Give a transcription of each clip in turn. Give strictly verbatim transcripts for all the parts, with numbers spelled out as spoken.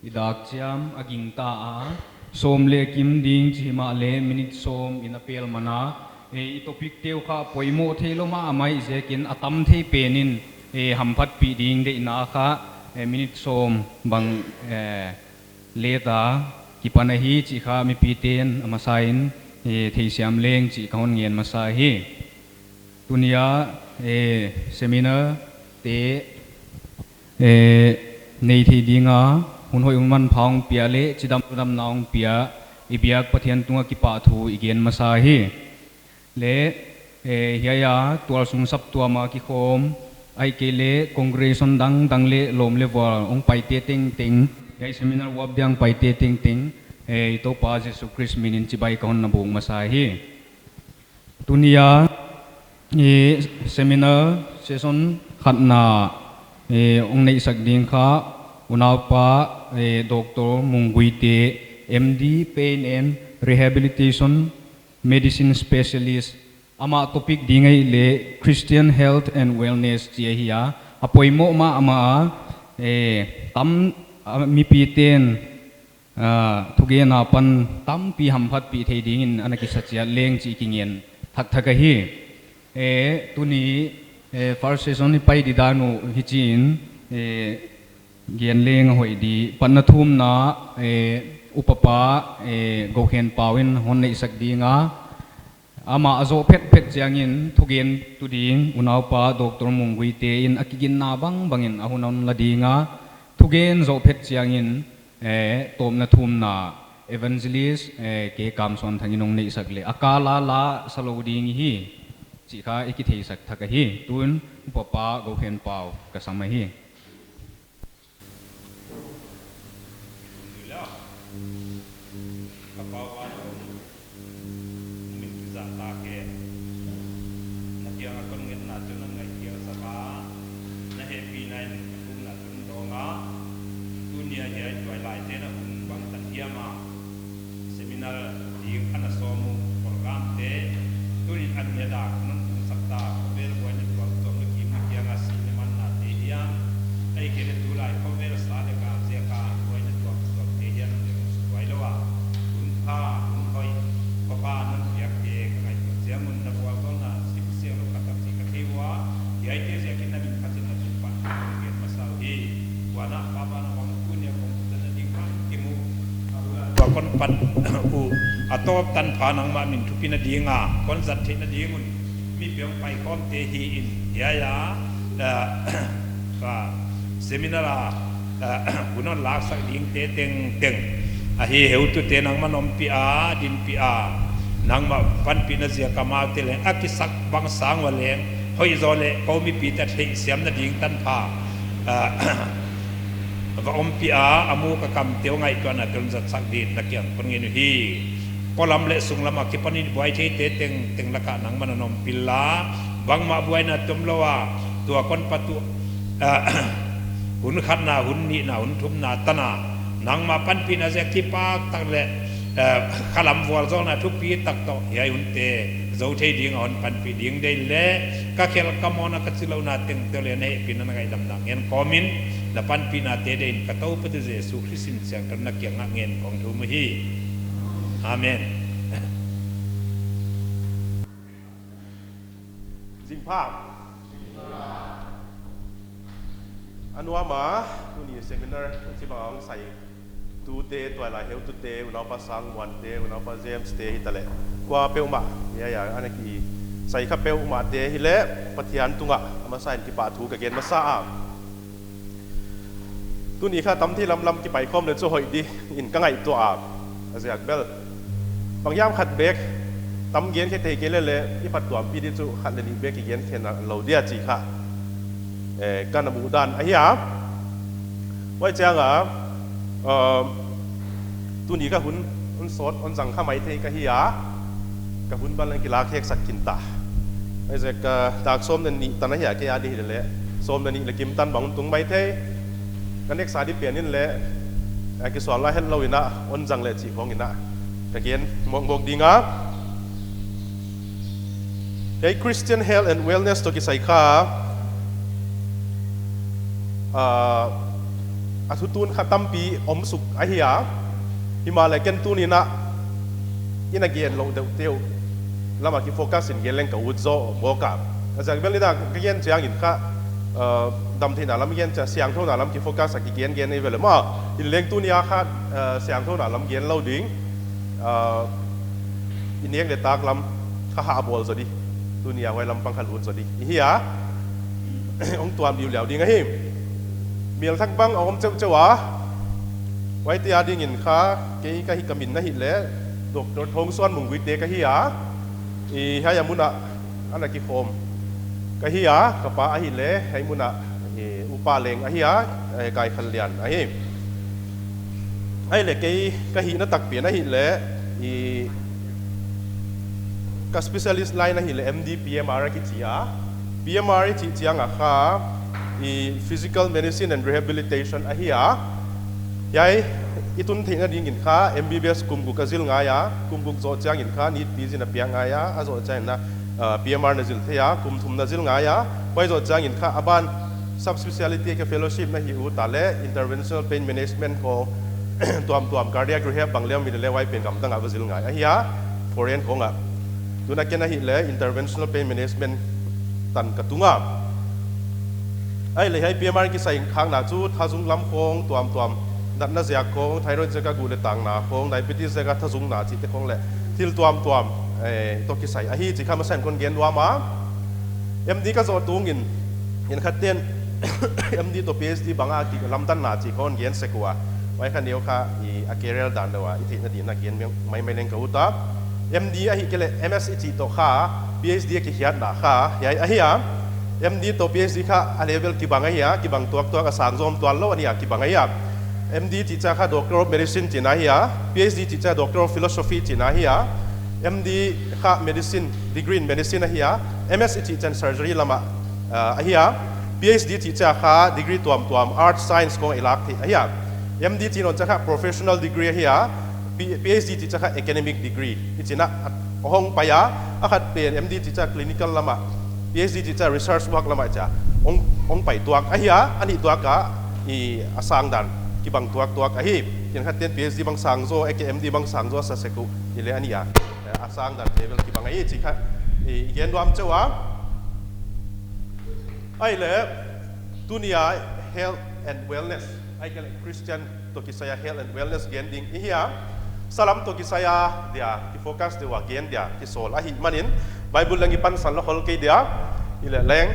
Dak chiam a gingta a, sawm leh kim ding chih himahleh minute sawm in a pel man a, eh, i topic te uh kha poimoh theilou mahmah ziakin a tam thei pen in, eh, hamphatpih ding deihna kha, eh, minute sawm bang, eh, let a kipan ahi chih kha mipite'n a masa in, eh, theisiam leng chih ka hon ngen masa hi. Tuni a, eh, seminar te, eh, nei thei ding a, hun hoih hun manpha hong pia leh chidam damna hong pia, i biak Pathian tungah kipahthu i gen masa hi. Leh, eh, hiai a tualsung saptuam a kikhawm, ahihkeileh congregation dangdang leh lawm leh vual hong paite tengteng, hiai seminar uap dia hong paite tengteng, eh, i Toupa Jesu Khrist min in chibai ka hon na buk masa hi. Tuni a, eh, seminar session khatna, eh, hong neihsak ding kha, unaupa, eh, Doctor Mungguite, M D, Pain and Rehabilitation Medicine Specialist, amah topic ding ahihleh Christian Health and Wellness chih ahi a, a poimoh mahmah a, eh, tam, ah, mipite'n, ah, thugen apan tampi hamphatpih thei dingin ana kisa chiat leng chih kingen thakthak ahi. Eh, tuni, eh, first session i pai di dan uh hichiin, eh, gen leng a hoih di. Patna thumna, eh, Upapa, eh, Gokhen Pau in hon neihsak ding a, amah a zoh phetphet chiangin thugentu ding unaupa Doctor Mungguite in a kiginna bangbang in a hun hon la ding a, thugen zoh phet chiangin, eh, tawpna thumna Evangelist, eh, K Kamsuanthang in hong neihsak leh a kal a la sa lou ding hi chih kha i kitheisak thak ahi. Tun Upapa Gokhen Pau ka sam ahi. Ka Pa upa, na min kizahtak e. Na kiang a kon ngetna chu na ngaihkhiak sak a, na hehpihna in ka thumna tun dawng a. Tuni a hiai tuailaite na hun bangtan hiam a, seminar ding ana sawm uh program te, tuni a hun a dak non tun sak ta, khovel buaina tuak tuak na kim na kiang a sihna manna te hiam, ahihkeileh tulai khovel sa leh kap ziak a buaina tuak tuak te hiam, na hon subuai lou a, hun pha, hun hoih, khopa non piak te ka ngaihtuah chiang un, na vualzawlna sim siang lou ka tak chih ka thei ua, hiaite ziakin na min phatin na thupha ka gen masa uhi. Huan a Pa, Pa na hong tuni a kon zat na ding bangkim uh, a ula tua kon pan uh, a tawp tanpha nangmah min thupina ding a kon zat theihna ding un, mi piang paikhawmte hi in, hiai a, eh, ah, seminar a, eh, hun hon laksak dingte tengteng, ahi, heutute nangmah ompih a, dinpih a, nangmah panpihna ziak a amaute leng a kisak bang sang ua leng hoih zaw leh kou mipite theihsiamna ding tanpha, ah, va ompih a, a muk a kamte uh ngaihtuahna tun zatsak dingin na kiang kon ngen uhi. Polam leh sunglam a kipan in buai theite tengteng lak ah nangmah non ompih la, bangmah buaina tawm lou a, tua kon pat uh, ah, hun khatna, hun nihna, hun thumna tan a, nangmah panpihna ziak kipak tak leh, eh, khalam vualzawlna thupitak toh hiai hunte zou thei ding a hon panpih ding deih leh, ka khel ka mawhna ka chilouhna tengteng leh na hehpihna na ngaihdamna ngen kawm in, na panpihnate deih in ka Toupa Jesu Khrist min chiang in na kiang ah ngen kong thum uhi. Amen. Zingpha. A nuam a, tuni seminar chibang a hong sai tute, tuailai heutute, unaupa Sangmuante, unaupa James te hitaleh, kuapeuhmah, hiai a ana kisai khapeuhmahte hileh, Pathian tungah a masa in kipahthu ka gen masa a. Tuni kha tamthei lamlam kipaikhawm leh chu hoih dingin ka ngaihtuah a, a ziak bel bang hiam khat bek, tam gen khe thei kei leh leh i phattuampih di chu khat leh nih bek kigen khe na lou dia chih kha, eh, ka na muhdan ahi a. Huai chiang a, um, tuni ka hun, hun sawt, hun zang kha maithei ka hi a, ka hun bang leng kilak heksak khin ta. Huaiziak a, dak sawm leh nih tan ahi a, kei a di hileh, sawm leh nih leh kim tan bang tung maithei. Ka neksa di pen in leh, a kisual lai hetlou in a, hon zang leh chih khawng in a, ka gen mawkmawk ding a. Hiai Christian Health and Wellness toh kisai kha, ah, A thutun kha tampi om suk ahi a. Himahleh ken tuni'n a, i na gen louh deuhdeuh lam a kifocus in gen leng ka ut zaw bawk a. A ziak bel in a ka gen chiangin kha, uh, damtheihna lam gen chiang, siangthouna lam kifocus a kigen gen ei ve leh maw. Hileleng tuni a kha, uh, siangthouna lam gen lou ding. Uh, i nek leh tak lam kha hah bawl zaw di. Tuni a huai lampang kha lut zaw di. I hi a. Hong tuam liuliau ding ahi. Melthak bang a om cheuhcheuh a. Huaite adingin kha, kei ka hi ka min na hih leh, Doctor Thongsuan Mungguite ka hi a. I hiai a mun a, ana kikhawm ka hi a, ka pa ahih leh, hiai mun a, i, upa leng ahi a, eh, Kaikhanlian ahi. Ahihleh kei ka hihna tak pen ahih leh, i, ka specialist line ahih leh M D P M R a kichi a. P M R i chih chiang a kha, i, Physical Medicine and Rehabilitation ahi a. Hiai i tun theihna dingin kha M B B S kum guk a zil ngai a, kum guk zoh chiangin kha NEET P G na piak ngai a, a zoh chiangin a, uh, P M R na zil thei a, kum thum na zil ngai a, huai zoh chiangin kha a ban subspecialty ka fellowship na hih ut a leh interventional pain management khawng tuamtuam cardiac rehab bang leh om in leh huai pen gamdang a va zil ngai ahi a, foreign khawng a. Tun a ken ahih leh interventional pain management tan ka tung a. Ahihleh hiai P M R kisai khakna chu thazung lam khawng tuamtuam, natna ziak khawng, thyroid ziak a guh leh tangna khawng, diabetes ziak a thazungna chihte khawng leh thil tuamtuam, eh, toh kisai ahi chih kha masa in kon gen nuam a. M D ka zoh tungin, khenkhatte'n M D toh P H D bang a kilamdanna chih kon gen sek ua. Huai kha neu kha i a career dan deuh a i theihna dingin a gen maimai leng ka ut a. M D ahihkeileh M S i chih toh kha, P H D a kikhiatna kha hiai ahi a. M D toh P H D kha a level kibang ahi a, kibang tuaktuak a, sang zaw tuan lou a ni a, kibang ahi a. M D chih chiang kha Doctor of Medicine chihna ahi a, P H D chih chiang Doctor of Philosophy chihna ahi a. M D kha medicine, degree in medicine ahi a, M S i chih chiang surgery lam a, ah, ahi a. P H D chih chiang kha degree tuamtuam, arts, science khawng i lak theih ahi a. M D chih nawn chiang kha professional degree ahi a, P-, P H D chih chiang kha academic degree. I chihna a hong pai a, a khat pen M D chih chiang clinical lam a, P H D chih chiang research work lam a chia hong, hong pai tuak ahi a, a nih tuak a, i a sang dan kibang tuaktuak ahi. Khenkhatte'n P H D bang sang zaw, M D bang sang zaw sa sek uh, hileh a nih a, a sang dan level kibang ahi chih kha i gen nuam cheuh a. Ahihleh, tuni a health and wellness, ahihkeileh Christian toh kisai a health and wellness gen ding i hi a. Salam toh kisai a dia kifocus deuh a gen dia kisawl ahihmanin, Bible leng i pansan lou khol kei dia. Hileleng,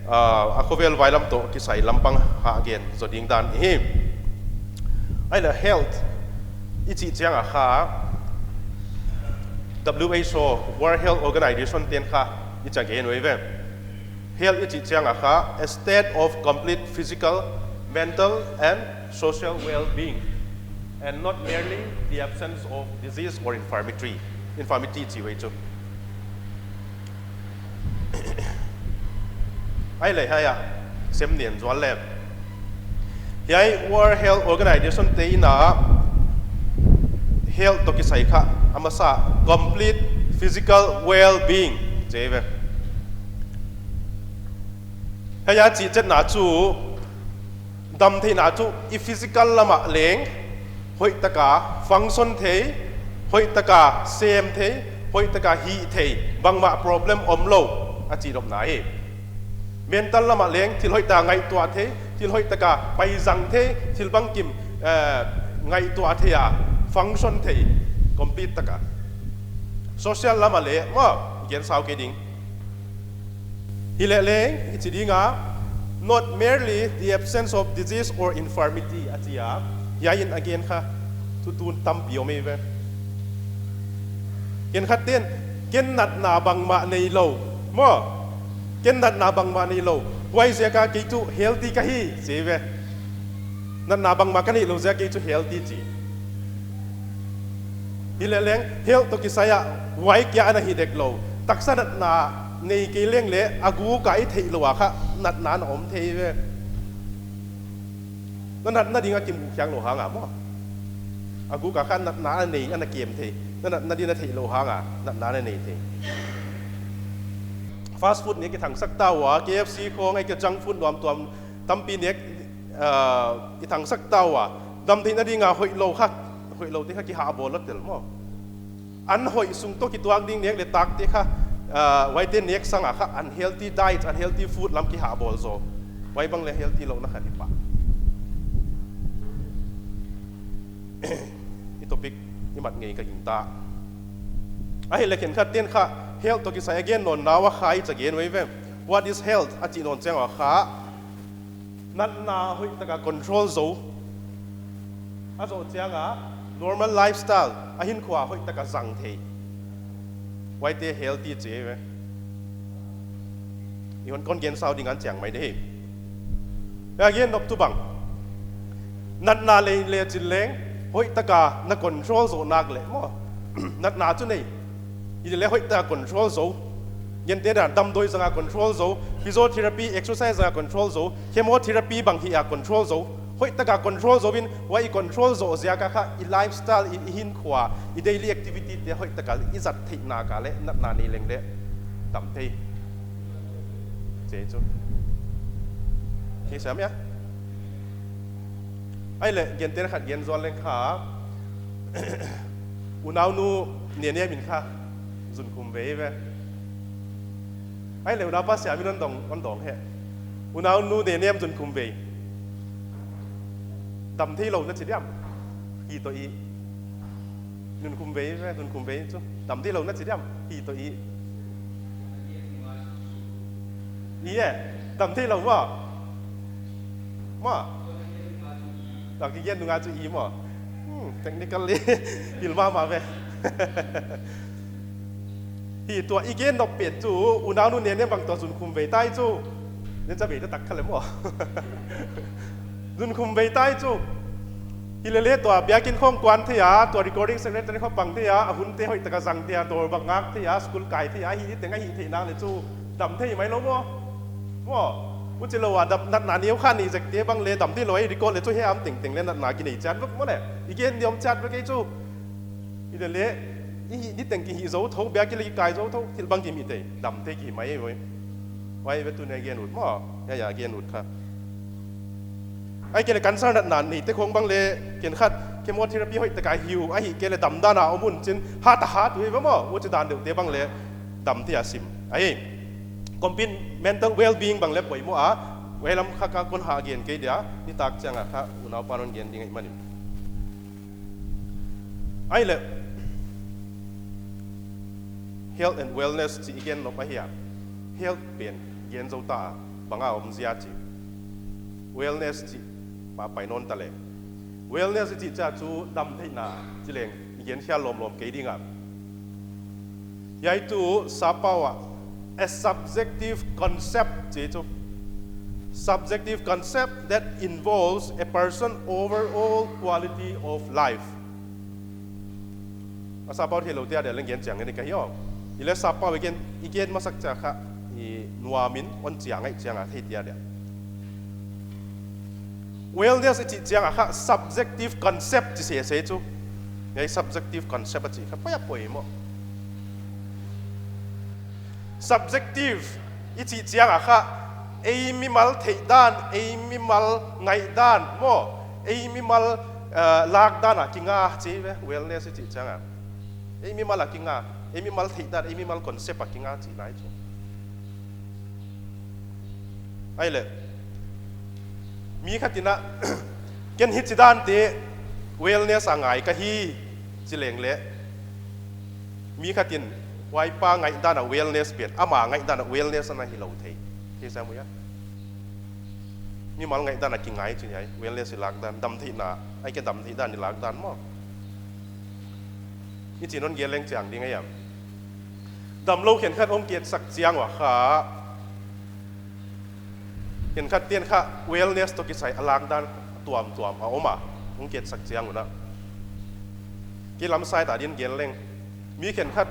ah, a khovel vai lam toh kisai lampang hah gen zaw ding dan i hi. Ahihleh health i chih chiang a kha, W H O, World Health Organization te'n kha i chia gen uh ei ve. Health i chih chiang a kha, a state of complete physical, mental and social well-being, and not merely the absence of disease or infirmity. Infirmity chih uh ei chu. Ahihleh hiai a sem nen zual leh, hiai World Health Organization te'n a health toh kisai kha a masa complete physical well-being chi ve. Hiai a chih chetna chu, damtheihna chu i physical lam a leng hoihtak a function thei, hoihtak a sem thei, hoihtak a hih thei, bangmah problem om lou a chih nopna hi. Mental lam a leng thil hoihtak a ngaihtuah thei, thil hoihtak a paizang thei, thil bangkim, eh, ngaihtuah thei a, function thei, complete tak a. Social lam a leng maw, gen sau kei ding. Hileleng i chi ding a, not merely the absence of disease or infirmity a chi a, hiai in a gen kha thutun tampi om ei ve. Khenkhatte'n, ken natna bangmah neilou maw, ken natna bangmah neilou, huaiziak a kei chu healthy ka hi chi ve. Natna bangmah ka neilou ziak a kei chu healthy chi. Hileleng health toh kisai a huai kia ana hi dek lou. Taksa natna nei kei leng leh a guk a i theih lou a kha natna na om thei ve. Na natna ding a kimu khiak lou hang a maw, a guk a kha natna a nei, ana kem thei. Na natna ding na theih lou hang a natna na nei thei. Fast food nek i thangsak ta ua, K F C khawng ahihkeileh junk food nuamtuam tampi nek uh, i thangsak ta ua, damtheihna dinga hoihlou kha, hoihlou te kha kihahbawl lua tel maw. An hoih sung toh kituak ding nek leh tak te kha, uh, huaite nek sanga kha unhealthy diet, unhealthy food lam kihahbawl zaw. Huai bang leh healthy louhna kha hi pah. I topic i mat ngei ka gingta. Ahihleh khenkhat ten kha health toh kisai a gen nawn naua kha i cha gen uh ve. What is health? A chih nawn chiang ua kha natna hoihtaka control zou. A zoh chianga normal lifestyle, a hinkhua hoihtaka zang thei. Huaite healthy chi ve. I hon kon gen sau ding an chiang mai de hi. A gen nop tu bang. Natna lei le chin leng, hoihtaka na control zou nak leh maw. Natna chu nei. Hileh hoihtaka control zou. Gente dan damdawi zanga control zou. Physiotherapy, exercise zanga control zou. Chemotherapy bang hia control zou. Hoihtaka control zouvin, huai i control zou ziaka kha, i lifestyle, i, i hinkhua, i daily activity te hoihtaka i zat theihna ka leh, natna nei leng leh. Dam thei. Che chu. Ke siam ya. Ahihleh, gente khat gen zual leng kha. Unaunu nene min kha. Zunkhum vei ve. Ahihleh unaupa siam in hon dong, hon dong he. Unaunu nene zunkhum vei. Dam theilou na chi diam. Hi toh i. Zunkhum vei ve, zunkhum vei chu. Dam theilou na chi diam. Hi toh i. I e, dam theilou maw. Maw. Dam ki gen nunga chu i maw. Hmm, technically, pil mahmah ve. Hi tua i gen nop pen chu, unaunu nene bang tua zunkhum vei tai chu. Nen cha vei ta tak kha leh maw. Zunkhum vei tai chu. Hilele tua biakin khong kuan thei a, tua recording secretary khong pang thei a, a hunte hoihtaka zang thei a, dawr bang ngak thei a, school kai thei a, hi teng a hi thei nak leh chu dam thei mai lou maw. Maw, huchi lou a dam, natna neu kha nei zek te bang leh dam theilou a i record leh chu hiam tengteng leh natna kinei chiat vek maw leh. I gen ni om chiat vek ei chu. Hilele, i hi, ni teng ki hi zou thou, biakin leh ki kai zou thou, thil bang ki mi thei, dam thei ki mai ei voi. Huai ve tuni a gen ut maw, ya, ya, gen ut kha. Ahihkeileh cancer natna neite khong bang leh, khenkhat chemotherapy hoihtaka hi uh, ahihkeileh dam dan a om un chin, hat a hat uh ve maw, huchi dan deuh te bang leh, dam thei a sim. Ahi, complete mental well-being bang leh poimoh a, huai lam kha ka kon ha gen kei dia, nitak chianga kha, unaupa'n hon gen ding ahihmanin. Ahihleh, health and wellness chih i gen nop ahi a. Health pen gen zou ta a, bang a om zia chih. Wellness chih, pa pai nawn ta leh. Wellness i chih chiang chu dam theihna, chi leng, i gen khial lawmlawm kei ding a. Hiai tuh sappau ah, a subjective concept chi chu. Subjective concept that involves a person overall quality of life. A sappau theilou te a dia leng gen chiang ni ka hi aw. Hileh sappau i gen, i gen masak chiang kha, i nuamin hon chiang ngai chiang a thei te a dia. Wellness i chih chiang a kha subjective concept chi sese chu. Hiai subjective concept a chih kha poi a poimoh. Subjective i chih chiang a kha ei mimal theih dan, ei mimal ngaih dan maw, ei mimal, eh, lak dan a kinga chi ve, wellness i chih chiang a. Ei mimal a kinga, ei mimal theih dan, ei mimal concept a kinga chihna ahi chu. Ahihleh, mi khat in a, ken hichi dan te wellness a ngai ka hi, chi leng leh. Mi khat in, huai pa ngaihdan a wellness pen, ama ngaihdan a wellness ana hilou thei. Ke sa mu ya. Mimal ngaihdan a kingai chi hiai, wellness i lak dan, dam theihna, ahihkeileh dam theih dan i lak dan maw. I chin hon gen leng chiang ding a hiam. Damlou khenkhat hong ki et sak chiang ua kha. Khenkhat ten kha wellness toh kisai a lak dan tuamtuam a om a. Hong ki et sak chiang un a. Kei lam side a din gen leng. Mi khenkhat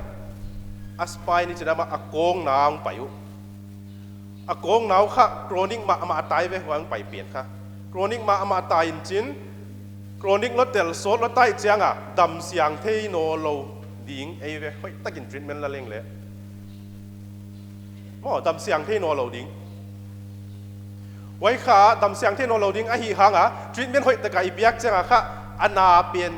a spine i chih dan mah a kawng na hong pai uh. A kawng na uh kha chronic mahmah a tai ve huai hong pai pen kha. Chronic mahmah a tai in chin, chronic lua tel sawt lua tai chiang a, dam siang thei nawnlou ding ei ve, hoihtakin treatment la leng leh. Maw, dam siang thei nawnlou ding. Huai kha damsiang thei nawnlou ding ahi hang a, treatment hoihtaka i piak chiang a kha, a na pen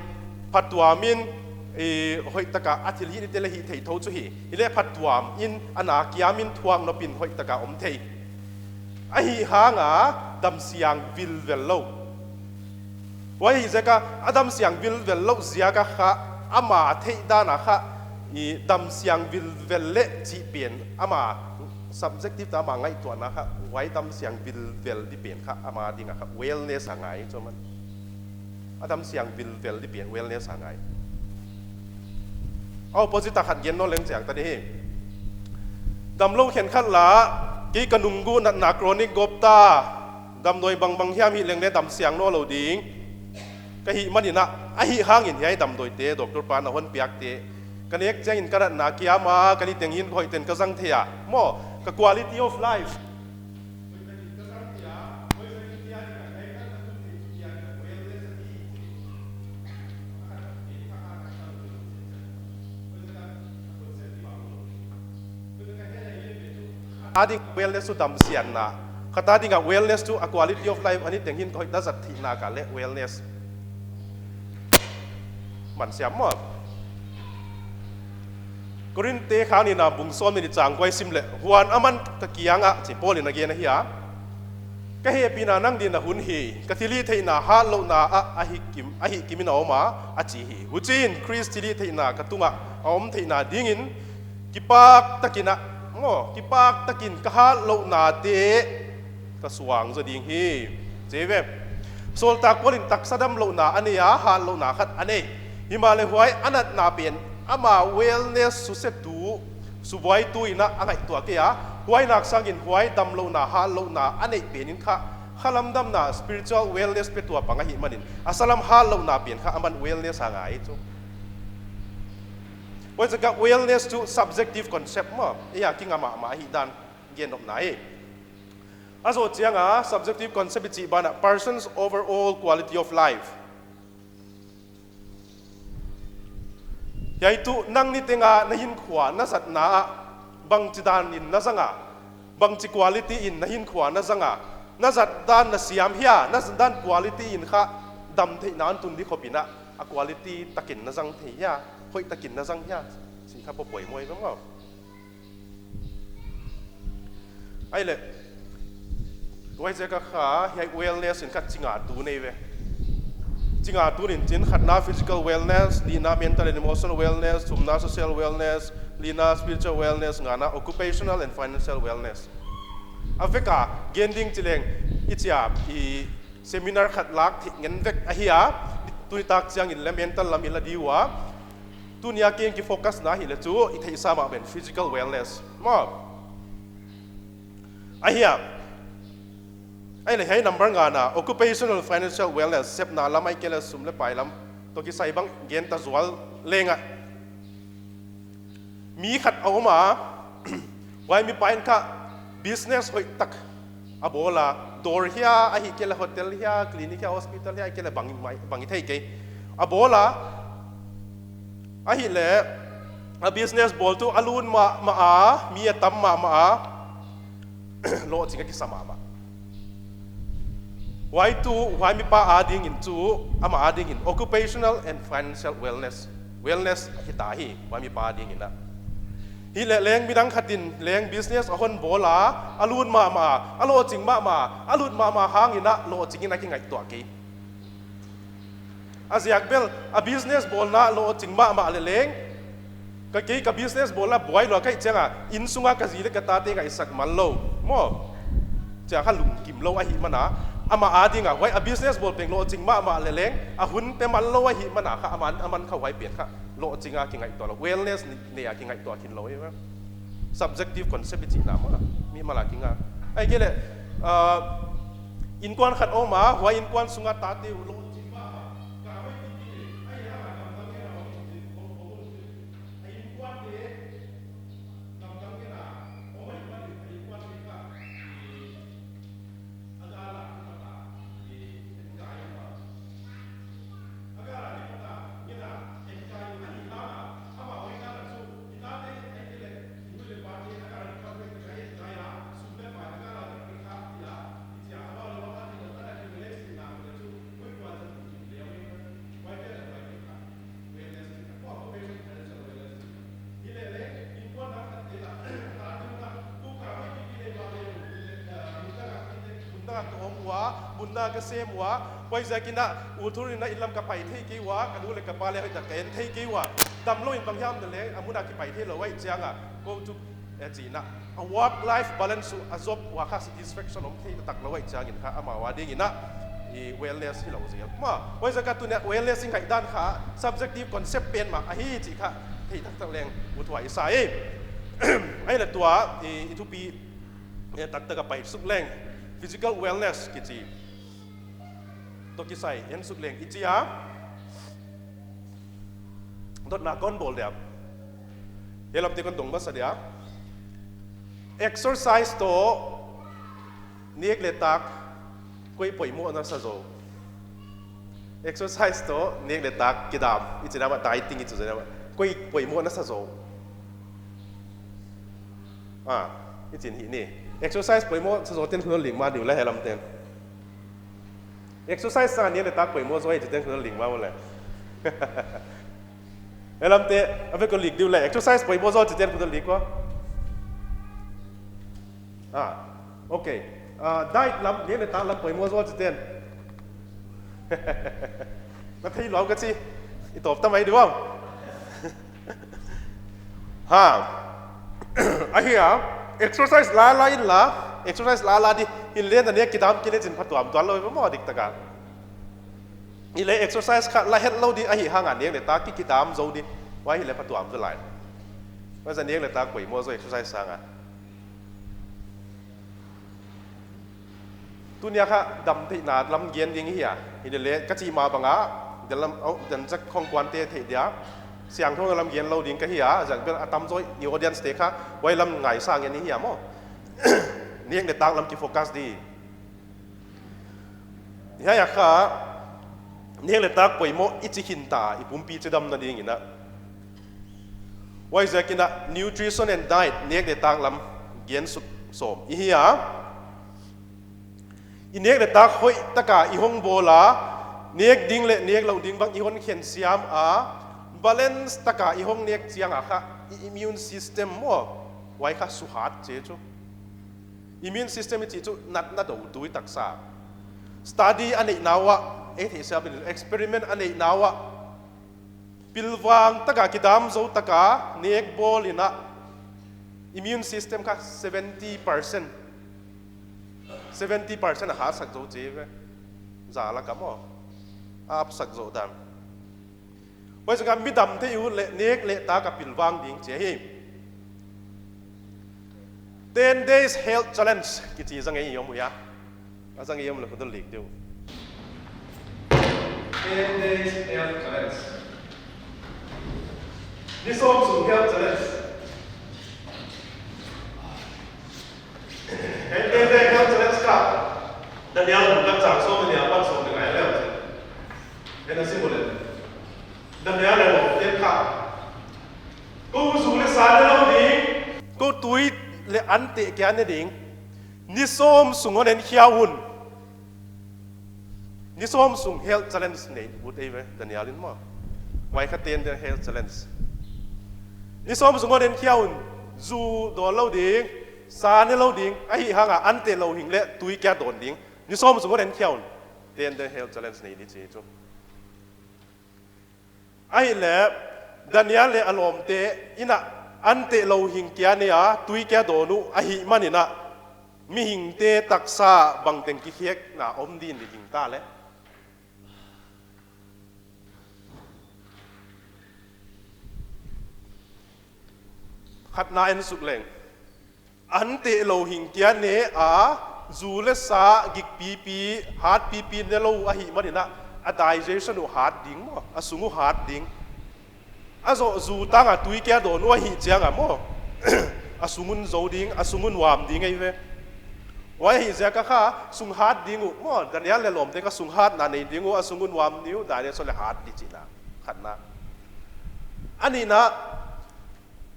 phatuam in, i hoihtaka a thilhih nite leh hih thei thou chu hi. Hileh phatuam in a na kiam in thuak nop in hoihtaka om thei. Ahi hang a damsiang vilvel lou. Huai hi ziak a, a damsiang vilvel lou ziak a kha, ama theih dan a kha, i damsiang vilvel leh chih pen, ama subjective ta ama ngaihtuahna kha, huai damsiang vilvel di pen kha, ama ding a kha, wellness a ngai chu man. A damsiang vilvel di pen wellness a ngai. A opposite a khat gen nawn leng chiang ta di hi. Damlou khenkhat la, kei ka nunggu natna chronic gawp ta, damdawi bangbang hiam hih leng leh damsiang nawnlou ding ka hih man in a, ahi hang in hiai damdawite, doctor pan a hon piakte ka nek chiang in ka natna kiam a, ka niteng hinkhua hoihten ka zang thei a, maw, ka quality of life. A ding wellness chu damsianna. Khat a ding a wellness chu a quality of life, a niteng hinkhua hoih a zat theihna kha leh wellness. Man siam maw. Korinth te kha nihna bung sawm leh nih chang kua i sim leh, huan aman ka kiang a, chi Paul in a gen ahi a. Ka hehpihna nang dinmun hi, ka thilhihtheihna hatlouhna ah, a hihkim, a hihkim in a om a, a chi hi. Huchiin Khrist thilhihtheihna ka tung ah a om theihna dingin, kipak takin a, maw, kipak takin ka hatlouhnate ka suang zaw ding hi, chi ve. Sawltak Paul in taksa damlouhna a nei a, hatlouhna khat a nei. Himahleh huai a natna pen ama wellness susetu, subuaitu in a ngaihtuah kei a. Huai nak sangin huai damlouhna, hatlouhna a neih pen in kha, khalam damna, spiritual wellness petu a pang ahih manin, a salam hatlouhna pen kha aman wellness a ngai chu. Huaiziak a wellness chu subjective concept maw, ei a kinga mahmah ahihdan gen nopna hi. A zoh chiang a subjective concept i chih ban ah person's overall quality of life. Hiai tuh nang niteng a na hinkhua na zatna ah bangchidan in na zang a, bangchi quality in na hinkhua na zang a, na zatdan na siam hia, na zatdan quality in kha damtheihna hon tun di khop in a, a quality takin na zang thei hia, hoihtakin na zang hia, chih kha poimoh ve maw. Ahihleh, huaiziak a kha, hiai wellness in kha chi nga tun nei ve. Chi nga tun in chin, khatna physical wellness, lina mental and emotional wellness, thumna social wellness, lina spiritual wellness, ngana occupational and financial wellness. A vek a gen ding chi leng, i chia, i seminar khat lak theih ngen vek ahi a, tuni tak chiang in leh mental lam i la di ua, tuni a kei kifocus na hi leh chu i theihsa mahbeh in physical wellness maw. Ahi a. Ahihleh hiai number ngana, occupational financial wellness, sepna lam ahihkeileh sum leh pai lam toh kisai bang gen ta zual leng a. Mi khat a om a, huai mipa in kha business hoihtak a bawl a, dawr hia, ahihkeileh hotel hia, clinic hia, hospital hia, ahihkeileh bang i mai, bang i thei kei. A bawl a, ahihleh, a business bawl tuh a lut mahmah a, mi a tam mahmah a, lohching a kisa mahmah. Huai tuh, huai mipa ading in chu, ama ading in occupational and financial wellness, wellness hita hi, huai mipa ading in a. Himahleh leng midang khat in leng business a hon bawl a, a lut mahmah, a lohching mahmah, a lut mahmah hang in a lohching in a kingaihtuah kei. A ziak bel, a business bawlna lohching mahmah leh leng, ka kei ka business bawlna buai lua ka hih chiang a, innsung a ka zi leh ka tate ngaihsak man lou, maw. Chia kha lungkim lou ahih man a, ama ading a, huai a business bawl pen lohching mahmah leh leng, a hun pe man lou ahih man a kha, aman, aman kha huai pen kha lohching a kingaihtuah lou, wellness nei, nei a kingaihtuah khin lou hi ve. Subjective concept i chihna maw, mimal a kinga. Ahihkeileh, ah, innkuan khat om a, huai innkuan sung a tate uh lohching mahmah. ua, munna ka sem ua, huaiziakin a, uthur in a inn lam ka pai thei kei ua, ka nu leh ka pa leh hoihtak ka en thei kei ua. Damlou in bang hiam na leng, a mun a kipai theilou ahih chiang a, kou chu, eh, chi in a, a work life balance uh, a job ua kha satisfaction om thei taklou ahih chiangin kha, amau a dingin a, i wellness hilou zel. Maw, huaiziak a tuni a wellness i ngaihdan kha, subjective concept pen mah ahi chih kha, thei taktak leng, uthuai i sa e. Ahihleh tua, i, i thupi, eh, taktak a pai suk leng, physical wellness kichi toh kisai en suk leng i chi a. Dotna kon bawl dia. Hiai lamte kon dong masa dia. Exercise toh nek leh tak koi poimoh na sa zou? Exercise toh nek leh tak kidam, i chih dan mah, dieting i chih dan mah, koi poimoh na sa zou? Ah, i chih hi ni. Exercise poimoh sa zou ten khut lik ma diu la, hiai lamte'n. Exercise sang a nek leh tak poimoh zaw hi chih ten khut lik ma le. Hiai lamte, a vek khut lik diu le. Exercise poimoh zaw chih ten khut lik ua. Ah, okay. Ah, diet lam, nek leh tak lam poimoh zaw chih ten. Na theilou ka chi. I tawp ta mai di uam. Ha. Ahi a, exercise la la in la, exercise la la di, in leng na nek kidam kei leh chin phatuam tuan lou maw, dik taka. I leh exercise kha la hetlou di, ahihhang a nek leh tak ki kidam zou di, huai hileh phatuam zaw lai. Huaiziak a nek leh tak poimoh zaw exercise sang a. Tuni a kha damtheihna lam gen ding hi a. Hileh ka chih mah bang a, dan lam, oh, dan chak khong kuante thei dia. Siangthou lam gen lou ding ka hi a, zang bel a tam zaw i audience te kha, huai lam ngaihsak ngen i hi a maw. Nek leh tak lam ki focus di. Hiai a kha, nek leh tak poimoh i chi khin ta, i pumpi chidamna dingin a. Huaiziakin a nutrition and diet, nek leh tak lam gen suk sawm i hi a. I nek leh tak hoih taka i hong bawl a, nek ding leh nek louh ding bang i hon khen siam a, balance taka i hong nek chiang a kha, i immune system maw, huai kha suhat che chu. Immune system i chih chu natna dou tui taksa. Study a neihna uah, eh, theihsiam in experiment a neihna uah, pilvang taka kidam zou taka nek bawl in a, immune system kha seventy percent, seventy percent a hatsak zou chi ve. Za lak a maw, a apsak zou dan. Huaiziak a mi damtheih uh leh nek leh tak a pilvang ding chi hi. Ten days health challenge kichi zang ei om uh hia? A zang ei om leh khut lik diu. Ten days health challenge. Ni sawm sung health challenge. Hiai ten days health challenge kha, Daniel bung khat chang sawm leh nih apan sawm leh nga ah leng. Hiai na sim uleh. Daniel leh lawmte kha, kou zu leh sa ne lou ding, kou tui leh anteh kia ne ding, ni sawm sung hon en khia un. Ni sawm sung health challenge nei ut ei ve, Daniel in maw. Huai kha ten days health challenge. Ni sawm sung hon en khia un, zu dawn lou ding, sa ne lou ding, ahihhang a anteh louhing leh tui kia dawn ding. Ni sawm sung hon en khia un, ten days health challenge nei di chi chu. Ahihleh, Daniel leh a lawmte in a anteh louhing kia ne a, tui kia dawn uh ahihmanin a, mihingte taksa bangteng kikhekna om din i gingta leh. Khatna en suk leng. Anteh louhing kia ne a, zu leh sa gik pipi, hat pipi ne lou ahihmanin a, a digestion uh hat ding maw, a sung uh hat ding. A zoh zu tang a tui kia dawn uh ahih chiang a maw, a sung un zou ding, a sung un uam ding ei ve. Huai ahihziak a kha, sung hat ding uh maw, Daniel leh lawmte kha sung hatna nei ding uh, a sung un uam ding uh, digestion leh hat di chihna. Khatna. A nihna,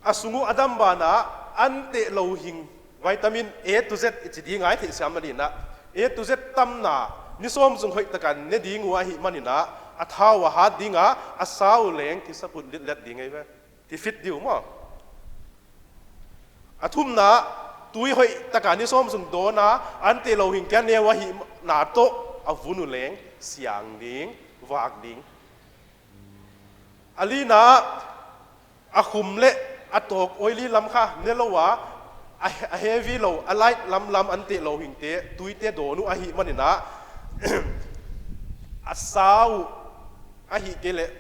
a sung uh a dam banah, anteh louhing, vitamin A to Z i chi ding a i theihsiam a nihna. A to Z tamna, ni sawm sung hoih taka ne ding uh ahihmanin a, a thau a hat ding a, a sa uh leng kisaput litlet ding ei ve. Ki fit diu maw. A thumna, Tui hoih taka ni sawm sung dawn a, an teh louhing kia neu ahihna toh a vun uh leng siang ding, vak ding. A lina, a khum leh a tawk oily lam kha ne lou a, a, a heavy lou, a light lamlam an teh louhingte, tuite dawn uh ahihmanin a, a sa uh ahihkeileh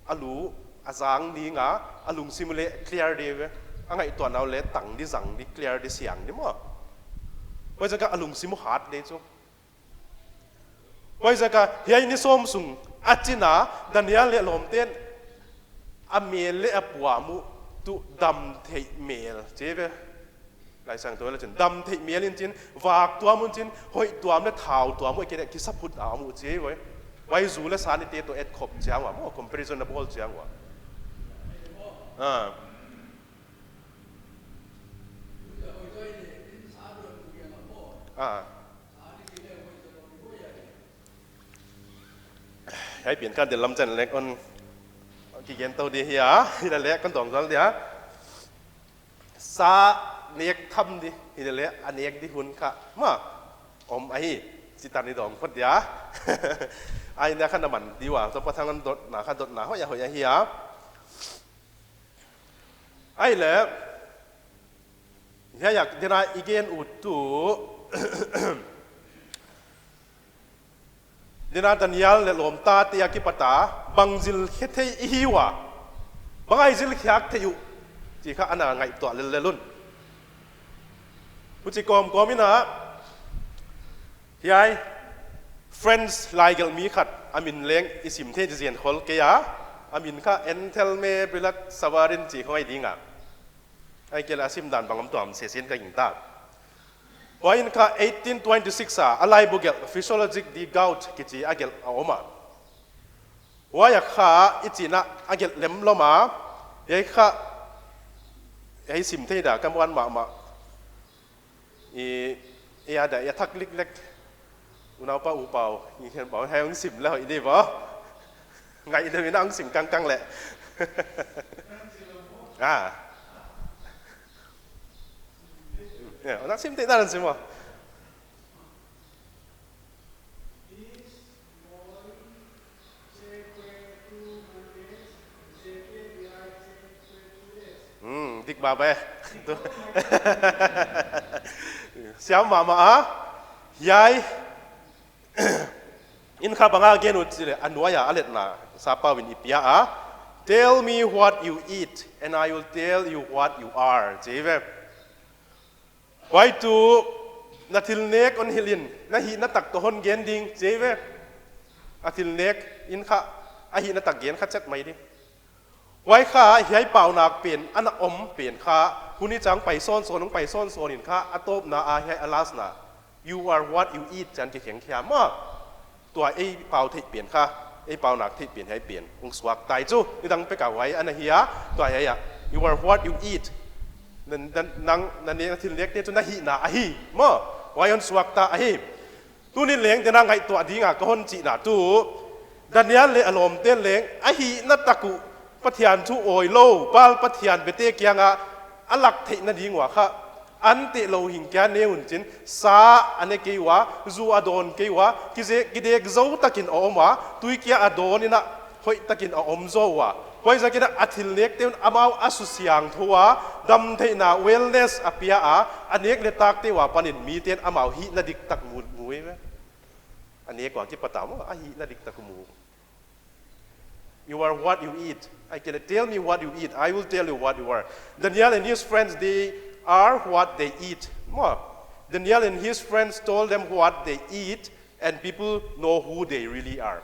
a lu a zang ding a, a lungsim uh leh clear di ve. A ngaihtuahna uh leh tang di, zang di, clear di, siang di maw. Huaiziak a lungsim uh hat di chu. Huaiziak a hiai ni sawm sung a china Daniel leh lawmte'n a mel leh a puam uh tuh dam theih mel chi ve. Laisiangthou leh chin dam theih mel in chin, vak tuam un chin, hoih tuam leh thau tuam uh, kei leh kisaphut a om uh chi ve. Huai zu leh sa nite toh et khop chiang ua maw, comparison na bawl chiang ua. Ah. Ah. Hiai pian kha del lam chan leh kon kigen tou di hia, hileleh kon dawng zual dia. Sa nek tham di, hileleh a nek di hun kha maw om ahi, chih tan i dawng phot dia. Ai na kha na man di ua, Toupa thangah dotna kha dotna hoih a hoih ahi a. Ahihleh, hiai a dena i gen ut tuh, dena Daniel leh lawmtate a kipat a bang zil khe thei i hi ua, bang a i zil khiak thei uh, chih kha ana ngaihtuah lellel un. Huchi kawmkawm in a, hiai French laigelh mi khat a min leng i sim thei di zen khol kei a, a min kha Anselme Brillat-Savarin chih khong ahi ding a. Ahihkeileh a sim dan bang om tuam sese in ka gingta. Huai in kha eighteen twenty-six a, a laibu gelh Physiologique du Goût kichi a gelh a om a. Huai a kha i chihna a gelh lemlom a, hiai kha, hiai sim thei da, ka muan mahmah. I, i a da, i a thak liklek. Unaupa Upau, i khen pau, hiai hong sim leh hoih di maw. Ngaihna min a hong sim kangkang leh. Ah. Ya, nak sim thei dan sim maw. Hmm, dik baba eh. Tu. Siam mahmah a. Hiai in kha bang a gen ut chih leh, a nuai a a letna, sapau in i pia a. "Tell me what you eat, and I will tell you what you are," chi ve. Huai tuh, na thil nek hon hilh in, na hihna tak toh hon gen ding, chi ve. A thil nek in kha, a hihna tak gen kha chet mai di. Huai kha, hiai paunak pen, ana om pen kha, hun i chang pai sawnsawn, hong pai sawnsawn in kha, a tawpna a hiai a last na. "You are what you eat," chan kikheng khia maw. Tua ei pau theih pen kha, ei paunak theih pen hiai pen, hong suak tai chu, nidang pek a huai ana hi a, tua hiai a. "You are what you eat." Nang, nang, nang, na nek, na thil nekte chu na hihna ahi, maw. Huai hon suak ta ahi. Tuni leng dena ngaihtuah ding a ka hon chihna tuh, Daniel leh a lawmte leng, a hihna tak uh, Pathian thu awi lou, Baal Pathian bete kianga, a lak theihna ding ua kha, an teh louhing kia ne un chin, sa a ne kei ua, zu a dawn kei ua, kize-, kidek zou takin a om ua, tui kia a dawn in a hoih takin a om zaw ua. Huaiziakin a thil nekte un amau a susiangthou ua, damtheihna wellness a pia a, a nek leh takte ua panin miten amau hihna diktak mu, mu ve. A nek ua kipat a maw, a hihna diktak mu. "You are what you eat." Ahihkeileh, "Tell me what you eat, I will tell you what you are." Daniel and his friends, they are what they eat. Maw. Daniel and his friends told them what they eat, and people know who they really are.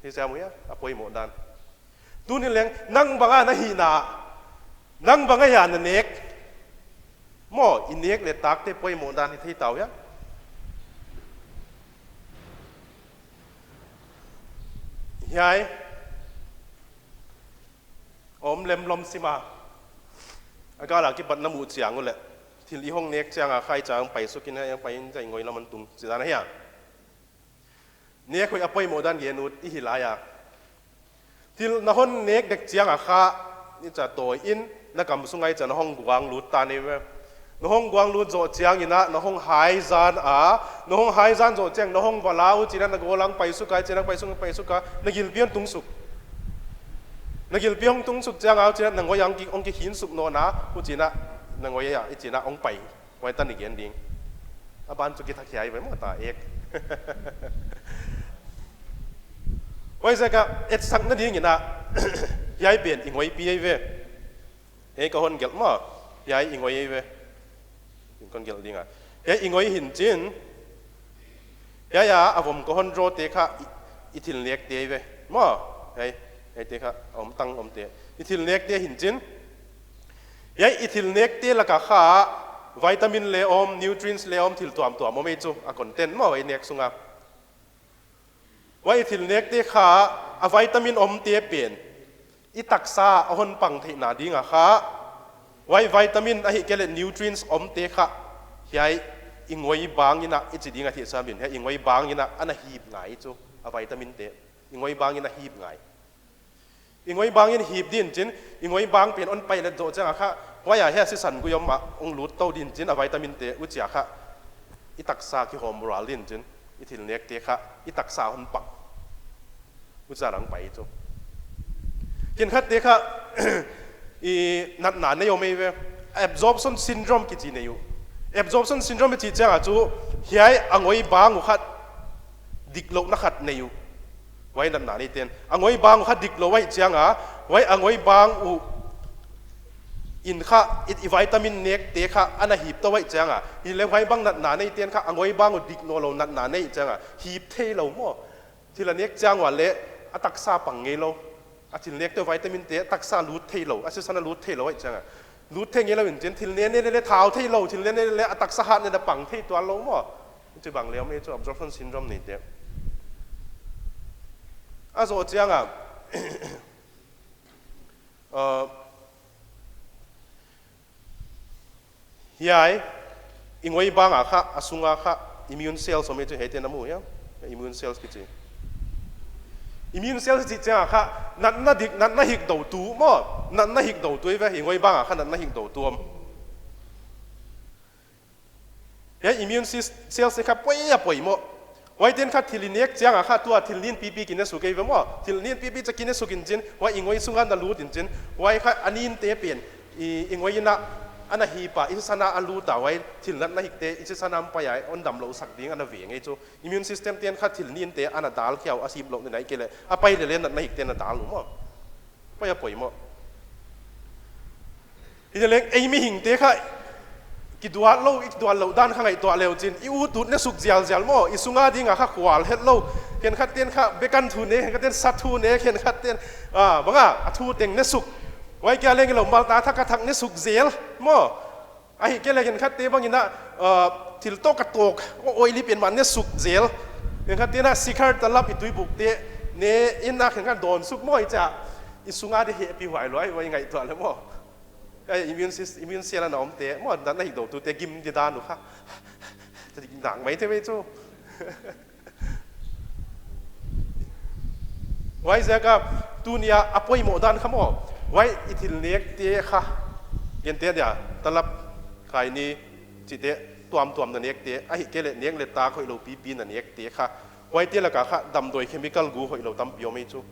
Hiai siam uh hia, a poimoh dan. Tuni leng, nang bang a na hihna, nang bang a hia na nek. Maw, i nek leh takte poimoh dan hi thei ta uh hia. Hiai, om lemlom sim a. A gal a kipat na muh chiang uleh, thil i hong nek chiang a kha i chang pai suk in, hiai pai in zai ngoi lam a tung, chih dan ahi a. Nek hoih a poimoh dan gen ut i hi lai a. Thil na hon nek dek chiang a kha, i cha tawi in, na kam sung a i cha na hong guang lut ta ni ve. Na hong guang lut zoh chiang in a, na hong hai zan a, na hong hai zan zoh chiang, na hong va la, huchiin a na golang pai suk a, chiang a pai suk, pai suk a, na gilpi hong tung suk. Na gilpi hong tung suk chiang a, huchiin a na ngoi a hong ki, hong kikhin suk nawn a, huchiin a na ngoi a, huchiin a hong pai. Huai tan i gen ding. A ban chu kithak hiai ve maw ta ek. Huaiziak a etsakna ding in a, hiai pen i ngoipi ahi ve. Hiai ka hon gelh maw. Hiai i ngoi ahi ve. Kon gelh ding a. Hiai i ngoi hi'n chin. Hiai a, a vom ka hon draw te kha i, i thil nek te ahi ve. Maw. Hiai, hiai te kha a om tang om te. I thil nek te hi'n chin. Hiai i thil nek te lak a kha vitamin leng om, nutrients leng om, thil tuamtuam om ei chu. A content maw, hiai nek sung a. Huai i thil nek te kha a vitamin om te pen i taksa a hon pang theihna ding a kha. Huai vitamin ahihkeileh nutrients om te kha. Hiai i ngoi bang in a i chi ding a thih sam in. Hiai i ngoi bang in a ana hip ngai chu a vitamin te. I ngoi bang in a hip ngai. I ngoi bang in hip di'n chin, i ngoi bang pen hon pai let zoh chiang a kha, huai a hiai sisan gui om a, hong lut tou di'n chin a vitamin te huchia kha. I taksa kihawm ral di'n chin, i thil nek te kha, i taksa hon pang. Huchia hong pai chu. Khenkhat te kha, i natna nei om ei ve. Absorption syndrome kichi nei uh. Absorption syndrome i chih chiang a chu, hiai a ngoi bang uh kha, diklouhna khat nei uh. Huai natna nei ten. A ngoi bang uh kha diklou ahih chiang a, huai a ngoi bang uh in kha, i, i vitamin nek te kha, ana hip tou ahih chiang a. Hileh huai bang natna nei ten kha, a ngoi bang uh dik nawnlou natna nei chiang a. Hip theilou maw. Thil a nek chiang ua leh, a taksa pang ngeilou. A thil nek te vitamin te, a taksa lut theilou. A sisan a lut theilou ahih chiang a. Lut thei ngeilou in chin, thil ne ne ne le thau theilou, thil ne ne ne le a taksa hat ne a pang thei tuanlou maw. Chu bang leng om ei chu absorption syndrome nei te. A zoh chiang a, uh, hiai, i ngoi bang a kha, a sung a kha, immune cells om ei chu hiai te na mu hia. Immune cells kichi. Immune cells i chih chiang a kha, natna dik, natna hikdoutu maw, natna hikdoutu ahi ve, i ngoi bang a kha natna hikdoutu om. Hiai immune sys-, cells te kha poi a poimoh. Huai ten kha thil i nek chiang a kha tua thil nin pipi ki ne suk ei ve maw. Thil nin pipi cha ki ne suk in chin, huai i ngoi sung a na lut in chin. Huai kha a nin te pen, i, i ngoi in a, ana hip a, i sisan a a lut a, huai thil natna hik te, i sisan a hong pai a, hon damlou sak ding ana ve ngei chu. Immune system ten kha thil nin te ana dal khia uh a sip lou ni nai kei leh. A pai leh leng natna hik te ana dal uh maw. Poi a poimoh. Hileh leng ei mihing te kha kiduat lou, i kiduat lou dan kha ngaihtuah leu chin. I ut ut ne suk zial zial maw. I sung a ding a kha khual het lou. Khenkhat ten kha bekan thu ne, khenkhat ten sa thu ne, khenkhat ten, ah, bang a, a thu teng ne suk. Huai kia leng lou mal ta thak a thak ne suk zel maw. Ahihkeileh khenkhat te bang in a, uh, thil tawk a tawk, o, oily pen mah ne suk zel. Khenkhat te na sikhar talap i tuibuk te, ne in a khenkhat dawn suk maw i chia. I sung a di hehpihhuai lou, huai ngaihtuah leh maw. Ai, immune sys-, immune cell ana om te, maw, natna hikdoutu te gim di dan uh kha. Cha di dang mai te ve chu. Huaiziak a tuni a a poimoh dan kha maw. Huai i thil nek te kha. Gen te dia, talap, khaini, chih te, tuamtuam na nek te, ahihkeileh nek leh tak hoihlou pipi na nek te kha. Huai te lak a kha damdawi chemical gu hoihlou tampi om ei chu.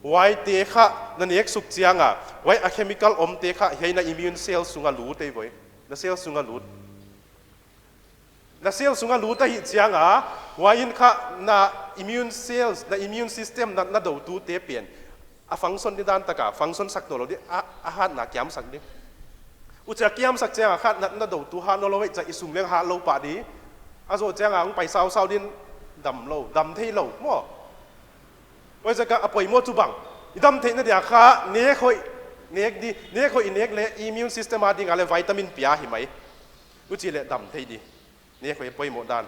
Huai te kha na nek suk chiang a, huai a chemical om te kha, hiai na immune cell sung a lut ei ve. Na cell sung a lut. Na cell sung a lut ahih chiang a, huai in kha na immune cells, na immune system na, natna doutu te pen. A function di dan tak a, function sak nawnlou di, a, a hatna kiam sak di. Huchia kiam sak chiang a kha natna doutu hat nawnlou ahih chiang i sung leng hat lou pah di. A zoh chiang a hong pai sau sau di'n damlou, dam theilou, maw. Huaiziak a poimoh chu bang. I dam theihna dia kha, nek hoih, nek di, nek hoih i nek leh immune system a ding a leh vitamin pia hi mai. Huchi leh dam thei di. Nek hoih poimoh dan.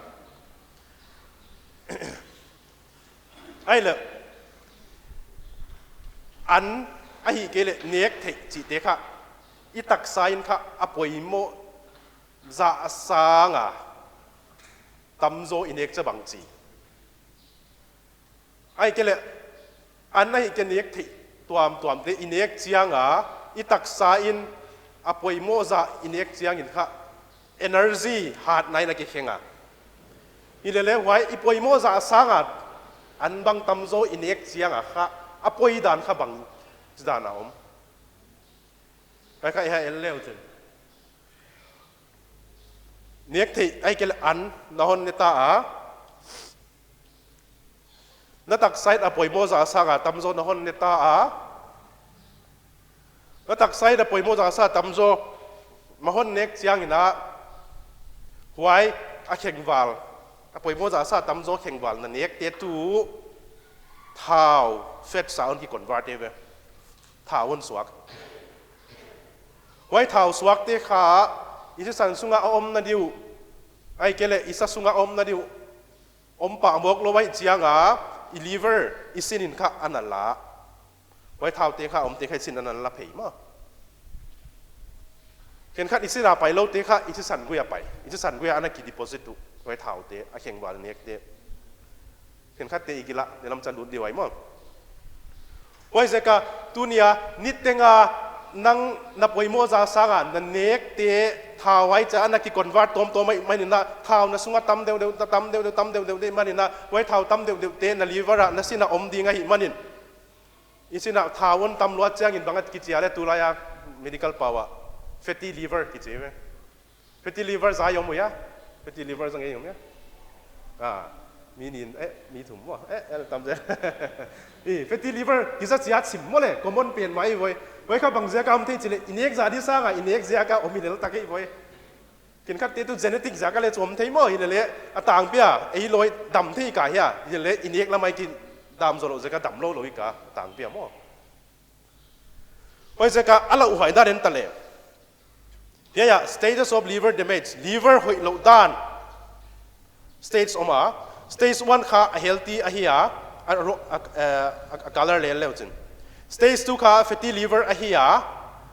Ahihleh, an ahihkeileh nek theih chih te kha, i taksa in kha a poimoh zah a sang a, tamzaw i nek cha bang chi. Ahihkeileh, an ahihkeileh nek theih tuamtuam te i nek chiang a, i taksa in a poimoh zah i nek chiang in kha, energy hat nai na kikheng a. Hilele huai i poimoh zah sanga an bang tamzaw i nek chiang a kha, a poi dan kha bangchidan a om. Huai kha i ha el leu chin. Nek theih ahihkeileh an na hon ne ta a. Na taksa a poimoh zah sanga tamzaw na hon ne ta a. Na taksa a poimoh zah sa tamzaw na hon nek chiangin a, huai a khengval, a poimoh zah sa tamzaw khengval na nekte tuh thau, fats a hon kiconvert ve. Thau hon suak. Huai thau suakte kha i sisan sunga a omna diu, ahihkeileh i sa sunga a omna diu, om pah mawk lou ahih chianga i liver, i sinin kha ana la. Huai thaute kha omte kha i sin ana la phei maw. Khenkhat i sina pailoute kha i sisan gui a pai. I sisan gui a ana kideposit uh huai thaute, a khengval nekte. Khenkhatte i gil a, nelam cha lut di huai maw. Huaiziak a tunia niteng a nang na poimoh zah sanga na nekte thau huai cha ana kiconvert tawmtawm ahihmanin a, thau na sunga tam deuhdeuh, tam deuhdeuh, tam deuhdeuh ahihmanin a, huai thau tam deuhdeuhte na liver a, na sina om ding ahihmanin, i sina thau hon tam luat chiangin bang a kichi a le tulai a medical pau a fatty liver kichi ve. Fatty liver zai om uh hia? Fatty liver zang ei om hia? Ah, mi nih, eh, mi thum maw. Eh, el tam ze. I fatty liver kiza chiat sim maw le, common pen mai voi. Huai kha bangziak a om thei chih leh, i nek zah di sanga i nek ziak a om hi lel tak ei voi. Khenkhatte tuh genetic ziak a le chu om thei maw, hilele a tangpi a, ei loi dam thei ka hia, hilele i nek lam a i kidam zou lou ziak a dam lou lou i ka tangpi a maw. Huaiziak a a lauhuai dan en ta le. Hiai a stages of liver damage, liver hoih louh dan. Stage om a, stage one kha a healthy ahi a, a ro-, a, a, a, a color lel leu chin. Stage two kha fatty liver ahi a,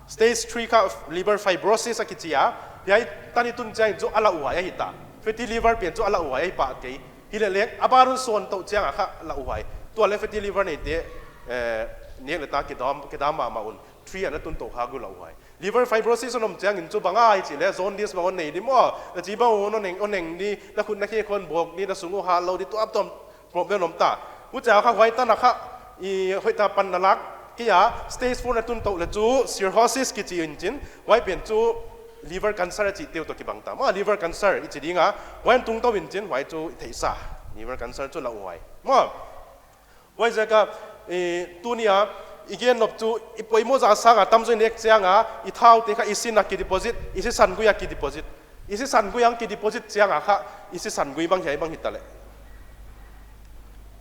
stage three kha liver fibrosis a kichi a, hiai tan i tun chiang chu a lauhuai ahi ta. Fatty liver pen chu a lauhuai ahi pah kei. Hilele a ban un suan tou chiang a kha lauhuai. Tua le fatty liver neite, eh, nek le ta kidam, kidam mahmah un. Three ana tun tou kha gu lauhuai. Liver fibrosis hon om chiangin chu bang ahi chih leh jaundice bang hon nei di maw. Na chi bang hon eng, hon eng di, na khut na khe khon bawk di, na sung uh hat lou di, tuamtuam problem om ta. Huchia kha huai tan a kha, i hoih ta pan na lak kei a, stage four na tun tou le chu cirrhosis kichi in chin, huai pen chu liver cancer a chih teu toh kibang ta. Maw liver cancer i chi ding a, huai tung tou in chin, huai chu i theihsa. Liver cancer chu lauhuai. Maw. Huaiziak a, eh, tunia, i gen nop chu, i poimoh zah sanga tamzaw i nek chiang a, i thaute kha i sin a kideposit, i sisan gui a kideposit. I sisan gui a kideposit chiang a kha, i sisan gui bang hiai bang hi ta le.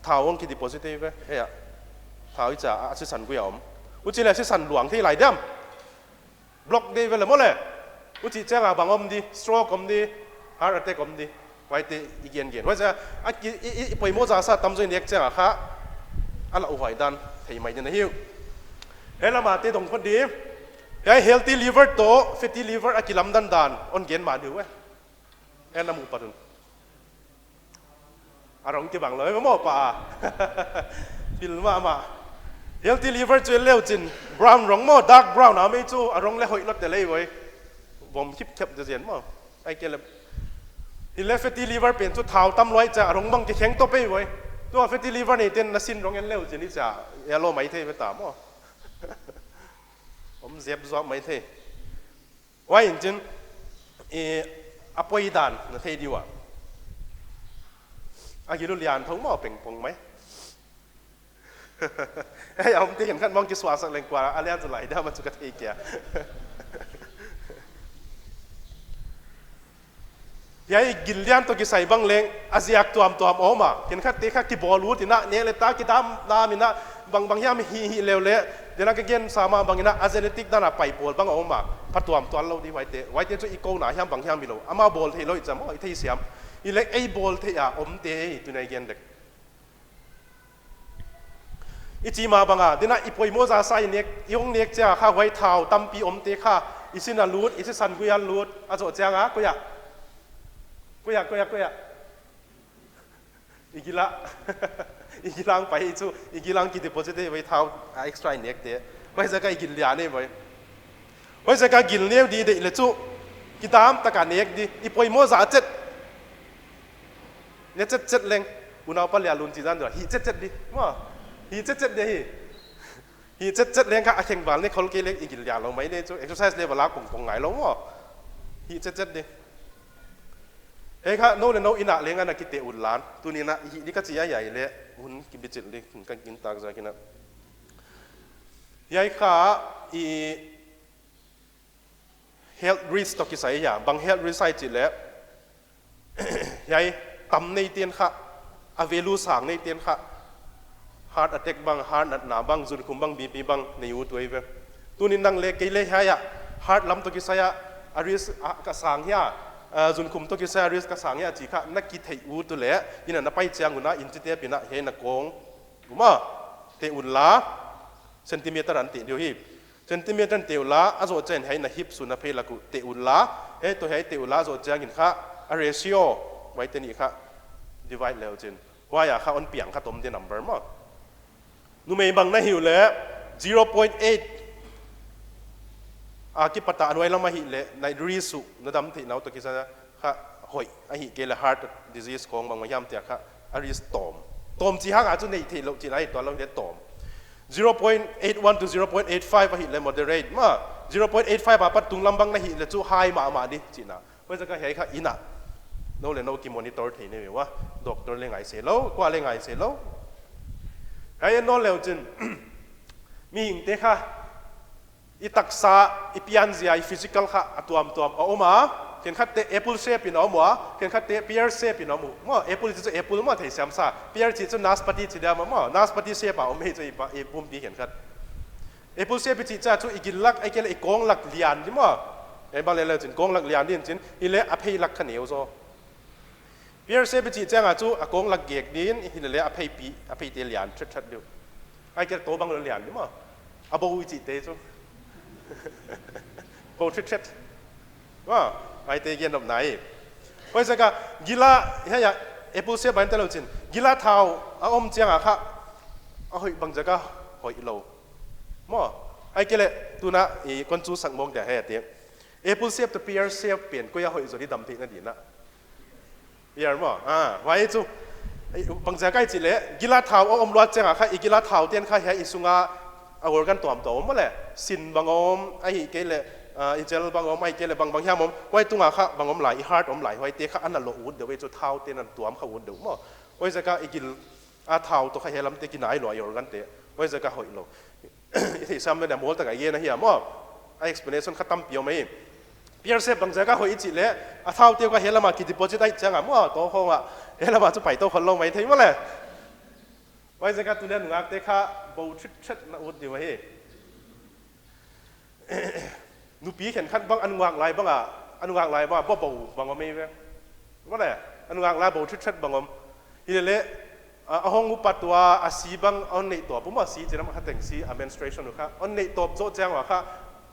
Thau hong kideposit ei ve, hia. Thau i cha a sisan gui a om. Huchi le sisan luang thei lai diam. Block di ve le maw le. Huchi chiang a bang om di, stroke om di, heart attack om di. Huaite i gen gen. Huaiziak a ki, i, i, i poimoh zah sa tamzaw i nek chiang a kha, a lauhuai dan thei mai ding ahi uh. Hiai lam a te dong phot di. Hiai healthy liver toh fatty liver a kilamdan dan hon gen mah di uh e. Hiai na muh pat un. A rong kibang lou e maw pa. Pil mahmah. Healthy liver chu leu chin brown rong maw, dark brown a mei chu a rong le hoih lou te lei voi. Vom khipkhep de zen maw. Ahihkeileh. Hilele fatty liver pen chu thau tam lou ahih chiang a rong bang kikheng tou pei voi. Tua fatty liver neiten na sin rong en leu chin i cha yellow mai thei ve ta maw. Om zep zuak mai thei. Huai in chin, eh, a poi dan na thei di ua. A gil uh lian thou maw pengpong mai. Ei, a omte khenkhat mong kisuaksak leng kua, a lian zaw lai diam a chu ka thei kei a. Hiai gil lian toh kisai bang leng, a ziak tuamtuam om a. Khenkhatte kha kibawl ut in a, nek le ta kidam dam in a, bangbang hiam hi hi leu le, deihna ka gen sa mah bang in a, a genetic dan a pai pawl bang om a. Phatuam tuan lou di huaite, huaite chu i kouna hiam bang hiam hi lou. Amau bawl theih lou i cham, i theisiam. Hilele ei bawl theih a omte, tuna i gen dek. I chi mah bang a, deihna i poimoh zah sa i nek, i hong nek chiang a kha huai thau tampi omte kha, i sin a lut, i sisan gui a lut, a zoh chiang a, koi a. Koi a, koi a, koi a. I gil a. I gil a pai chu, i gil a kideposit e voi thau, a extra i nekte. Huaiziak a i gil lian e voi. Huaiziak a gil neu di deih le chu, Kidam taka nek di, i poimoh zah chet. Ne chet chet leng, unau pa lia lun chi dan dua, hi chet chet di. Maw, hi chet chet di hi. Hi chet chet leng kha a kheng val ne khol kei leng i gil lia lou mai ne chu, exercise level a kong kong ngai lou maw. Hi chet chet di. Hei kha, nou leh nou in a leng ana kite un lan. Tuni'n a, hi di ka chi a hiai leh, hun kibichil di, kan kin tak zak in a. Hiai kha, i health risk toh kisai hia, bang health risk ahi chih leh. Hiai, tam neite'n kha, a value sang neite'n kha. Heart attack bang, heart natna bang, zunkhum bang, B P bang, nei ut uh ahi ve. Tuni'n nang leh kei leh hiai a, heart lam toh kisai a, a risk a ka sang hia, a, zunkhum toh kisai a risk ka sang hia chih kha, na kitheih ut uleh, in a na pai chiang un a, in chitepin a, hiai na kong. Maw, te un la, centimeter in te di uh hi. Centimeter in te un la, a zoh chiangin hiai na hip sung a phei lak uh te un la, hiai toh hiai te un la zoh chiangin kha, a ratio, huaite nih kha, divide le uchin. Huai a kha hon piang kha tom di number maw. Numei bang na hi uleh, zero point eight. A kipat a nuai lam ahih leh, na risk uh, na dam theihna uh toh kisai a kha hoih, ahihkeileh heart disease khong bang mah hiam chih kha, a risk tawm. Tawm chih hang a chu nei theih louh chihna ahi tuanlou leh tawm. Zero point eight one to zero point eight five ahih leh moderate maw. Zero point eight five apat tunglam bang na hih leh chu high mahmah di chihna. Huaiziak a hiai kha in a. Nou leh nou ki monitor thei nei ve ua. Doctor leh ngai se lou, kua leh ngai se lou. Hiai en nawn le uchin. Mihingte kha. I taksa, i pianzia, i physical kha a tuamtuam a om a. Khenkhatte apple shape in a om ua, khenkhatte pear shape in a om uh. Maw, apple chih chu apple maw, theisiam sa. Pear chih chu naspati chih dia maw, maw. Naspati shape a om hi chu i pa, i pumpi khenkhat. Apple shape i chih chiang chu i gil lak, ahihkeileh i kawng lak lian di maw. Hiai bang leh leh uchin kawng lak lian di in chin, hileh a phei lak kha neu zaw. Pear shape i chih chiang a chu a kawng lak gek di in, hileh leh a pheipi, a pheite lian thetheh di uh. Ahihkeileh tou bang lou lian di maw. A bou i chihte chu. Bou thetheh. Maw, huaite gen nop nai. Huaiziak a gil a, hiai a, apple shape bang te lou chin. Gil a thau a om chiang a kha, a hoih bangziak a hoih lou. Maw, ahihkeileh tuna i kon chu sak mawk dia hiai a te. Apple shape toh pear shape pen koi a hoih zaw di dam theihna di'n a. Pear maw, ah, huai chu. Ei, bangziak ahia chih leh, gil a thau a om luat chiang a kha, i gil a thaute'n kha hiai i sung a, a organ tuamtuam om maw leh, sin bang om, ahihkeileh, ah, i gel bang om, ahihkeileh bangbang hiam om, huai tung a kha bang om lai, i heart om lai, huaite kha ana loh ut deuh ei chu thaute'n ana tuam kha ut deuh maw. Huaiziak a i gil a thau toh kha hiai lamte kinai lou a i organ te, huaiziak a hoih lou. I theihsiam leh a mawl tak a i gen ahi a maw. A explanation kha tampi om ei. Pear shape bangziak a hoih i chih leh, a thaute kha hiai lam a ki deposit ahih chiang a maw, tou khong a, hiai lam a chu pai tou khol lou maithei maw leh. Huaiziak a tuni'n nungakte kha bou thetheh na ut di uh ahi. Nupi khenkhat bang a nungak lai bang a, a nungak lai bang a, bou bou bang om ei ve. Maw leh, a nungak lai bou thetheh bang om. Hileh leh, a, a hong upat ua, a si bang hon neih tawp uh maw, si chih lam kha teng si, a menstruation uh kha. Hon neih tawp zoh chiang ua kha,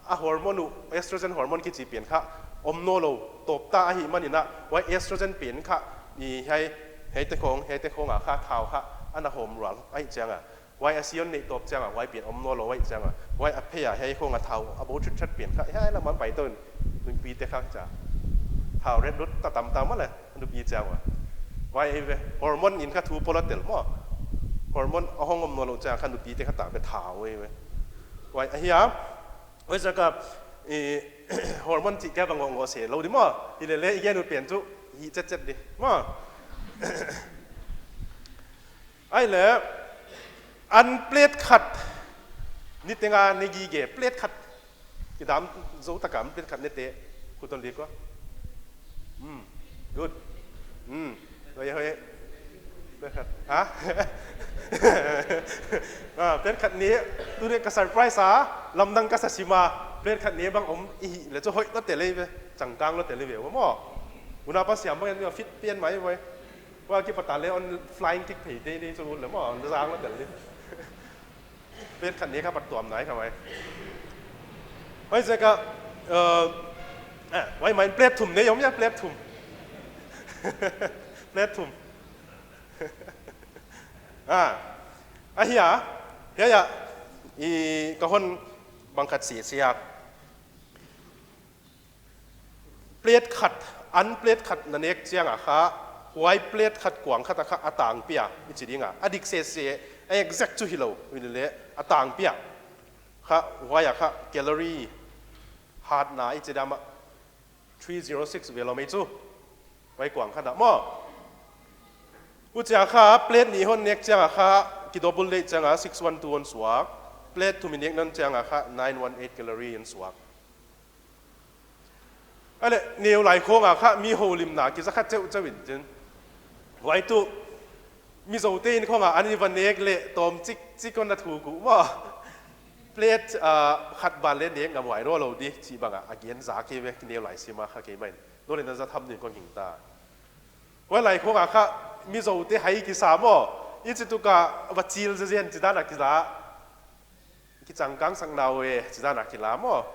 a hormone uh, estrogen hormone kichi pen kha, om nawn lou, tawp ta ahihmanin a, huai estrogen pen kha, i hiai, hiaite khong, hiaite khong a kha, thau kha, ana hawm rual, ahih chiang a. Huai a si hon neih tawp chiang a, huai pen om nawn lou ahih chiang a. Huai a phei a, hiai khong a thau, a bou thetheh pen kha, hiai lam a pai tou in, nupite kha chia. Thau ret lut ta tamtam maw leh, nupi chiang ua. Huai ei ve, hormone in kha thu pawla tel maw. Hormone a hong om nawn lou chiang kha nupite kha ta ve thau ei ve. Huai ahi a, huaiziak a, i, hormone chih kia bang ngoh ngoh se lou di maw. Hileh leh i gen ut pen chu, hi chetchet di. Maw. Ahihleh, an plate khat, niteng a ne gige, plate khat, kidam zou taka an plate khat ne te, khut hon lik ua. Hmm, good. Hmm, hoi, hoi. Plate khat, ha? Ah, plate khat ne, tuni ka surprise a, lamdang ka sa sim a, plate khat ne bang om i hih leh chu hoih lou tel ei ve, changkang lou tel ei ve, maw. Unau pa siam bang en fit pian mai voi. Huai akipat a leh hon flying kick phei di ni chu leh maw, hon zang lou tel di. Plate khat ne kha pat tuam nai kha mai. Huaiziak a, uh, eh, huai mai plate thum ne om hia, plate thum. Plate thum. Ah, ahi a, hiai a, i ka hon bang khat si sia. Plate khat, an plate khat na nek chiang a kha, huai plate khat kuang khat a kha a tangpi a, i chi ding a. A dik sese, a exact chu hilou, hilele a tangpi a. Kha, huai a kha calorie hatna i chi dan a three zero six vel om ei chu. Huai kuang khat a maw. Huchia kha plate nih hon nek chiang a kha, ki double deih chiang a six one two hon suak. Plate thum i nek nawn chiang a kha nine one eight calorie hon suak. Ahihleh, neu lai khong a kha mi houlimna kiza kha cheuhcheuh in chin. Huai tuh, Mizote in khong a an i va nek leh tawm chikchik hon na thuk uh maw. Plate, ah, khat ban leh nek ngam huai ro lou di, chih bang a, a gen za kei ve, neu lai sim a kha kei mai. Nolin a za tham din kon hing ta. Huai lai khong a kha, Mizote hai kisa maw. I chi tuk a va chil zezen chi dan a kila. Kichangkang sak nau e, chi dan a kila maw.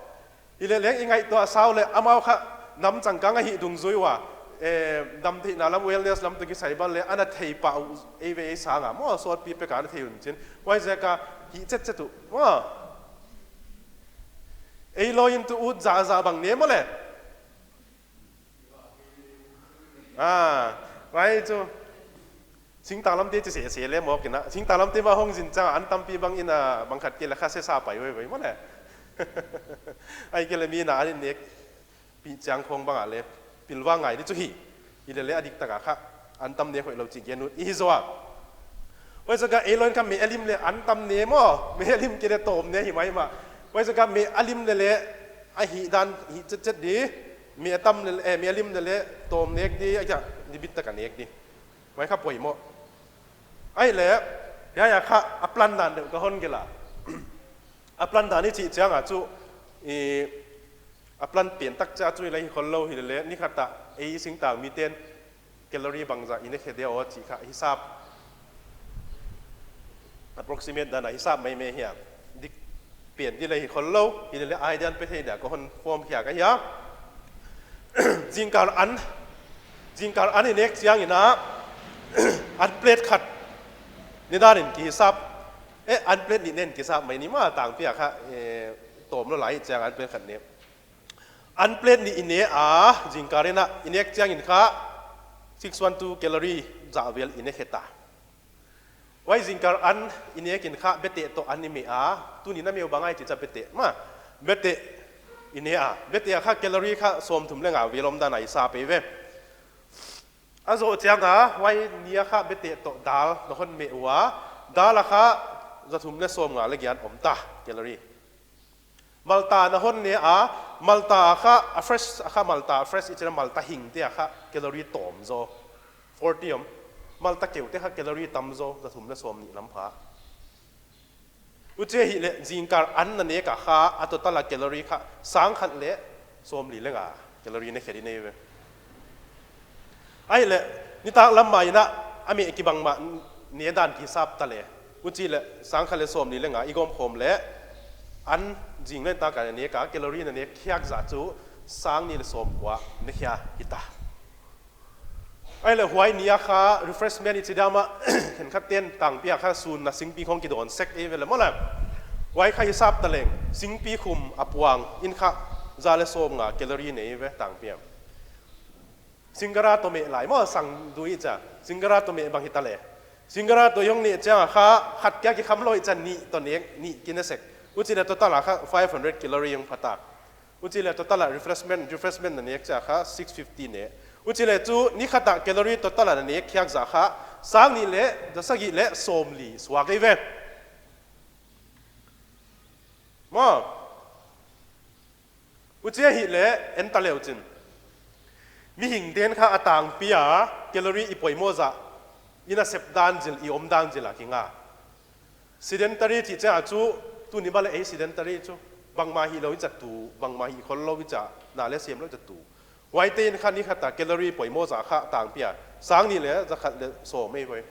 Hilele leng i ngaihtuah sau leh amau kha nam changkang ahih dungzui ua. Eh, nam theihna lam wellness lam toh kisai bang leh ana thei pah uh ei ve ei sang a maw, sawtpi pek a ana thei un chin. Huaiziak a hih chetchet uh maw. Ei lou in tuh ut zahzah bang ne maw le. Ah, huai chu. Singtang lamte chi sese le mawk in a. Singtang lamte mah hong zin chiang a an tampi bang in a bang khat kei leh kha sesa pai veve maw le. Ahihkeileh mi na an i nekpih chiang khong bang a leh pilvang ngai di chu hi. Hilele a diktak a kha an tam ne khoih lou chih gen ut i hi zaw a. Huaiziak a ei lou in kha meh a lim leh an tam ne maw. Meh a lim kei leh tawm ne hi maimah. Huaiziak a meh a lim leh leh a hih dan hih chetchet di. Meh a tam leh, eh, meh a lim leh leh tawm nek di, a kia di bit tak a nek di. Huai kha poimoh. Ahihleh, hiai a kha a plan dan deuh ka hon gelh a. A plan dan i chih chiang a chu, i, a plan pian tak chiah chu i la hi khol lou hilele, ni khat a ei singtang miten calorie bangzah i ne khe dia aw chih kha hisap. Approximate dan a hisap maimai hia. Dik pian di la hi khol lou, hilele idea pe thei dia ka hon form khia ka hia. Zingkal an, zingkal an i nek chiang in a, an plate khat ne dan in kihisap. Eh, an plate nih nen kisap mai ni maw, tangpi a kha, eh, tawm lou lai chiang an plate khat ne. An plate nih i ne a, zingkal in a, i nek chiang in kha, six one two calorie zah vel i ne khe ta. Huai zingkal an i nek in kha beteh toh an i meh a, tuni na meh uh bang ahia chih chiang beteh maw. Beteh i ne a, beteh a kha calorie kha sawmthum leh nga vel om dan a i sa pei ve. A zoh chiang a, huai ni a kha beteh toh dal na hon meh ua, dal a kha zathum leh sawmnga leh giat om ta calorie. Malta na hon ne a, malta a kha, a fresh, a kha malta, a fresh i chih a malta hingte a kha calorie tawm zaw. Forty om. Malta keute kha calorie tam zaw, zathum leh sawmnih lam pha. Huchi hileh zingkal an na nek a kha, a total a calorie kha, sang khat leh sawmli leh nga calorie ne khe di nei ve. Ahihleh, nitaklam mah in a, a meh kibang mah ne dan kihisap ta leh. Huchi leh, sang khat leh sawmli leh nga i gawm khawm leh, an zing leh tak a na nek a, calorie na nek khiak zah chu, sang nih leh sawmkua ne khia hi ta. Ahihleh huai ni a kha refreshment i chih dan a, khenkhat ten tangpi a kha sun na singpi khong kidawn sek ei ve le maw le. Huai kha hisap ta leng, singpi khum a puang in kha za leh sawmnga calorie nei ve tangpi a. Singara toh meh lai maw, sang dui i chih a. Singara toh meh bang hita leh. Singara toh i hon ne chiang a kha, khat kia kikham lou i chih a nih toh nek, nih ki ne sek. Huchi leh total a kha five hundred calorie hong pha ta. Huchi leh total a refreshment, refreshment na nek chiang a kha six fifty ne. Huchi leh chu ni khat a calorie total a na nek khiak zah kha, sang nih leh, za sagih leh sawmli suak ei ve. Maw. Huchi hileh, en ta leu chin. Mihing ten kha a tangpi a, calorie i poimoh zah, i nasep dan zil, i om dan zil a kinga. Sedentary chih chiang a chu, tuni bang leh ei sedentary chu. Bangmah hih lou i chih a tu, bangmah hih khol lou i chih a, na leh siam lou i chih a tu. Huaite in kha ni khat a calorie poimoh zah kha tangpi a, sang nih leh, za khat leh sawm ei ve.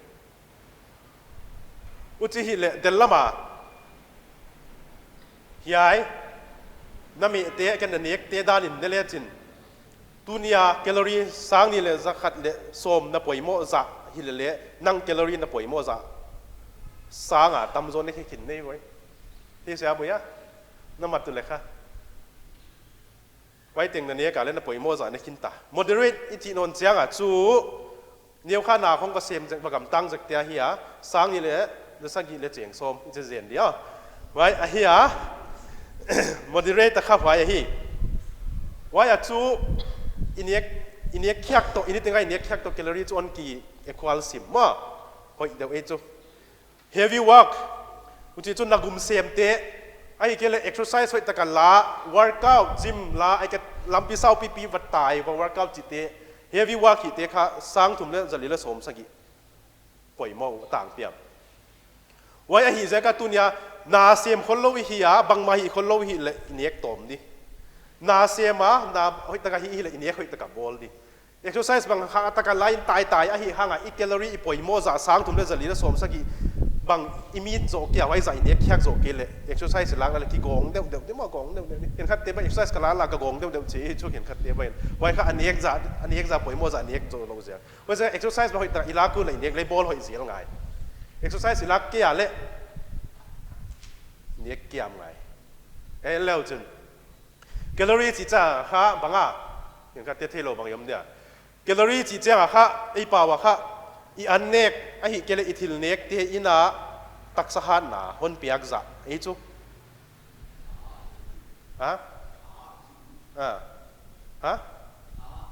Huchi hileh, del lam a. Hiai, na mehte, ken na nekte dan in ne le chin. Tuni a calorie sang nih leh za khat leh sawm na poimoh zah hilele, nang calorie na poimoh zah. Sang a tam zaw ne khe khin nei ve. Hi sia buya, na mat tu leh kha. Huai teng na nek a leh na poimoh zah na khin ta. Moderate i chih nawn chiang a chu, neu kha na khong va sem zek, va gamtang zek te ahi a, sang nih leh za sagih leh cheng sawm i chi zen dia. Huai ahi a, moderate a kha huai ahi. Huai a chu, i nek, i nek khiak toh, i ni teng a i nek khiak toh calorie chu hon ki equal sim maw. Hoih deuh ei chu. Heavy work, huchi chu na gum sem te, ahihkeileh exercise hoih taka la, workout, gym la, ahihkeileh lampi saupipi va tai, va workout chih te, heavy work hih te kha sang thum leh za li leh sawm sagih poimoh uh a tangpi a. Huai ahih ziak a tuni a na sem khollou i hi a, bangmah hih khollou i hih leh i nek tawm di. Na sem a, na hoih taka hih i hih leh i nek hoih taka bawl di. Exercise bang kha taka la in taitai ahih hang a i calorie i poimoh zah sang thum leh za li leh sawm sagih bang i meet zoh kei a, huai zah i nek khiak zoh kei leh exercise i lak leh kigawng deuhdeuh di maw, gawng deuhdeuh di. Khenkhat te bang exercise ka la la ka gawng deuhdeuh chi chu khenkhat te bang. Huai kha a nek zah, a nek zah poimoh zah nek zoh lou ziak. Huai zah exercise bang hoih taka i lak uh leh i nek leh bawl hoih zel ngai. Exercise i lak kei a leh nek kiam ngai. Ei leh uchin. Calorie chih chiang a kha bang a, khenkhat te theilou bang i om dia. Calorie chih chiang a kha, ei pau a kha, i an nek, ahihkeileh i thil nek te in a taksa hatna hon piak zah, ei chu. Ha? Ha? Ha?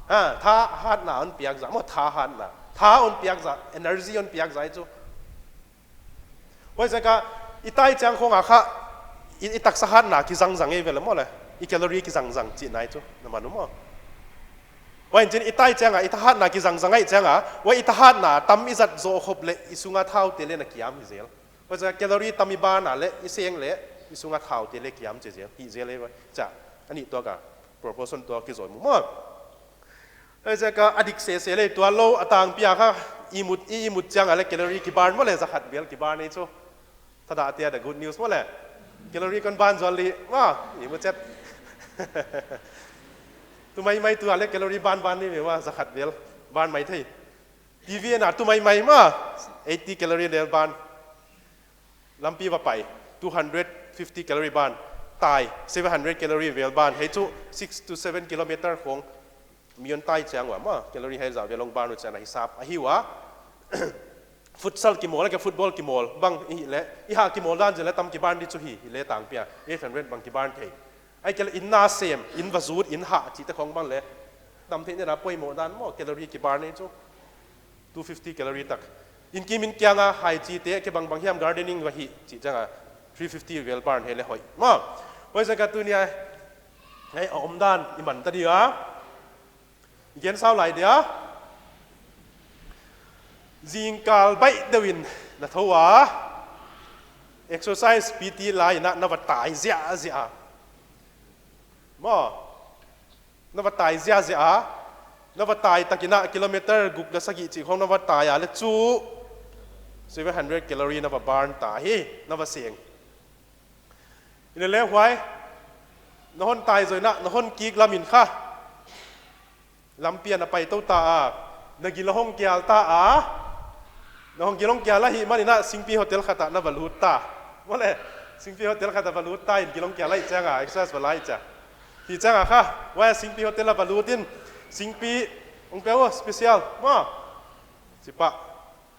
Ha, tha hatna hon piak zah, maw tha hatna. Tha hon piak zah, energy hon piak zah, ei chu. Huaiziak a, i tai chiang khong a kha, i, i taksa hatna kizangzang ei ve leh maw leh, i calorie kizangzang chihna ei chu, na man uh maw. Huai in chin i tai chiang a, i tha hatna kizangzang ahih chiang a, huai i tha hatna tam i zat zoh khop leh, i sung a thau te leh na kiam hi zel. Huaiziak a calorie tam i burn a leh, i seng leh, i sung a thau te leh kiam chi zel, hih zel ei ve, chia, a nih tuak a, proportion tuak kizom uh maw. Huaiziak a a dik sese leh tuanlou a tangpi a kha, ihmut, i ihmut chiang a leh calorie ki burn maw leh za khat vel ki burn ei chu. Thadah te a the good news maw leh. Calorie kon burn zual di, maw, ihmut chet. Tu maimai tu a leh calorie burn burn ni ve maw, za khat vel. Burn maithei. T V en a tu maimai maw, eighty calorie vel burn. Lampi va pai, two hundred fifty calorie burn, tai, seven hundred calorie vel burn, hiai chu six to seven kilometer khong mi hon tai chiang ua maw, calorie hiai zah vel hong burn uh chiang a hisap ahi ua. Futsal kimawl, ke football kimawl, bang i hih leh, i hah kimawl dan zel leh tam ki burn di chu hi, hi leh tangpi a, eight hundred bang ki burn thei. Ahihkeileh in na sem, in va zut, in hah, chih te khong bang leh. Tam theih nena poimoh dan maw, calorie ki burn ei chu. Two fifty calorie tak. In kim in kiang a hai chi te, ke bangbang hiam gardening va hih, chih chiang a, three fifty vel burn hi leh hoih. Maw, huaiziak a tuni a, ei a om dan, i man ta di a. I gen sau lai dia. Zingkal baih deuh in na thou a. Exercise P T la in a na va tai ziahziah a. Maw, na va tai ziahziah a. Na va tai tak in a kilometer guk leh sagih chih khong na va tai a leh chu seven hundred calorie na va burn ta hi, na va seng. Hileh leh huai, na hon tai zoh in a, na hon kik lam in kha. Lampi a na pai tou ta a, na gil hong kial ta a, na hong gil hong kial ahihman in a Singpi hotel khat ah na va lut ta. Maw leh, Singpi hotel khat ah va lut ta in gil hong kial ahih chiang a, exercise va la ahih chiang. Hih chiang a kha, huai Singpi hotel ah va lut in, Singpi, hong pe uh special, maw. Chi pah,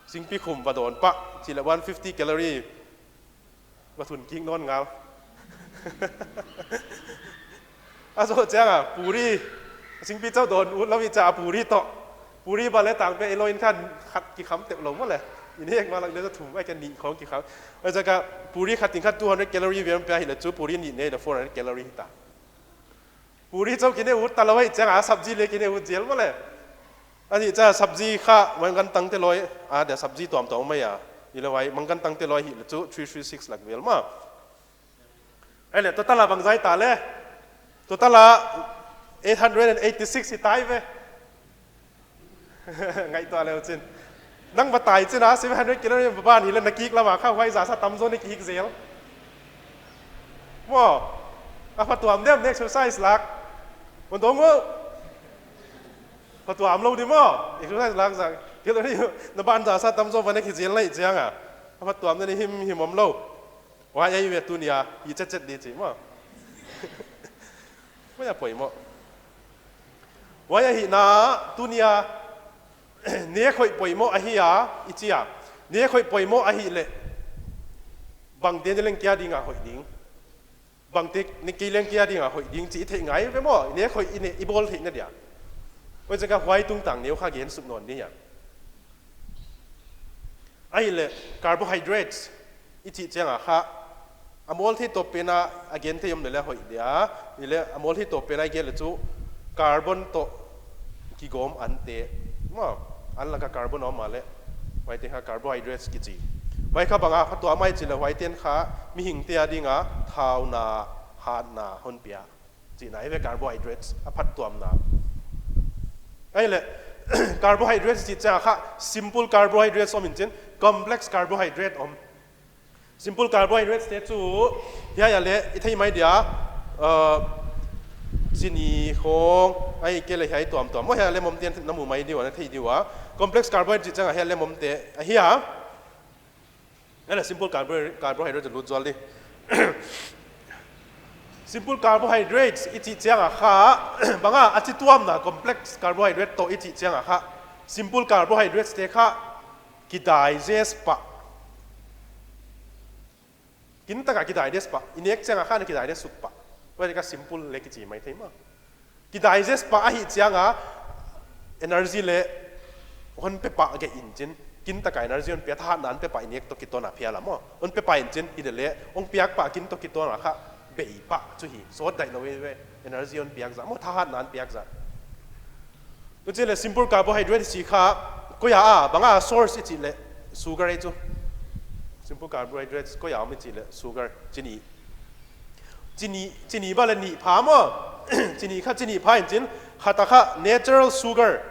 Singpi khum va dawn pah, chi leh one fifty calorie. Va thun kik nawn ngal. A zoh chiang a, puri, Singpi chauh dawn ut lou i chia puri toh. Puri bang leh tangpi a i lo in khan khat kikham tep lou maw leh. I nek ma lak leh za thum ai ka nih khong kikham. Huaiziak a puri khat in kha two hundred calorie vel pia hileh chu puri nih nei leh four hundred calorie hita. Puri chauh kine ut talou ahih chiang a sabji leh kine ut zel maw leh. A nih chiang a sabji kha mangkantang te loi, a dia sabji tuamtuam mai a. Hileh huai mangkantang te loi hileh chu three three six lak vel maw. Ahihleh total a bangzah ta leh. Total a eight hundred and eighty-six hi tai ve. Ngaihtuah leu chin. Nang va tai chin a, seven hundred calorie va burn hileh na kik lam a kha huai zah sa tamzaw na kik zel. Maw, a phatuam diam na exercise lak. Hon dong maw. Phatuam lou di maw, exercise lak zah. Calorie na burn zah sa tamzaw va na kik zel na hih chiang a. A phatuam na ni himhim om lou. Huai ahi ve tuni a, i chetchet di chi maw. Huai a poimoh. Huai ahihna, tunia nek hoih poimoh ahi a, i chi a. Nek hoih poimoh ahihleh, bangte ne leng kia ding a hoih ding. Bangte ne kei leng kia ding a hoih ding chih i theih ngai ve maw. Nek hoih i ne, i bawl theihna dia. Huaiziak a huai tungtang neu kha gen suk nawn ni a. Ahihleh carbohydrates i chih chiang a kha, a mawl thei tawp pen a, a gen thei om leh leh hoih dia. Ahihleh a mawl thei tawp pen a i gen leh chu carbon toh kigawm ante. Maw, an lak a carbon om a leh, huaite kha carbohydrates kichi. Huai kha bang a phatuam ahia i chih leh huaite'n kha mihingte a ding a thauna, hatna hon pia chihna ahi ve carbohydrates a phatuamna. Ahihleh carbohydrates chih chiang a kha simple carbohydrates om in chin, complex carbohydrate om. Simple carbohydrates te chu hiai a leh i thei mai dia, uh, chini khong, ahihkeileh hiai tuamtuam. Maw, hiai a leh om te'n na mu mai di ua, na thei di ua. Complex carbohydrate chih chiang a hiai a leh om te ahi a. Ahihleh simple carbo-, carbohydrate lut zual di. Simple carbohydrates i chih chiang a kha, bang a, a chi tuamna complex carbohydrate toh i chih chiang a kha, simple carbohydrates te kha kidigest pah. Kintak a kidigest pah. I nek chiang a kha na kidigest suk pah. Huai kha simple leh kichi mai thei maw. Kidigest pah ahih chiang a energy leh hon pe pah gei in chin, kintak a energy hon pia, thahatna hon pe pah i nek toh kiton a phial a maw. Hon pe pah in chin, hileh leh hon piak pah kin toh kiton a kha bei pah chu hi. Sawt dai lou ve, energy hon piak zah maw, thahatna hon piak zah. Huchi leh simple carbohydrate chih kha, koi a, bang a source i chih leh sugar ahi chu. Simple carbohydrates koi a om i chih leh sugar, chini. Chini, chini bang leh nih pha maw. Chini kha chini pha in chin, khat a kha natural sugar.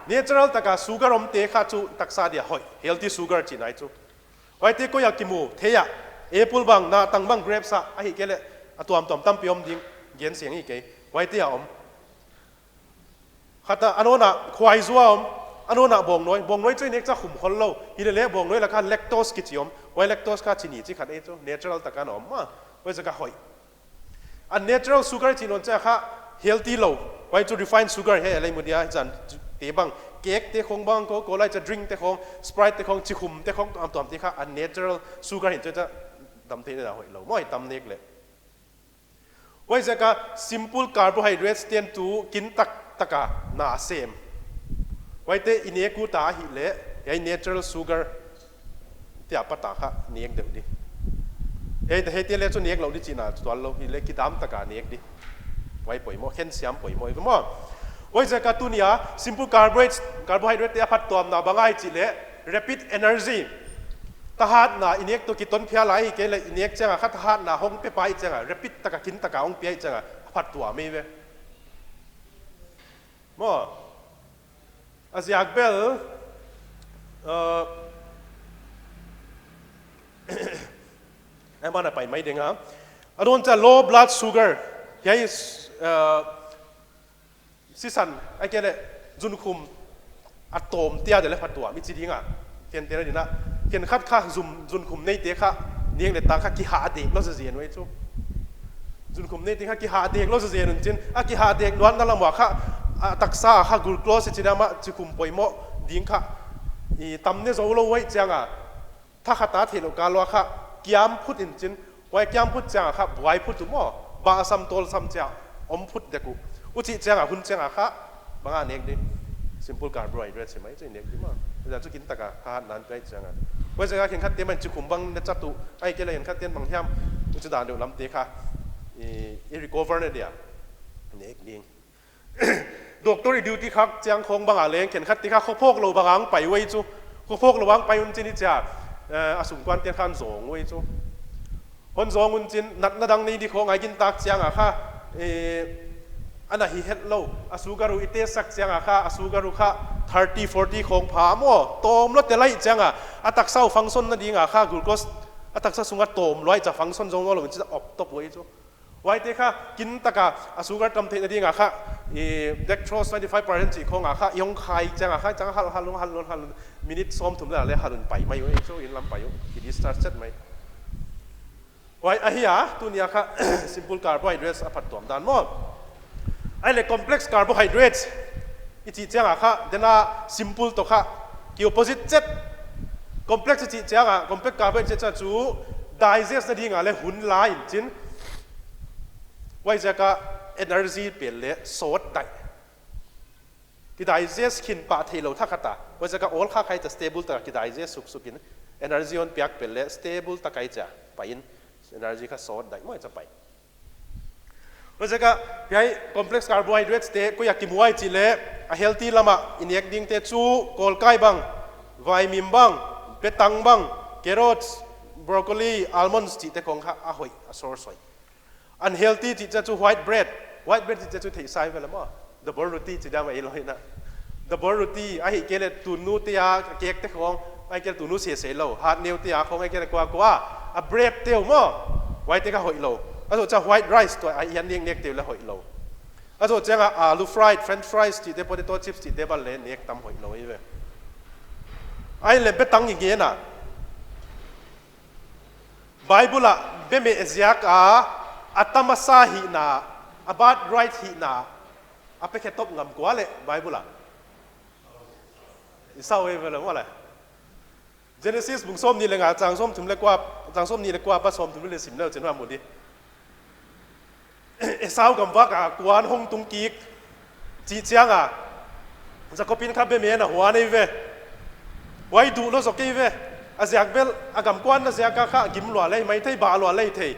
Natural tak a sugar om te kha chu taksa dia hoih, healthy sugar chihna ahi chu. Huaite koi a kimu thei a, apple bang, nahtang bang, grapes a, ahihkeileh a tuamtuam tampi om ding, gen siang hi kei. Huaite a om. Khat a, a nawn a khuaizua om, a nawn a bawngnawi, bawngnawi chu i nek chiang khum khol lou, hileh leh bawngnawi lak a kha lactose kichi om, huai lactose kha chini chi khat ahi chu, natural tak a na om maw, huaiziak a hoih. A natural sugar chih nawn chiang a kha healthy lou, huai chu refined sugar hi a leh i mu dia, zan te bang, cake te khong bang, Coca-Cola chia drink te khong, Sprite te khong, chi khum te khong, tuamtuam te kha, a natural sugar hi chu chia dam theihna hoih lou, maw i tam nek leh. Huaiziak a simple carbohydrates te'n tu kintak tak a na sem. Huaite i nek ut a ahihleh, hiai natural sugar te apat a kha nek deuh di. Hiai, hiaite leh chu nek lou di chihna tuan lou, hileh kidam tak a nek di. Huai poimoh, khensiam poimoh, i ve maw. Huaiziak a tunia simple carbohydrates, carbohydrate te a phatuamna bang ahia i chih leh, rapid energy. Thahatna i nek toh kiton phial a, ahihkeileh i nek chiang a kha thahatna hong pe pah i chih chiang a, rapid tak a kintak a hong pia i chih chiang a, a phatuam ahi ve. Maw. A ziak bel, uh, ai mana pai mai ding a. A dawn chiah low blood sugar. Hiai, uh, sisan, ahihkeileh zunkhum a tawm te a di leh phatuam i chi ding a. Khenkhat te na ding a. Khenkhat kha zum, zunkhum neite kha, nek leh tak kha kihah dek lou zenzen uh ahi chu. Zunkhum neite kha kihah dek lou zenzen un chin, a kihah dek luatna lam uah kha, a taksa kha glucose i chih dan mah chi khum poimoh ding kha, i tam ne zou lou uh ahih chiang a, thakhat a theih louh kal uah kha kiam phut in chin, huai kiam phut chiang a kha buai phut uh maw, bahsam tawlsam chia om phut dek uh. Huchih chiang a hun chiang a kha bang a nek di, simple carbohydrate hi mai chu i nek di maw. Huaiziak chu kintak a thahatna hon pia i chih chiang a. Huaiziak a khenkhat te mah in chi khum bang ne chat uh, ahihkeileh khenkhat te'n bang hiam, huchi dan deuh lam te kha i, i recover na dia nek ding. Doctor i duty khak chiang khong bang a leng, khenkhat te kha khophawk lou bang a hong pai uh ahi chu. Khophawk lou bang a hong pai un chin i chia, eh, a sungkuan te kha hon zawng uh ahi chu. Hon zawng un chin, natna dang nei di khong a i gintak chiang a kha, eh, ana hi het lou. A sugar uh i test sak chiang a kha, a sugar uh kha thirty, forty khong pha maw. Tawm lou tel ahih chiang a, a taksa uh function na ding a kha, glucose a taksa sung a tawm lou ahih chiah function zou lou in chin a op top uh ahi chu. Huaite kha, kintak a, a sugar tam theihna ding a kha, i dextrose twenty-five percent chih khong a kha, i hong khai chiang a kha, chiang a hal, hal, hal, hal, hal, minute sawmthum leh leh hal un pai mai uh ahi chu, inn lam pai uh, ki discharge chet mai. Huai ahi a, tunia kha, simple carbohydrates a phatuam dan maw. Ahihleh complex carbohydrates i chih chiang a kha, dena simple toh kha ki opposite chet. Complex i chih chiang a, complex carbohydrates chu digest na ding a leh hun la in chin. Huaiziak a energy pel leh sawt daih. Ki digest khin pah theilou thakhat a. Huaiziak a awl kha khai ta stable ta ki digest suksuk in. Energy hon piak pel leh stable ta kai cha. Pai in energy kha sawt daih maw cha pai. Huaiziak a hiai complex carbohydrates te koi a kimu ai chih leh a healthy lam a i nek ding te chu kawlkai bang, vaimim bang, betang bang, carrots, broccoli, almonds chih te khong kha a hoih, a source hoih. Unhealthy chih chu white bread, white bread chih chu theihsa i ve leh maw. Double roti chih diam a i lou hi na. Double roti, ahihkeileh tunu te a cake te khong, ahihkeileh tunu sese lou, hat neu te a khong, ahihkeileh kua kua, a bread te uh maw, huai te kha hoihlou. A zoh chiang white rice toh a hian nek nek te uh leh hoihlou. A zoh chiang a alu fried, french fries chih te, potato chips chih te bang leh nek tam hoihlou i ve. Ahihleh betang i gen a. Bible ah bemeh ziak a, a tamasa hihna, a birthright hihna, a pekhe top ngam kua leh Bible ah. Esau e ve leh maw leh. Genesis bung sawmnih leh nga chang sawmthum leh kua, chang sawmnih leh kua apat sawmthum leh sim leh chin hua mu di. Esau gamvak a kuan hong tung kik chih chiang a, Jakob in kha bemeh na huan ei ve. Huai duh lou zok ei ve. A ziak bel, a gam kuanna ziak a kha gim lua leh maithei, bah lua leh thei.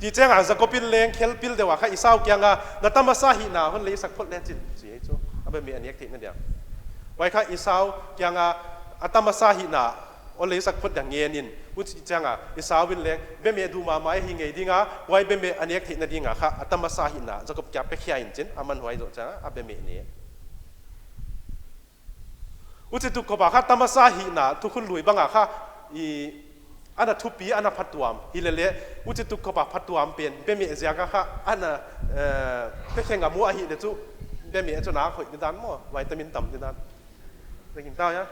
Chih chiang a Jakob in leng khelpil deuh a kha Esau kiang a, na tamasa hihna hon leisak phot leh chin, chi ei chu. A bemeh a nek theihna dia. Huai kha Esau kiang a, a tamasa hihna hon leisak phot dia ngen in, huchi chiang a Esau in leng bemeh duh mahmah hi ngei ding a, huai bemeh a nek theihna ding a kha a tamasa hihna Jakob kia pe khia in chin, aman huai zoh chiang a, a bemeh ne. Huchi tu khop a kha tamasa hihna thukhun lui bang a kha, i, ana thupi, ana phatuam. Hi leh leh, huchi tu khop a phatuam pen, bemeh ziak a kha, ana, eh, pe khe ngam uh ahihleh chu, bemeh chu na hoih di dan maw, vitamin tam di dan. Takin ta ya.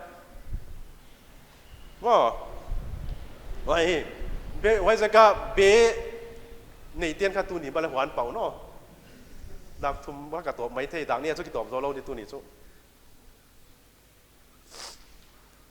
Maw. Huai, be, huaiziak a be neiten kha tuni bang leh huan pau no. Dak thum bang ka tawp maithei, dak nih a chu kitawp zou lou di tuni chu.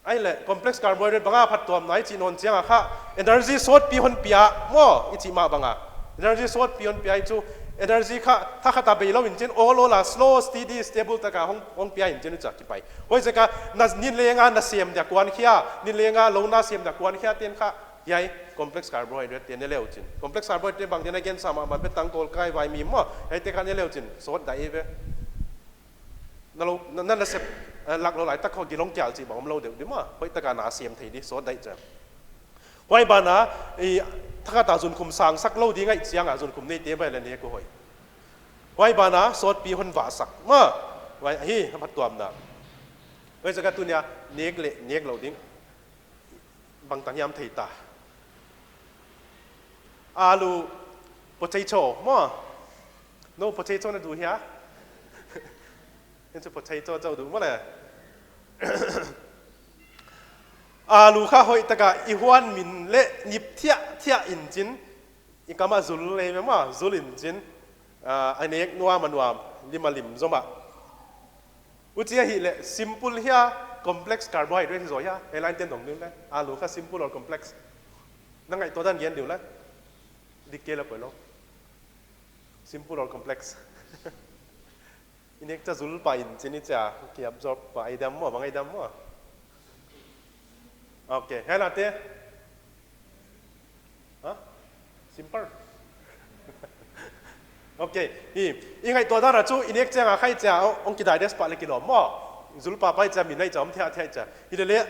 Ahihleh, complex carbohydrate bang a phattuamna i chih nawn chiang a kha, energy sawtpi hon pia, maw, i chih mah bang a. Energy sawtpi hon pia i chu, energy kha, thakhat a bei lou in chin, awl awl a slow, steady, stable tak a hong, hong pia in chin i cha kipai. Huaiziak a, na, ni leng a na sem dia kuan khia, ni leng a lou na sem dia kuan khia ten kha, hiai, complex carbohydrate te ne leu chin. Complex carbohydrate bang te na gen sa mah, betang, kawlkai, vaimim maw, hiai te kha ne leu chin, sawt daih ve. Na lou, na, na, na sep, eh, lak lou lai tak khong gilong kial chih bang om lou deuh di maw. Hoih tak a na sem thei di, sawt daih chiang. Huai ban a, i, thakhat a zunkhum sangsak lou di ngaih chiang a zunkhum neite bang leh nek uh hoih. Huai ban a, sawtpi hon vahsak. Maw, huai hi, a phattuamna. Huaiziak a tuni a, nek leh, nek lou ding. Bangtan hiam thei ta. Alu, potato, maw. No, potato na duh hia? Ken chu potato chauh duh maw leh. Alu kha hoih tak a i huan min leh nip thiah thiah in chin. I kam a zul leh maw, zul in chin. Ah, a nek nuam a nuam, lim a lim zom a. Huchi ahihleh simple hia, complex carbohydrate hi zaw hia, hiai line ten dong ding leh. Alu kha simple or complex. Na ngaihtuah dan gen di uh leh. Dik kei leh poi lou. Simple or complex. I nek chiah zul pah in chin i chia, ki absorb pah i dam maw, bang i dam maw. Ok, hiai lah te. Ha? Simple. Ok, i, i ngaihtuah dan a chu, i nek chiang a khai chia, hong, hong ki digest pah leh kilawm maw. Zul pah pah i chia, min a i chia, om thiah thiah i chia. Hi leh leh,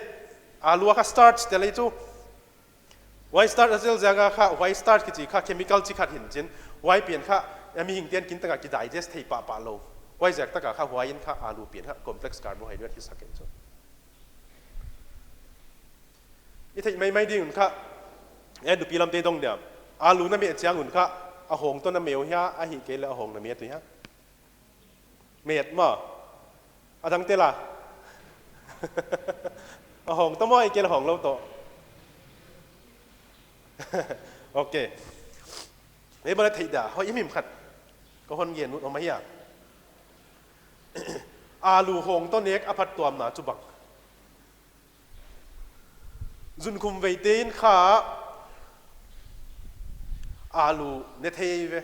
alu a kha starch te leh chu. Huai starch a zel ziak a kha, huai starch kichi kha chemical chi khat hi in chin. Huai pen kha, a mihing ten kin tak a ki digest thei pah pah lou. Huaiziak tak a kha, huai in kha, alu pen kha, complex carbohydrate hi sak in chu. I theih maimai ding un kha, eh, nupi lam te dong diam. Alu na meh chiang un kha, a hong toh na meh uh hia, ahihkeileh a hong na meh uh hia. Meh maw. A dang te lah. A hong toh maw, ahihkeileh hong lou toh. Ok. Ei bang leh theih dia, hoih himhim khat. Ka hon gen ut om ahia. Alu hong toh nek a phattuamna chu bang? Zunkhum veite in kha alu ne thei ve.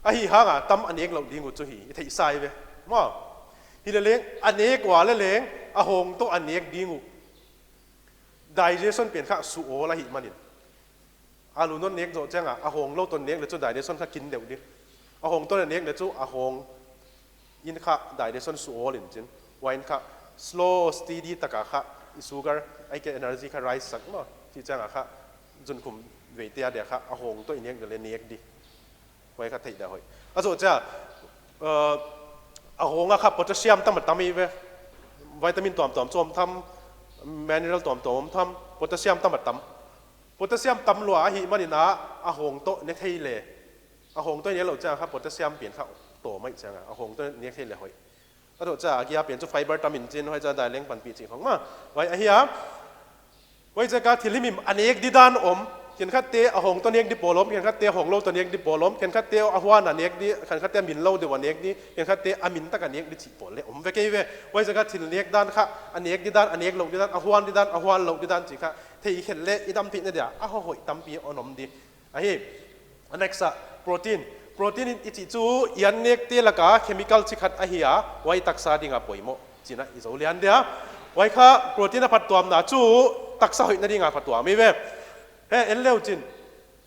Ahihhang a tam a nek louh ding uh chu hi i theihsa ve maw. Hileleng a nek ua leleng a hong toh a nek ding uh, digestion pen kha suawl ahihmanin, alu non nek zoh chiang a a hong lou toh nek leh chu digestion kha kin deuh di. A hong toh nek leh chu a hong in kha digestion suawl in chin, huai in kha slow steady taka kha i sugar, ahihkeileh energy kha rise sak maw. Chih chiang a kha zunkhum veite a dia kha a hong toh i nek leh nek di. Huai kha theih dia hoih. A zoh chiang a, uh, a hong a kha potassium tam a tam hi ve. Vitamin tuamtuam chu om tham, mineral tuamtuam om tham, potassium tam a tam. Potassium tam lua ahihmanin a, a hong toh nek thei leh, a hong toh i nek louh chiang a kha potassium pen kha tawm mai chiang a, a hong toh nek thei leh hoih. A zoh chiang a, a kia pen chu fiber tam in chin, huai chiang a dai leng panpih chih khong maw. Huai ahi a. Huaiziak a thil himhim a nek di dan om. Khenkhatte a hong toh nek di pawl om, khenkhatte a hong lou toh nek di pawl om, khenkhatte a huan a nek di, khenkhatte a min lou deuh a nek di, khenkhatte a min taka nek di chih pawl leh om ve kei ve. Huaiziak a thil nek dan kha, a nek di dan, a nek louh di dan, a huan di dan, a huan louh di dan chih kha thei khelh leh i damtheihna dia a hoih tampi a om di. Ahi, a next a, protein. Protein i chih chu i an nekte laka chemical chi khat ahi a, huai taksa dinga poimoh chihna i zou lian dia. Huai kha protein a phattuamna chu taksa hoihna dinga phattuam hi ve. He, en leu chin,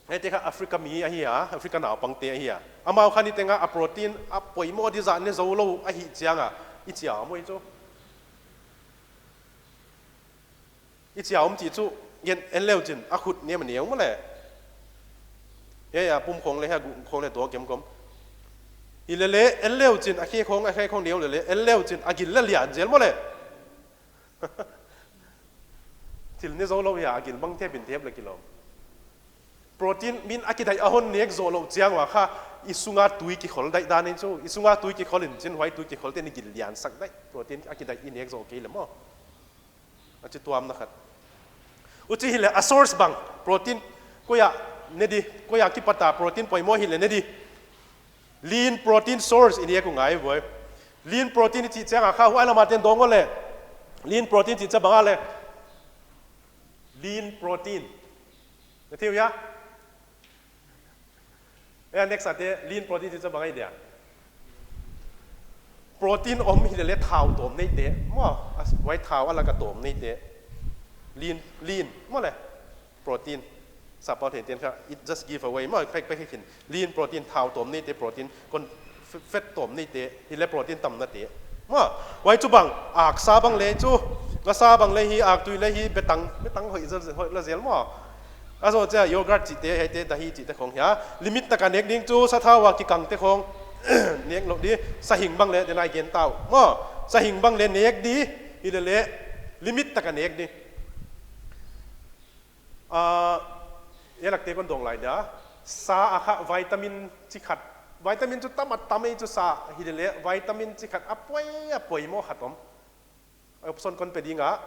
hete kha Africa mi ahi a, Africa naupangte ahi a. Amau kha niteng a a protein a poimoh di zah ne zou lou ahih chiang a, i chia om uh chu. I chia om chih chu, en, en leu chin, a khut nem a neu maw leh. He, a pum khong leh, he, a guk khong leh, tua kem kom. Hileleh, en leu chin, a khe khong, a khe khong neu leleh, en leu chin, a gil leh lian zel maw leh. Thil ne zou lou hia, a gil bang thep in thep leh kilawm. Protein min a kidai a hon nek zoh louh chiang ua kha, i sunga tui kikhol daih dan in chu, i sunga tui kikhol in chin, huai tui kikhol te ni gil lian sak daih. Protein a kidai i nek zoh kei leh maw. A chituamna khat. Huchi hileh a source bang, protein koi a ne di, koi a kipat a protein poimoh hileh ne di. Lean protein source i nek uh ngai voi. Lean protein i chih chiang a kha huai lam a ten dong leh. Lean protein chih chiang bang a leh. Lean protein. Na thei uh hia? Eh, next a te, lean protein chih chiang bang ahi dia. Protein om hileleh thau tawm neite. Maw, as, huai thau a laka tawm neite. Lean, lean, maw leh. Protein. Sapau thei ten kha, it just give away. Maw, pek, pek hi khin. Lean protein, thau tawm neite, protein, kon f-, fat tawm neite, hileh protein tamna te. Maw, huai chu bang, aksa bang leh chu, ngasa bang leh hi, aktui leh hi, betang, betang hoih zel, hoih lua zel maw. A zoh chiang a yogurt chihte, hete, dahi chihte khong hia. Limit taka nek ding chu, sathau a kikang te khong. Nek lou di, sahing bang leh, den a i gen ta uh. Maw, sahing bang leh nek di, hileleh, limit taka nek di. Ah, e lak te kon dong lai dia. Sa a kha vitamin chi khat. Vitamin chu tam a tam ei chu sa, hileleh, vitamin chi khat a poi, a poimoh khat om. Option kon pe ding a,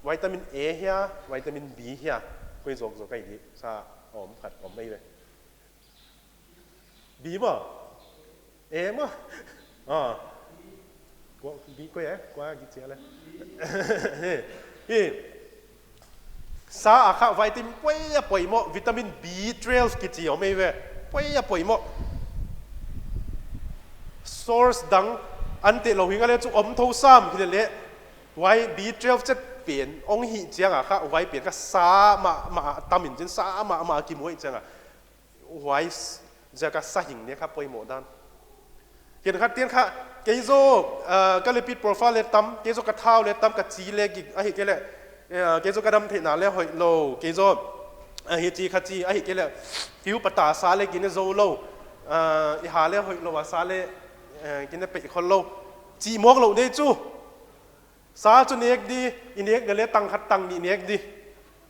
vitamin A hia, vitamin B hia, koi zawk zawk ahi di, sa om khat om mai ve. B maw? A maw? Ah. Kua, B koi eh? Kua ki chia leh. He. He. Sa a kha vitamin poi a poimoh, vitamin B twelve kichi om ei ve. Poi a poimoh. Source dang an te lou hing a leh chu om thou sam hileleh. Huai B twelve chet pen, ong hih chiang a kha, huai pen kha sa mahmah tam in chin, sa mahmah kimu ahih chiang a. Huai s-, ziak a sahing nek kha poimoh dan. Khenkhat ten kha, kei zaw, ah, ka lipid profile leh tam, kei zaw ka thau leh tam, ka chi leh gik, ahihkeileh, eh, kei zaw ka damtheihna leh hoih lou, kei zaw, ah, hichi khachi, ahihkeileh, hiu pata sa leh ki ne zou lou, ah, i ha leh hoih lou a sa leh, eh, ki ne peih khol lou. Chi mawk lou di chu. Sa chu nek di, i nek leleh tang khat tang nih nek di.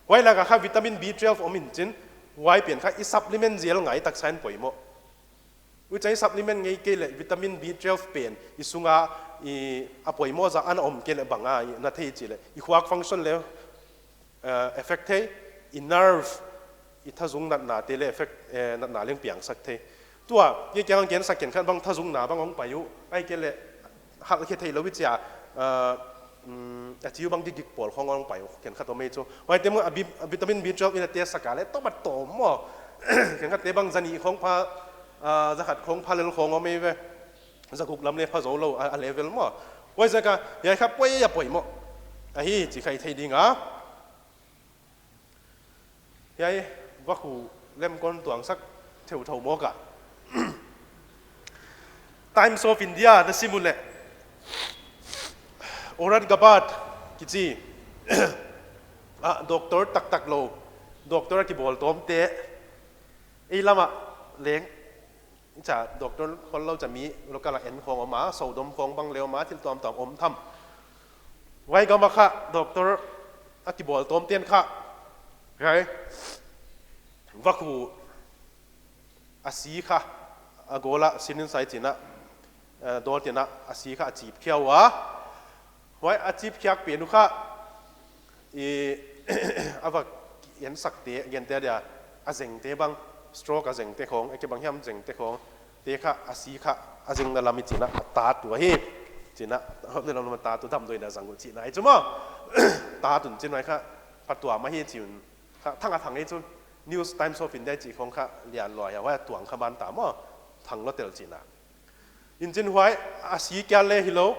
Huai laka kha vitamin B twelve om in chin, huai pen kha i supplement zel ngai taksa in poimoh. Huchia i supplement ngei kei leh vitamin B twelve pen, i sunga, i a poimoh zah ana om kei leh bang a, i na thei chih leh, i khuak function leh, eh, affect thei, i nerve, i thazung natna te leh affect, eh, natna leng piangsak thei. Tua, kei kiang ken sak khenkhat bang thazung na bang ong pai uh, ahihkeileh, Hal khe theilou i chia, uh, um, a chiu bang gigik pawl khong ong pai, khenkhat om ei chu. Huaite maw, a bi-, a vitamin B twelve in a test sak a leh, tawm a tawm maw. Khenkhatte bang za nih khong pha, uh, za khat khong pha lel khong om ei ve. Za guk lam leh pha zou lou, a, a level maw. Huaiziak a, hiai kha poi a poimoh ahi, chih kha i thei ding a. Hiai, vakhu lem kon tuang sak theuthou mawk a. Times of India na sim uleh, Aurangabad kichi, ah, doctor taktak lou, doctor a kibawl tawmte, ei lam ah leng, cha doctor khol lou cha mi local a en khong om a, sodom khong bang leh om a, thil tuamtuam om tham. Huai gam a kha doctor a kibawl tawmte'n kha, hiai, vakhu a si kha, a goal a sin inside chi'n a, eh, dawt chi'n a, a si kha a chip khia ua. Huai a chip khiak pen uh kha, i, a va ensakte, gente dia, a zengte bang, stroke a zengte khong, e ke bang hiam zengte khong, te kha, a si kha, a zengna lam i chi'n a, a tat uh ahi, chi'n a, hopna lam a tat uh damdawi in a zang uh chihna ahi chu maw. Tat un chi'n huai kha, phatuam ahi chi un, kha, thang a thang ei chu, News Times of India chih khong kha, lian lua hia, huai tuang kha ban ta maw, thang lou tel chi'n a. In chi'n huai, a si kia leh hilou,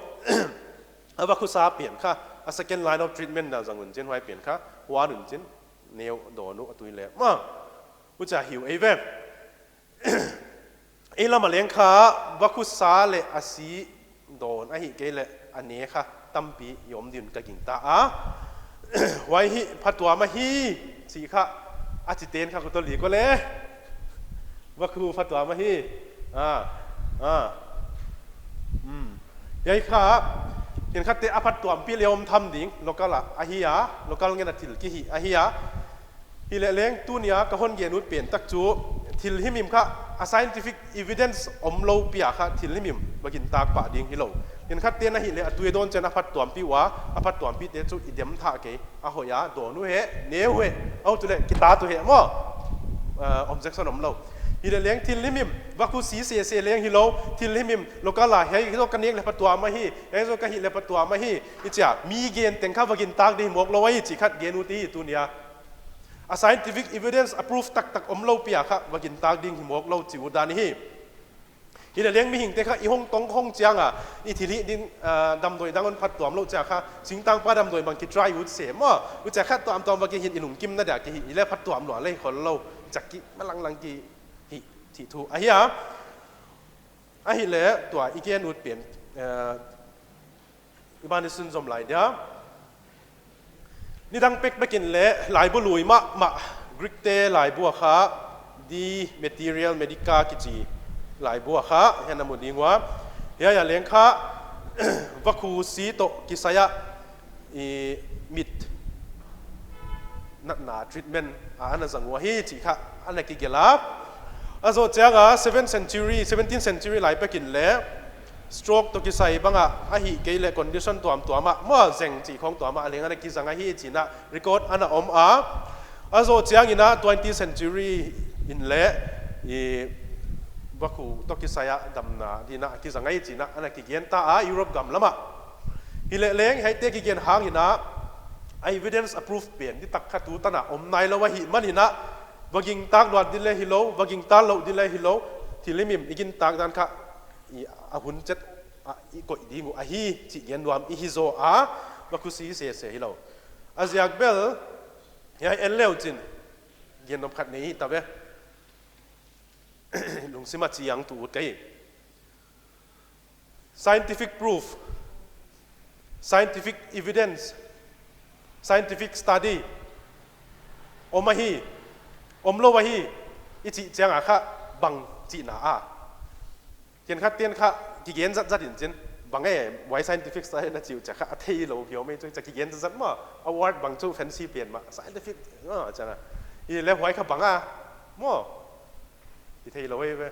a vakhu sa pen kha, a second line of treatment na zang un chi'n huai pen kha, huan un chi'n, neu dawn uh a tui leh. Maw, huchia hi uh ei ve. Ei lam a leng kha, vakhu sa leh a si dawn ahihkeileh a ne kha tampi i om ding un ka gingta a. Huai hi phatuam ahi, chih kha a chite'n kha khut ol di ko le. Vakhu phatuam ahi. Ah, ah. Hmm. Hiai kha, khenkhatte a phatuampih leh om tham ding, local a, ahi a, local ngen a thil kihih, ahi a. Hileh leng tuni a ka hon gen ut pen tak chu, thil himhim kha, a scientific evidence omlou pi a kha, thil himhim va gintak pah ding hilou. Khenkhatte'n ahihleh a tui dawn chi'n a phatuampih ua, a phatuampihte chu i dem thak kei, a hoih a, dawn uh heh, ne uh heh, a hoih uh leh, kitat uh heh maw. Ah, objection omlou. Hileh leng thil himhim, vakhu si sese leng hilou, thil himhim, local a, hiai, hilou ka nek leh phatuam ahi, hiai zoh ka hih leh phatuam ahi, i chia, mi gen teng kha va gintak ding hi mawk lou ahi, chih khat gen ut i hi tuni a. A scientific evidence a proof taktak omlou pi a kha va gintak ding hi mawk lou chih uh dan hi. Hileh leng mihingte kha i hong tong hong chiang a, i thilhih ding, ah, damdawi dang hon phatuam lou chia kha, singtangpa damdawi bang ki try ut se maw, huchia kha tuamtuam va kihih in i lungkimna dia kihih, hileh phatuam lua leh khol lou, chak ki, malanglang kihih, chih thu ahi a. Ahihleh tua i gen ut pen, eh, i ban i sunzom lai dia. Nidang pekpek in leh laibu lui mahmah, Greek te laibu a kha, De Materia Medica kichi laibu a kha, hiai na mu ding ua. Hiai a leng kha, vakhu si toh kisai a, i mit natna treatment a ana zang uh ahi chih kha ana kigelh a. A zoh chiang a seventh century, seventeenth century lai pek in leh stroke toh kisai bang a, ahihkeileh condition tuamtuam a, maw zeng chih khong tuam a leng ana kizang ahi chi'n a record ana om a. A zoh chiang in a twentieth century in leh i vakhu toh kisai a damna ding in a kizang ahi chi'n a ana kigen ta a Europe gam lam a. Hileh leng hiaite kigen hang in a, evidence a proof pen ditak kha tutan a om nailou ahihman in a, va gintak luat di leh hilou, va gintak lou di leh hilou, thil himhim i gintak dan kha, i a hun chet a i koih ding uh ahi chih gen nuam i hi zaw a, vakhu si sese hilou. A ziak bel, hiai en leu chin, gen nuam khat nei hi ta ve. Lungsim a chiang tu ut ka hi. Scientific proof, scientific evidence, scientific study om ahi, omlou ahi, i chih chiang a kha bang chihna a. Khenkhatte'n kha kigen zatzat in chin, bang e, why scientific study na chih uh chia kha a theilou hiau mei chu chia kigen zatzat maw, award bang chu fancy pen mah, scientific, ah, chia na. Hileh huai kha bang a, maw. I theilou ei ve.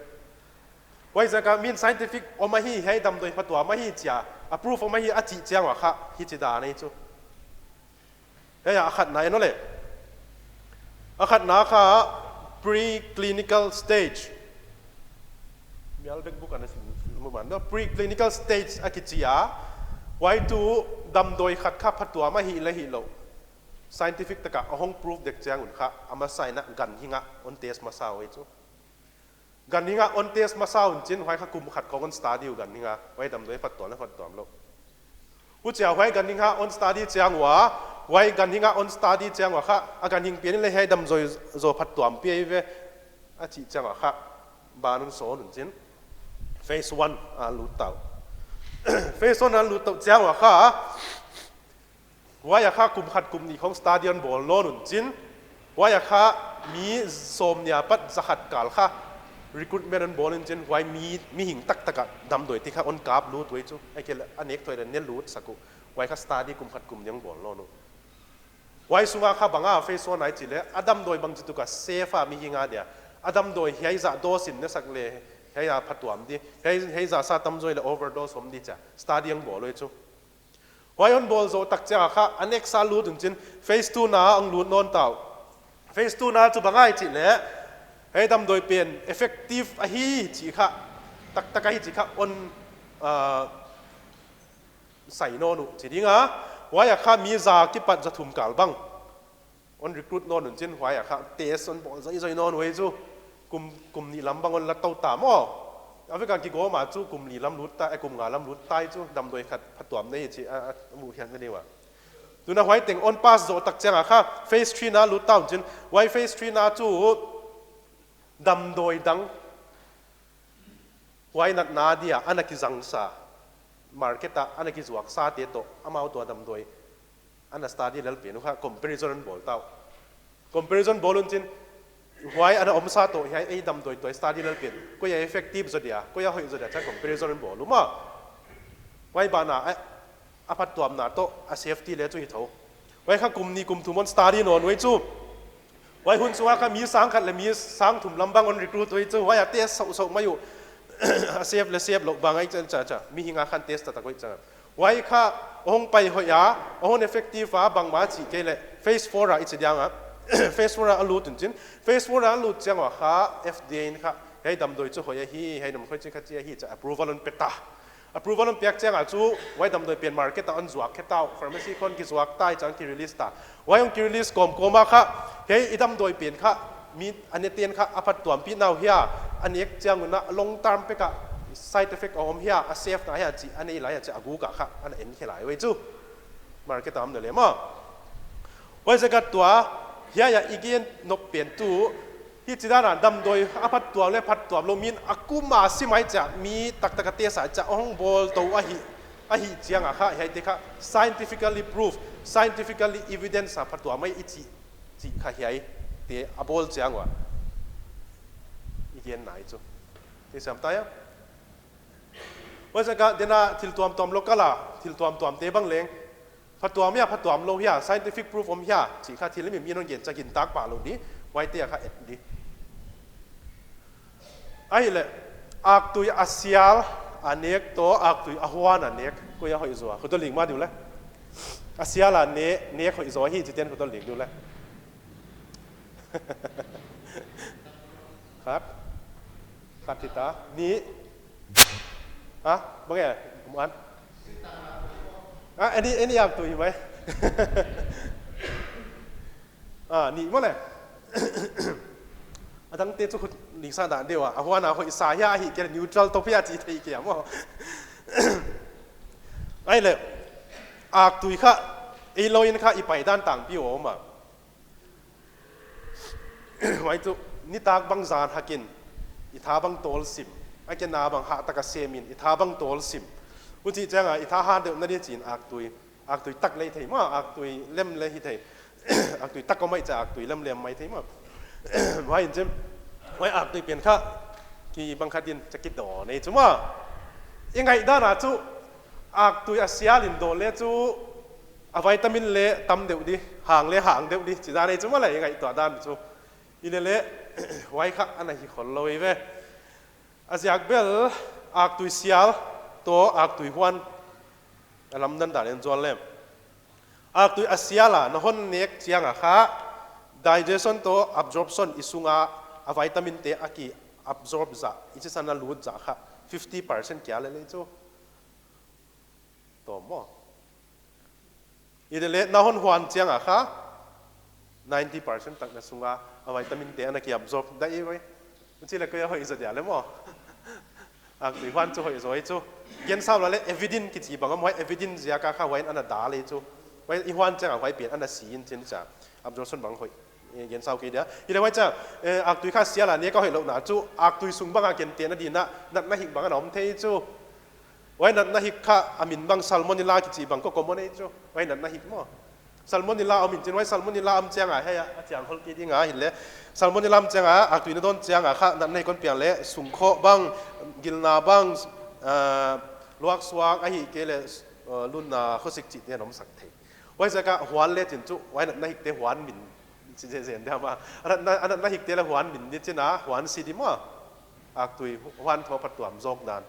Huaiziak a min scientific om ahi, hiai damdawi phatuam ahi chia, a proof om ahi a chih chiang ua kha, hichi dan ei chu. Hiai a khatna en uleh. A khatna kha preclinical stage. Mial bek buk ana sim. Mu ban do, preclinical stage a kichi a. Huai tuh damdawi khat kha phatuam ahih leh hilou, scientific taka a hong prove dek chiang un kha, a masa in a ganhing ah hon test masa uh ei chu. Ganhing ah hon test masa un chin, huai kha kum khat khong hon study uh ganhing ah, huai damdawi phatuam leh phatuam lou. Huchia huai ganhing ah hon study chiang ua, huai ganhing ah hon study chiang ua kha, a ganhing pen leh hiai damdawi zaw phatuam pi ei ve, a chih chiang ua kha, ban hon sawn un chin. Phase one a lut ta uh. Phase one a lut ta uh chiang ua kha, huai a kha kum khat kum nih khong study hon bawl nawn un chin. Huai a kha mi sawmnih apat zakhat kal kha recruitment hon bawl un chin. Huai mi, mihing taktak a damdawi te kha hon kap lut uh ei chu. Ahihkeileh a nek thoi leh ne lut sak uh. Huai kha study kum khat kum nih hon bawl nawn uh. Huai sunga kha bang a phase one a i chih leh, a damdawi bangchituk a safe a mihing a dia. A damdawi hiai zah dose in ne sak leh, hiai a phatuam di. Hiai, hiai zah sa tamzaw leh overdose om di chia. Study hon bawl uh ei chu. Huai hon bawl zoh tak chiang a kha, a next a lut un chin, phase two na hong lut nawn ta uh. Phase two na chu bang a i chih leh, hiai damdawi pen effective ahi chih kha, taktak ahi chih kha hon, ah, sai nawn uh chi ding a. Huai a kha mi za kipat za thum kal bang hon recruit nawn un chin, huai a kha test hon bawl zoizoi nawn uh ei chu. Kum, kum nih lam bang hon la tou ta maw. A vek a kigawm a chu kum li lam lut ta, eh, kum nga lam lut ta ei chu, damdawi khat phatuam nei chih a, a, mu hian ni ua. Tuin huai teng hon pass zoh tak chiang a kha, phase three na lut ta un chin, huai phase three na chu damdawi dang, huai natna dia ana kizangsa, market a ana kizuaksa te toh, amau tua damdawi ana study lel pen uh kha comparison hon bawl ta uh. Comparison bawl un chin, huai ana omsa toh, hiai ei damdawi toh study lel pen, koi a effective zaw dia, koi a hoih zaw dia chia comparison hon bawl uh maw. Huai ban a, a, a phatuamna toh, a safety leh chu hi thou. Huai kha kum nih kum thum hon study nawn uh ei chu. Huai hun sunga kha mi sang khat leh mi sang thum lam bang hon recruit uh ei chu. Huai a test sousou mai uh. A safe leh safe lou bang a i chia chia chia. Mihing a khan test taktak uh ei chia. Huai kha hong pai hoih a, hon effective a bangmah chih kei leh phase four a i chi diang a. Phase four a lut un chin. Phase four a lut chiang ua kha F D A in kha, hiai damdawi chu hoih ahi, hiai nam khoi chi kha chi ahi chia approval hon pe ta. Approval hon piak chiang a chu, huai damdawi pen market a hon zuak khe ta uh, pharmacy khong kizuak ta ei chia ki release ta. Huai hong ki release kawmkawm a kha, hiai i damdawi pen kha, mi a ne ten kha a phatuampih na uh hia, a nek chiang un a long term pek a side effect a om hia, a safe na hia chih a nei lai a chia a guk a kha, ana en khe lai uh ei chu. Market a om na leh maw. Huaiziak a tua, hiai a i gen nop pen tuh, hichi dan a damdawi a phatuam leh phatuam lou min a kum a si mai chia, mi taktak a test a chia hong bawl tou ahi, ahi chiang a kha, hiaite kha scientifically proof, scientifically evidence a phatuam mai i chih, chih kha hiaite a bawl chiang ua i gen nai chu. Te siam ta ia. Huaiziak a, den a thil tuamtuam local a, thil tuamtuam te bang leng, phatuam hia, phatuam lou hia, scientific proof om hia, chih kha thil mi mi non gen chia gintak pah lou di, huaite a kha et di. Ahihleh, aktui a sial a nek toh, aktui a huan a nek, koi a hoih zaw, khut lik ma diu le. A sial a ne-, nek hoih zaw hi, chiten khut lik diu le. Khat. Khat hita. Nih. Ha? Bang e? Kum an? Ah, any, any aktui mai. Ah, nih maw le. A dangte chu khut lik sa dah deuh a. A huan a hoih sa hia ahihkeileh neutral toh hia chi thei kei a maw. Ahihleh. Aktui kha. Ei lou in kha i pai dan tangpi om a. Huai chu, nitak bang zan hakin, i tha bang tawl sim, a kena bang hah taka sem in, i tha bang tawl sim. Huchi chiang a, i tha hat deuh na di chin aktui, aktui tak leh thei maw, aktui lem leh hi thei, aktui tak om mai chia, aktui lem leh om mai thei maw. Huai in chin, huai aktui pen kha, ki bang khat in chia kidawn ei chu maw. I ngaihdan a chu, aktui a sial in dawn leh chu, a vitamin leh tam deuh di, hang leh hang deuh di, chih dan ei chu maw le, i ngaihtuah dan chu. Ahihleh, huai kha ana hi khol lou ei ve. A ziak bel, aktui sial toh aktui huan, a lamdang dan in zual lem. Aktui a sial a, na hon nek chiang a kha, digestion toh absorption i sunga, a vitamin te a ki absorb zah, i sisan a lut zah kha, fifty percent kia lele chu. Tawm maw. Hilele na hon huan chiang a kha ninety percent tak na sunga a vitamin te ana ki absorb da i ve. Huchi le koi a hoih zaw dia le maw. Aktui huan chu hoih zaw chu. Gen sau la le Evidin kichi bang om, huai Evidin ziak a kha huai ana dal e chu. Huai i huan chiang a huai pen ana si in chin cha. Absorption bang hoih. Eh, gen sau kei dia. Hilele huai cha, eh, aktui kha sial a nek a hoih louhna chu, aktui sung bang a kentehna ding in, natna hik bang ana om thei chu. Huai natna hik kha a min bang Salmonella kichi bang ko common e chu. Huai natna hik maw. Salmonella om in chin, huai Salmonella om chiang a hiai a, a chiang hol kei ding a hilele. Salmonella om chiang a, aktui na dawn chiang a kha natna hik kon piang le, sungkhaw bang, gilna bang, ah, luak suak ahihkeileh, ah, lunna khosik chih te ana om sak thei. Huai ziak a huan le chin chu, huai natna hik te huan min, chi zen zen dia maw. A natna, a natna hik te le huan min di chin a, huan si di maw. Aktui huan thaw phatuam zawk dan.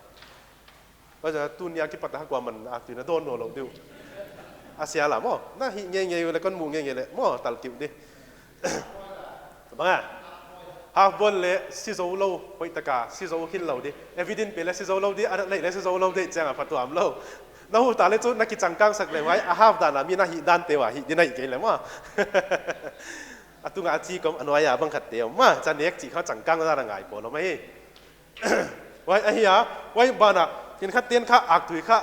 Huai ziak a tuni a kipat a kha kuaman aktui na dawn nawnlou di uh. A sial a maw. Na hih ngeingei le kon mu ngeingei le maw, talkip di. Bang a. Half boil le si zou lou, hoih tak a si zou khin lou di. Evidin pen le si zou lou di, a natna hik le si zou lou di, chiang a phatuam lou. Na hu ta le chu na kichangkang sak le huai, a half dan a mi na hih dan te ua, hih di na hih kei le maw. A tung a chi kom a nuai a bang khat te om maw, cha nek chih kha changkang dan a ngai pawl om ahi. Huai ahi a, huai ban a, khenkhat ten kha aktui kha,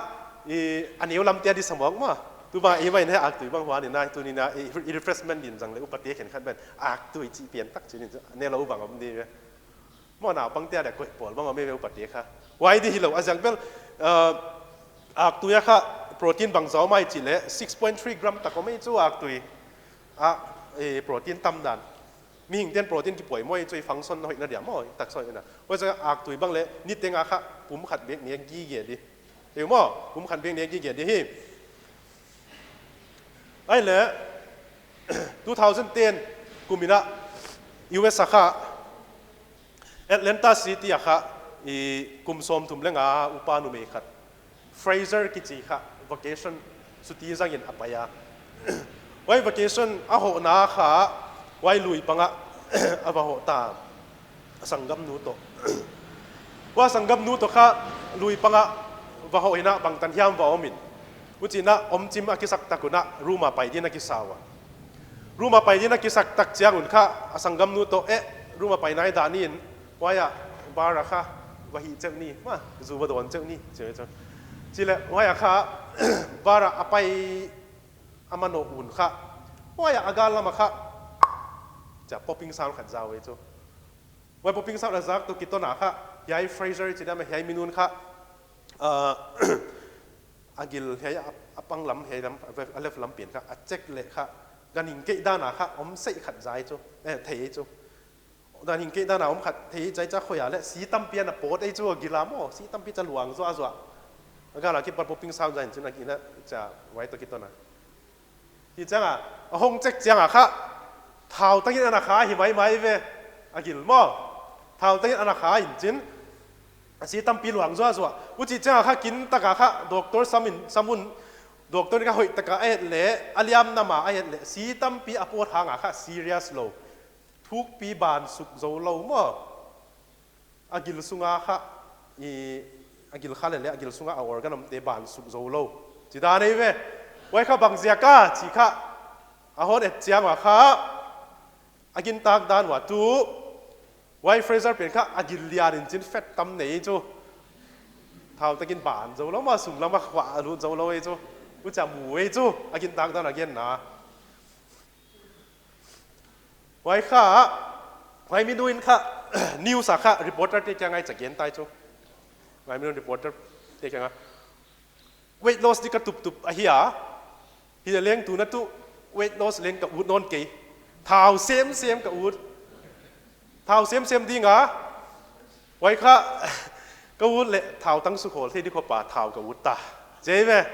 i, a neu lam te a di sa mawk maw. Tu bang i mai ne aktui bang huan in a, tuni in a, i, i refreshment din zang le upate khenkhat ben, aktui chih pian tak chih in, ne lou bang om di ve. Maw naupang te a dia koih pawl bang om e ve upate kha. Huai di hilou, a ziak bel, uh, aktui a kha protein bangzah om ahia chih le, six point three gram tak om e chu aktui. A, eh, protein tam dan. Mihing ten protein kipoimoh chu i function hoihna dia maw, i taksa hoihna. Huai ziak a aktui bang le, niteng a kha, pumkhat bek nek gige di. Teu maw, pumkhat bek nek gige di hi. Ahihleh, two thousand ten kum in a, U S a kha, Atlanta City a kha, i kum sawmthum le nga upa numei khat. Fraser kichi kha vacation suti zangin a pai a. Huai vacation a hohna kha huai lui pang ah a va hoh ta. A sanggamnu toh. Huai sanggamnu toh kha lui pang ah va hoh in a bangtan hiam va om in. Huchiin a omchim a kisak tak un a room a pai din a kisa ua. Room a pai din a kisak tak chiang un kha a sanggamnu toh, eh, room a pai nai dan in, huai a bar a kha va hih cheuh ni, maw, zu va dawn cheuh ni, chi chu. Chih le huai a kha bar a a pai a manoh un kha, huai a a gal lam a kha, cha popping sound khat zak ve chu. Huai popping sound a zak toh kiton a kha, hiai Fraser chi dan a hiai minun kha, ah, a gil hiai a, a pang lam, hiai lam, a left lam pen kha, a check le kha, ganhing keih dan a kha, om sei khat zak chu, eh, thei chu. Ganhing keih dan a om khat thei zak cha khoih a le, si tampi ana pawt ei chu a gil a maw, si tampi cha luang zuahzuah. A gal a kipat popping sound zak in chin a gil a, cha huai toh kiton a. Hi chiang a, a hong check chiang a kha, thau tangin ana kha hi maimai ve, a gil maw. Thau tangin ana kha in chin, a si tampi luang zuahzuah. Huchi chiang a kha kin tak a kha, doctor sam in, sam un, doctor in kha hoih tak a a et le, a liam nam a a et le, si tampi a pawt hang a kha, serious lou. Thukpi ban suk zou lou maw. A gil sunga kha, i, a gil kha le le, a gil sunga a organ omte ban suk zou lou. Chi dan ei ve. Huai kha bang ziak a, chi kha. A hon et chiang ua kha. A gintak dan ua tu. Huai Fraser pen kha, a gil lian in chin fat tam nei chu. Thau takin ban zou lou maw, sung lam a khua a lut zou lou ei chu. Huchi a mu ei chu, a gintak dan a genna. Huai kha, huai minute in kha, news a kha, reporter te kiang a i cha gen tai chu. Huai minute reporter te kiang a. Weight loss di ka tuptup ahi a. Hileleng tu na tu, weight loss leng ka ut nawn kei. Thau semsem ka ut. Thau semsem ding a. Huai kha, ka ut le, thau tang sukhawl thei di khop a, thau ka ut ta. Chi ve.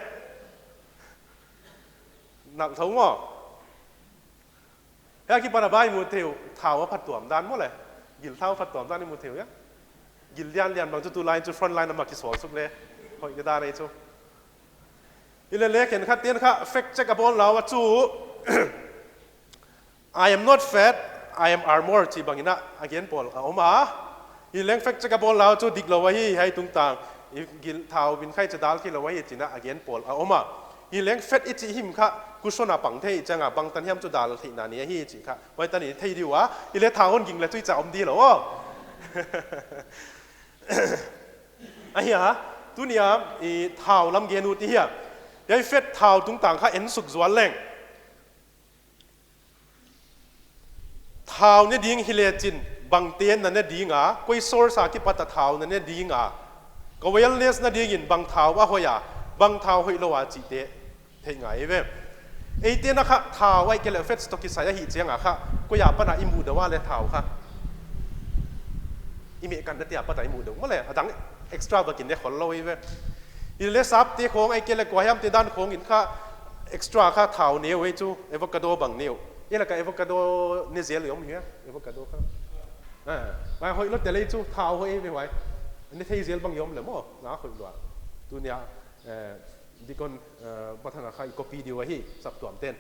Nak thau maw. Hiai a kipan a bang i mu thei uh, thau a phattuam dan maw le. Gil thau phattuam dan i mu thei uh hia. Gil lianlian bang chu tulai chu front line a mah kisawl suk le. Hoih di dan ei chu. Hilele khenkhat ten kha fact check a bawl lau a chu. I am not fat, I am armor chi bangin a gen pawl a om a. Hileng fat check a bawl lau chu diklou ahi, hiai tungtang i gil thau vin khai chu dal kilou ahi chih a gen pawl a om a. Hileng fat i chih him kha cushion a pang thei chiang a bangtan hiam chu dal theihna nei ahi chih kha huai tan i thei di ua. Hileh thau hon ging leh chu i cha om di lou aw. Ahi a, tuni a i thau lam gen ut i hi a. Hiai fat thau tungtang kha en suk zual leng. Thau ne ding hi leh chin, bangte na ne ding a, koi source a kipat a thau na ne ding a, ka wellness na dingin bang thau a hoih a, bang thau hoihlou a chihte theih ngai ve. Eite'n kha thau ahihkeileh fats toh kisai ahih chiang a kha, koi apan a i muhdeuh a leh thau kha. I meh kanna te apat a i muhdeuh maw leh, a dang extra bang in ne khollou ve. Hileh sap te khong ahihkeileh kuahiam te dan khong in kha extra kha thau ne uh ei chu, avocado bang ne uh. Hileh ka avocado ne zel i om hia, avocado kha. Ah, huai hoihlou te leh chu thau hoih ve huai. Ne thei zel bang i om leh maw, na hoihlou a. Tuni a, eh, Deacon, eh, Pathan a kha i copy di uh ahi, saptuam te'n.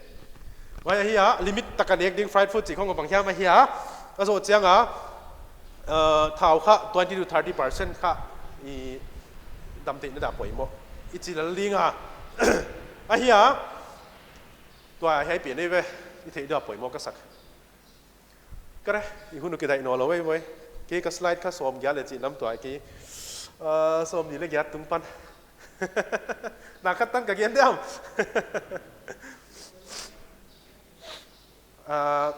Huai ahi a, limit tak a nek ding fried food chih khong bang hiam ahi a. A zoh chiang a, eh, thau kha twenty to thirty percent kha i damtheihna dia poimoh i chi lel ding a. Ahi a, tua hiai pen ei ve, i theih dia poimoh ka sak. Kare, i hun uh kidaih nawnlou ei ve. Kei ka slide kha sawmgiat leh chih lam tua kei, ah, sawmnih leh giat tung pan. Na khat tan ka gen diam. Ah,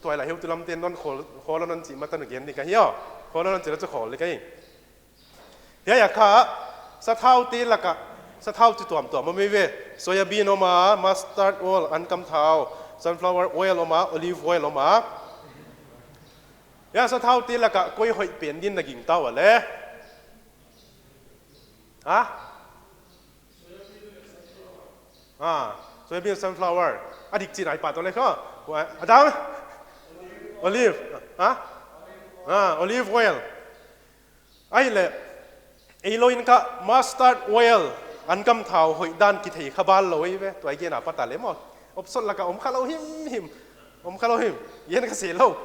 tuailai heutu lam te'n non khawl, khawl non chih ma tan gen di ka hi aw. Khawl non chih leh chu khawl di ka hi. Hiai a kha, sathau te lak a, sathau chi tuamtuam om ei ve. Soya bean om a, mustard oil, ankam thau, sunflower oil om a, olive oil om a. Hiai sathau te lak a koi hoih pen din na gingta ua leh? Ha? Ah, soya bean, sunflower. A dik chih nai pa toh leh kha. A dang? Olive. Ha? Ah, olive oil. Ahihleh, ei lou in kha mustard oil, ankam thau hoih dan kithei kha bal lou ei ve, tua i gen a pat a leh maw. Option lak a om kha lou himhim. Om kha lou him. Gen kha se lou.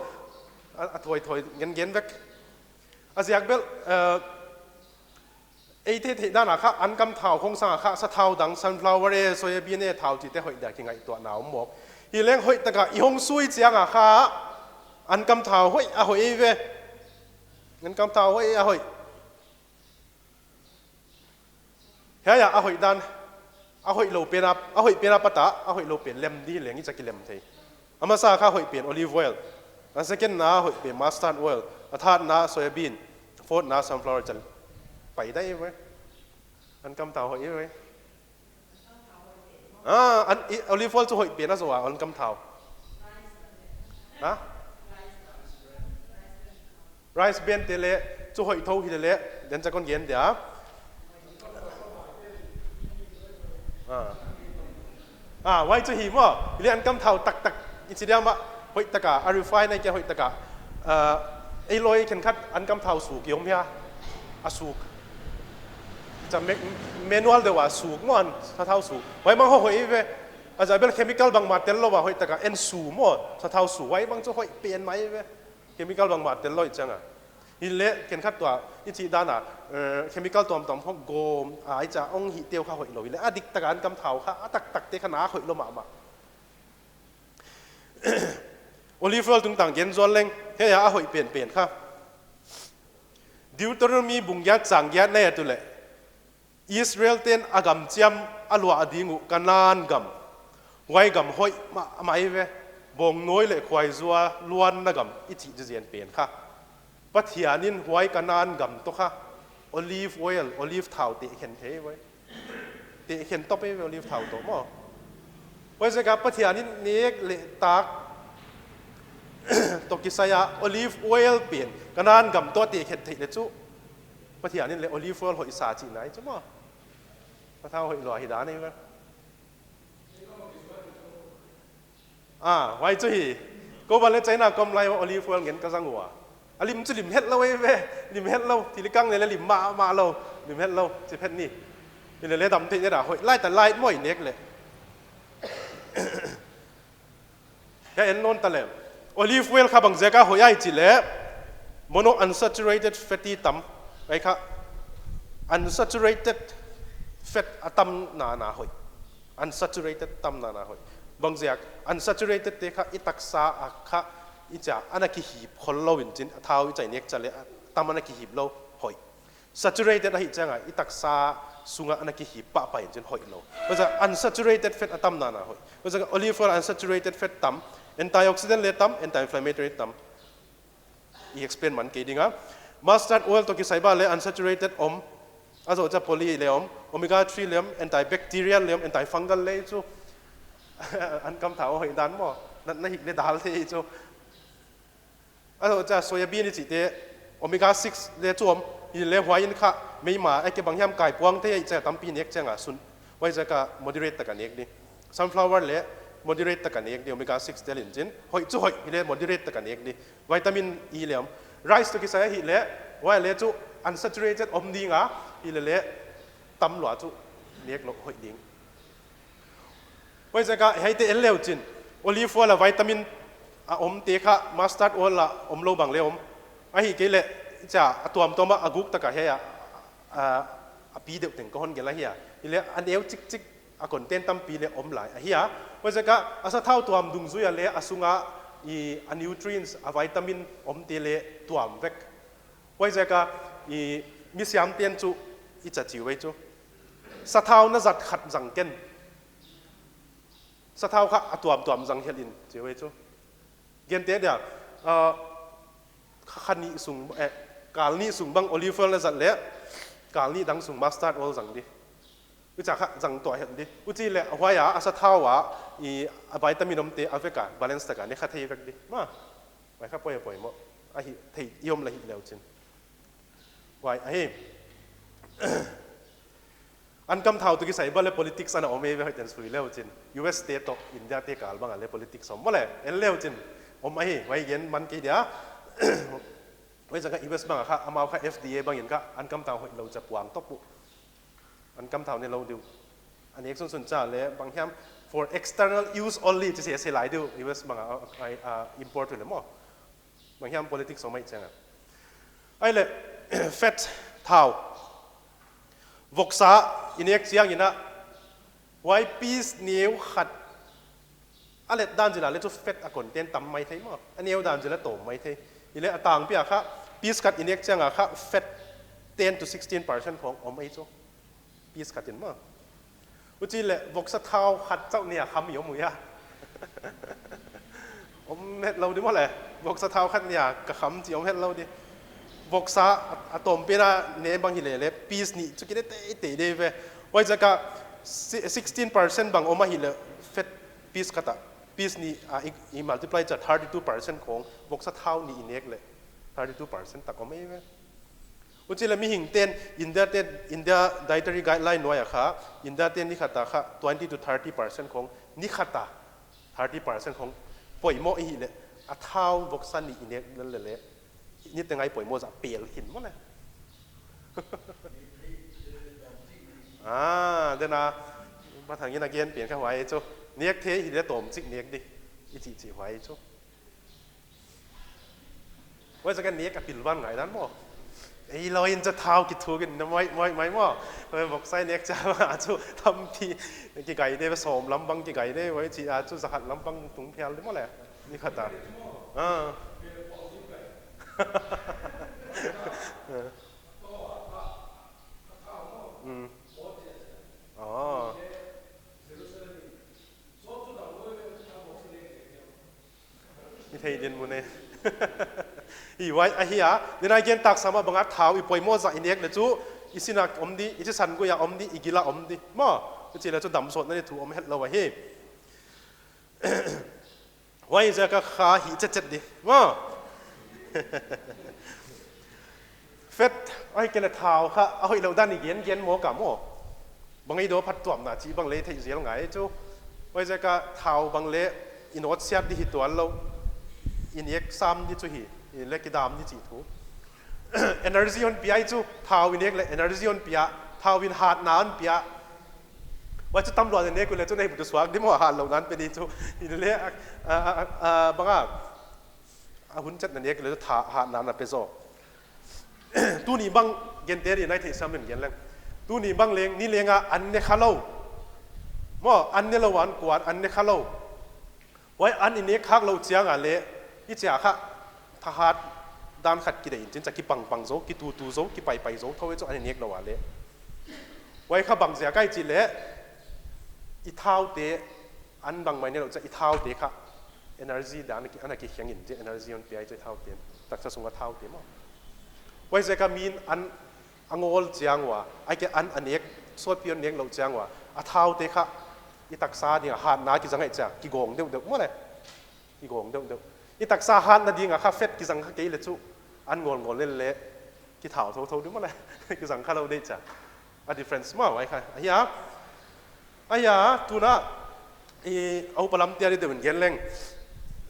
A, a thuaithuai gen gen vek. A ziak bel, eh, ei theihtheih dan a kha, ankam thau khong sang a kha, sathau dang, sunflower e, soya bean e, thau chihte hoih dia kingaihtuahna om mawk. Hileng hoih tak a i hong sui chiang a kha, ankam thau hoih a hoih ei ve. Ankam thau hoih a hoih. Hiai a, a hoih dan, a hoihlou pen a, a hoih pen apat a, a hoihlou pen lem di leng i cha kilem thei. A masa kha hoih pen olive oil. A second na hoih pen mustard oil. A third na soya bean. Fourth na sunflower chih pai dai ve. Ankam thau hoih ve. Ah, an, i, olive oil chu hoih pen a zoh a, ankam thau. Ha? Rice bran te leh, chu hoih thou hi leh, den cha kon gen dia. Ah. Ah, huai chu hi maw, hileh ankam thau taktak, i chi diam a, hoih tak a, a refine ahihkeileh hoih tak a. Ah, ei lou khenkhat ankam thau suk i om hia, a suk. Cha me-, manual deuh a suk maw, an, sathau suk. Huai mang hoih ei ve, a ziak bel chemical bangmah tel lou a hoih tak a, en su maw, sathau su, huai mang chu hoih pen mai ve. Chemical bangmah tel lou i chiang a. Hileh, khenkhat tua, i chih dan a, eh, chemical tuamtuam hong gawm, a, i cha ong hih teu kha hoihlou. Hileh, a dik tak a ankam thau kha, a taktak te kha na hoihlou mahmah. Olive oil tungtang gen zual leng, hiai a hoih penpen kha. Deuteronomy bung giat chang giat na et uleh. Israel te'n a gam chiam a luah ding uh Kanan gam. Huai gam hoih mahmah ei ve. Bawngnawi leh khuaizua luanna gam i chih zizen pen kha. Pathian in huai Kanan gam toh kha olive oil, olive thau tehkhen thei ve. Tehkhen top ei ve olive thau toh maw. Huaiziak a Pathian in nek leh tak toh kisai a olive oil pen Kanan gam toh tehkhen theih leh chu. Pathian in leh olive oil hoih sa chihna ahi chu maw. Sathau hoihlou hi dan ei ve. Ah, huai chu hi. Kou ban leh China kom lai olive oil ngen ka zang ua. A lim chu lim hetlou ei ve. Lim hetlou. Thil i kang leh leh lim mahmah lou. Lim hetlou. Chi phet ni. Hileh leh damtheih ne da hoih. Lai ta lai maw i nek leh. Hiai en nawn ta leh. Olive oil kha bangziak a hoih ahia i chih leh. Monounsaturated fatty tam, ai kha unsaturated fat a tam nana hoih. Unsaturated tam nana hoih. Bangziak, unsaturated te kha i taksa a kha i chia ana kihip khol lou in chin, a thau i chai nek chia leh a tam ana kihip lou hoih. Saturated ahih chiang a i taksa sunga ana kihip pahpah in chin hoih lou. Huaiziak unsaturated fat a tam nana hoih. Huaiziak olive oil unsaturated fat tam, antioxidant leh tam, anti-inflammatory tam. I explain man kei ding a. Mustard oil toh kisai bang leh unsaturated om. A zoh chia poly leh om, omega three leh om, antibacterial leh om, antifungal leh chu. Ankam thau hoih dan maw. Na, na hik leh dal thei chu. A zoh chia soya bean i chihte omega six leh chu om. Hileh huai in kha meima a kibang hiam kaipuang thei a i chia tampi nek chiang a sun. Huaiziak a moderate taka nek di. Sunflower leh moderate taka nek di, omega six tel in chin. Hoih chu hoih, hileh moderate taka nek di. Vitamin E leh om. Rice toh kisai ahihleh, huai leh chu unsaturated om ding a, hileh leh tam lua chu nek lou hoih ding. Huaiziak a hiaite en leu chin. Olive oil a vitamin a om te kha mustard oil a om lou bang leh om. Ahihkeileh, chia a tuamtuam a guk taka hiai a, a, a pi deuh teng ka hon gelh ahi a. Hileh a neu chikchik a content tampi leh om lai ahi a. Huaiziak a a sathau tuam dungzui a leh a sunga i a nutrients, a vitamin om te leh tuam vek. Huaiziak a i mi siam ten chu i chia chi uh ei chu. Sathau na zat khat zang ken. Sathau kha a tuamtuam zang hial in chi uh ei chu. Gente dia, ah, kha, kha nih sung, eh, kal nih sung bang olive oil na zat leh, kal nih dang sung mustard oil zang di. Huchia kha zang tuah hial di. Huchi leh huai a, a sathau a, i a vitamin om te a vek a, balance taka ne kha thei vek di. Maw, huai kha poi, poimoh. Ahi thei i om leh hileh chin. Huai, ahi. Ankam thau toh kisai bang leh politics ana om eive hoihtakin sui leu chin. U S te toh, India te kal bang a leh politics om maw leh, en leu chin. Om ahi, huai gen man kei dia. Huaiziak a U S bang a kha, amau kha F D A bang in kha, ankam thau hoihlou chia puang top uh. Ankam thau ne lou di uh. A nek sunsun chia leh, bang hiam for external use only, chi se se lai di uh, U S bang a, a, a, import uh leh maw. Bang hiam politics om ahih chiang a. Ahihleh, fat thau. Voksa i nek chiang in a, huai piece neu khat a let dan zil a leh chu fat a content tam maithei maw. A neu dan zil a tawm maithei. Hileh a tangpi a kha, piece khat i nek chiang a kha fat ten to sixteen percent khong om ei chu. Piece khat in maw. Huchi leh voksa thau khat chauh nih a kham i om uh hia. Om hetlou di maw leh. Voksa thau khat nih a ka kham chi om hetlou di. Voksa a, a tawm pen a ne bang hileh leh piece nih chu kine teitei di ve. Huaiziak a si-, sixteen percent bang om ahihleh fat piece khat a. Piece nih a i, i multiply chia thirty-two percent khong voksa thau nih i nek leh. Thirty-two percent tak om ei ve. Huchi leh mihing ten India ten, India dietary guideline nuai a kha, India ten ni khat a kha twenty to thirty percent khong, ni khat a thirty percent khong poimoh i hih leh, a thau voksa nih i nek lel leh, niteng a i poimoh zah pel khin maw leh. Ah, den a, Pathian in a gen pen kha huai chu, nek thei hileh tawmchik nek di, i chih chih huai chu. Huaiziak a nek a pilvan ngai dan maw. Ei lou in chu thau kithuk in na mai, mai, mai maw. Huai voksa i nek chia bang a chu tampi kigai di ve, sawm lam bang kigai di, huai chia chu zakhat lam bang tung phial di maw leh. Ni khat a. Ah. Mm. Oh. I thei din mun e. I huai ahi a, nidang a gen tak sam a bang a thau i poimoh zah i nek leh chu, i sin a om di, i thisan gui a om di, i gil a om di. Maw, i chih leh chu damsawtna di thu om hetlou ahi. Huaiziak a kha hih chetchet di. Maw. Fat, ahihkeileh thau kha, a hoihlou dan i gen gen maw ka maw. Bang i daw phattuamna chih bang leh theih zel ngai chu. Huaiziak a thau bang leh i nawtsiat di hi tuan lou. I nek sam di chu hi, i leh kidam di chih thu. Energy hon pia i chu, thau i nek leh energy hon pia, thau in hatna hon pia. Huai chu tam lua i nek uh leh chu nei bu tu suak di maw, hatlou dan pe di chu. I leh, a, a, a, a, bang a. A hun chet na nek leh tha, hatna na pe zaw. Tuni bang gente di nai thei sam in gen leng. Tuni bang leng, ni leng a an ne kha lou. Maw, an ne lou an kuan, an ne kha lou. Huai an i nek khak lou chiang a leh, i chia kha, thahat dan khat ki dei in chin chia ki pang pang zaw, ki tu tu zaw, ki pai pai zaw, thou e chu an i nek lou a leh. Huai kha bang ziak a i chih leh, i thau te, an bang mai ne lou chia, i thau te kha, energy dan ki, ana ki hiang in, chia energy hon pia i chu i thau te, taksa sunga thau te maw. Huai ziak a min an a ngol chiang ua, ahihkeileh an a nek, sawtpi hon nek lou chiang ua, a thau te kha, i taksa ding a hatna ki zang ahih chia, ki gawng deuh deuh maw leh. Ki gawng deuh deuh. I taksa hatna ding a kha fat ki zang kha kei leh chu, an ngol ngol lel leh, ki thau thou thou di maw leh. Ki zang kha lou di chia. A difference maw, huai kha. Ahia, ahia, tuna, i, au palam tia di deuh in gen leng.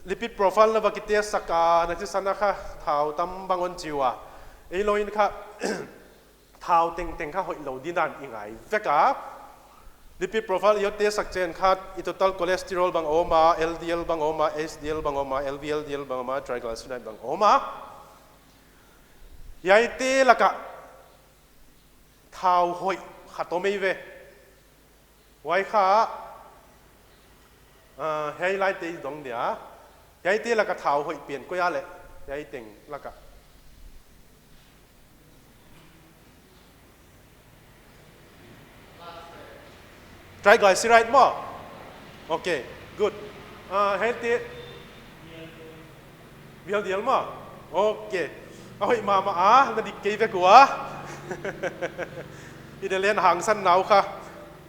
Lipid profile na va ki test sak a, na chi san a kha, thau tam bang hon chi ua. Ei lou in kha, thau tengteng kha hoih lou di dan i ngai vek a. Lipid profile i hon test sak chiang kha, i total cholesterol bang om a, L D L bang om a, H D L bang om a, L V L D L bang om a, triglyceride bang om a. Hiaite lak a thau hoih khat om ei ve. Huai kha, ah, hiai lai te i dong dia. Hiaite lak a thau hoih pen koi a leh. Hiai teng lak a. Triglyceride maw? Okay, good. Ah, hiaite V L D L maw? Okay. A hoih mahmah a, na dik kei vek ua. I de len hangsan nau kha.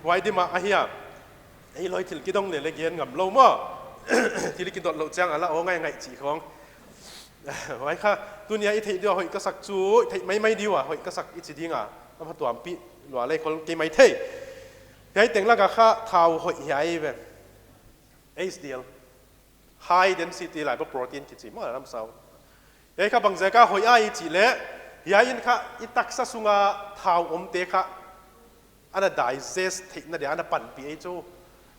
Huai di mah ahia. Ei lou thil kidong leh leh gen ngam lou maw. Thil kidot lou chiang a la aw ngai ngai chi khong. Huai kha, tuni a i theih di ua hoih ka sak chu, i theih mai mai di ua hoih ka sak i chi ding a. A phatuampih lua leh khol kei maithei. Hiai teng lak a kha thau hoih hiai ve. H D L. High density lipoprotein kichi maw lam sau. Hiai kha bang ziak a hoih a i chih leh, hiai in kha i taksa sunga thau omte kha, ana digest theihna dia ana panpih ei chu.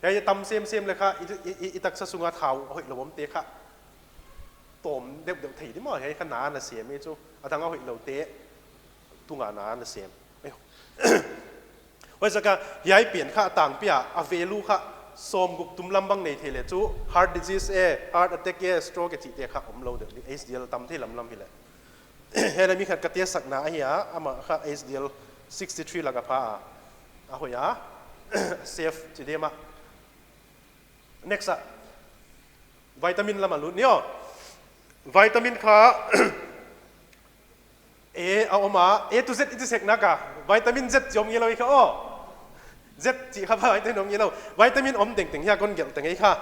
Hiai tam semsem leh kha, i, i, i, i taksa sunga thau hoih lou omte kha, tawm deuh deuh thei di maw, hiai kha na ana sem ei chu. A dang a hoih loute, tunga na ana sem. Ai. Huai ziak a, hiai pen kha a tangpi a, a value kha sawmguk tum lam bang nei thei leh chu, heart disease e, heart attack e, stroke e chihte kha om lou deuh di, H D L tam thei lam lam hi leh. Hiai leh mi khat ka test sakna ahia, amah kha H D L sixty three lak a pha a. A hoih a, safe chi di mah. Next a, vitamin lam a lut ni aw. Vitamin kha, A a om a, A to Z i chi sek nak a, vitamin Z chi om ngeilou i kha aw. Z chi kha vitamin om ngeilou. Vitamin om tengteng hiai kon gelh teng ei kha.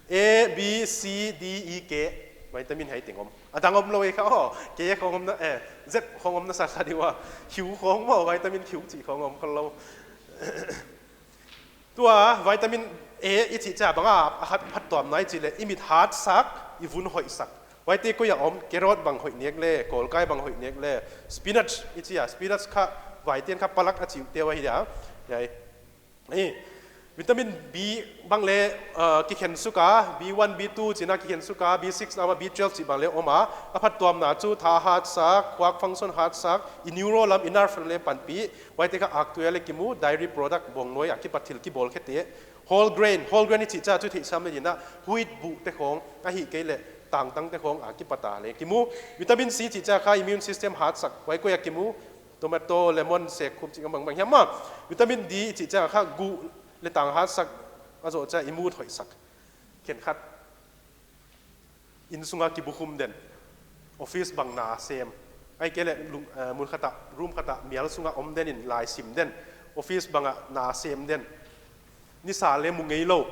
A, B, C, D, E, K. Vitamin hiai teng om. A dang om lou i kha aw. K khong om na, eh, Z khong om na sa kha di ua. Q khong maw, vitamin Q chi khong om khol lou. Tua vitamin A i chih chia bang a, a hat phattuamna i chih leh, i mit hat sak, i vun hoih sak. Huaite koi a om, carrot bang hoih nek leh, kawlkai bang hoih nek leh, spinach i chi a, spinach kha, vaiten kha palak a chih uh te uh ahi dia. Hiai. Ei, vitamin B bang leh, uh, kikhen suk a, B one, B two chihna kikhen suk a, B six na om a, B twelve chih bang leh om a, a phattuamna chu tha hat sak, khuak function hat sak, i neuro lam, i nerve leh panpih, huaite kha ak tui a leh kimu, dairy product bawngnawi a kipat thil kibawl khete. Whole grain, whole grain i chih chia chu theihsiam leh ding in, wheat buh te khong, ahihkeileh tangtang te khong a kipat a leh kimu. Vitamin C chih chia kha immune system hat sak, huai koi a kimu. Tomato, lemon, sekkhum chih bang bang hiam maw. Vitamin D i chih chia kha guh leh tang hat sak, a zoh chia i mood hoih sak. Khenkhat. Inn sunga kibukhum den. Office bang na sem. Ahihkeileh lung, eh, mun khat a, room khat a, mial sunga om den in lai sim den. Office bang a na sem den. Nisa leh mu ngeilou.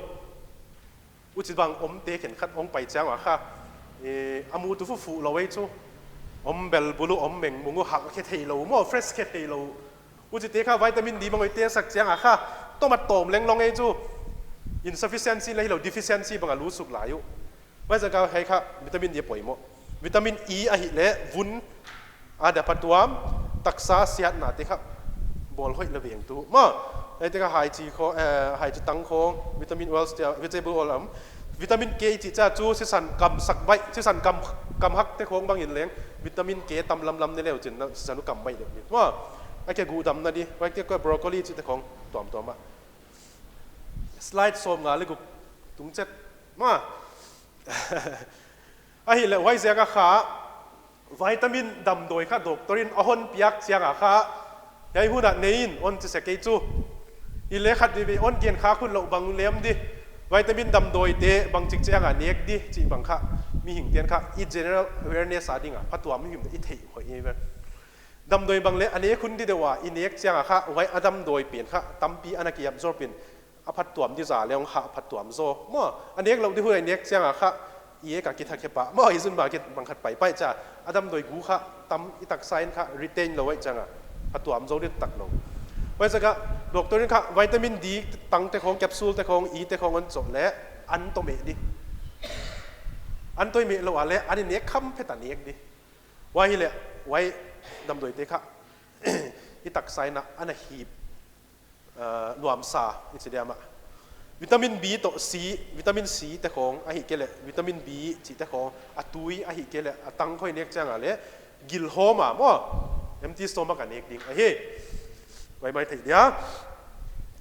Huchibang omte khenkhat hong pai chiang ua kha. Eh, a mu tu fufu lou ei chu. Om bel bulu, om meng mung uh hak khe theilou maw, fresh khe theilou. Huchite kha vitamin D bang hoih test sak chiang a kha. Tomat tawm lenglong ei chu. Insufficiency leh hilou, deficiency bang a lut suk lai uh. Huaiziak a hiai kha vitamin D poimoh. Vitamin E ahihleh vun a dia phattuam, taksa siatna te kha bawl hoih leh veng tu. Maw, Ei te ka hai chi khong, eh, hai chi tang khong, vitamin oils te, vegetable oil om. Vitamin K chi cha chu sisan kam sak bai, sisan kam, kam hak te khong bang in leng, vitamin K tam lamlam ne leu chin na, sisan u kam bai leu ni. Maw, a ke gu dam na di, huai ke ko broccoli chi te khong, tuamtuam a. Slide sawmnga leh guk tung chet. Maw. Ahihleh huai ziak a kha, vitamin damdawi kha doctor in a hon piak chiang a kha, hiai hun a nei in hon chi sek ei chu. Hileh khat di ve hon gen kha khun lou bang lem di. Vitamin damdawi te bangchik chiang a nek di, chi bang kha. Mihing ten kha, i general awareness a ding a, phatuam himhim i theih hoih ei ve. Damdawi bang leh a nek hun di deuh a, i nek chiang a kha, huai a damdawi pen kha, tampi ana ki absorb in, a phatuam di zah leh hong kha phatuam zaw. Maw, a nek lou di hun a i nek chiang a kha, i ek a ki thak he pah. Maw, i zun bang kit bang khat paipai cha, a damdawi gu kha, tam i taksa in kha, retain lou huai chiang a, phatuam zaw di tak lou. Huai ziak a, doctor in kha, vitamin D tang te khong, capsule te khong, E te khong hon choh leh, an toh meh di. An toh meh lou a leh, an i nek kham phet a nek di. Huai hileh, huai damdawi te kha, i taksa in a, ana hip, uh, nuamsa, i chi diam a. Vitamin B toh C, vitamin C te khong, ahihkeileh, vitamin B chi te khong, a tui, ahihkeileh, a tang khong i nek chiang a leh, gil hawm a maw, empty stomach a nek ding, ahi. Huai mai thei dia.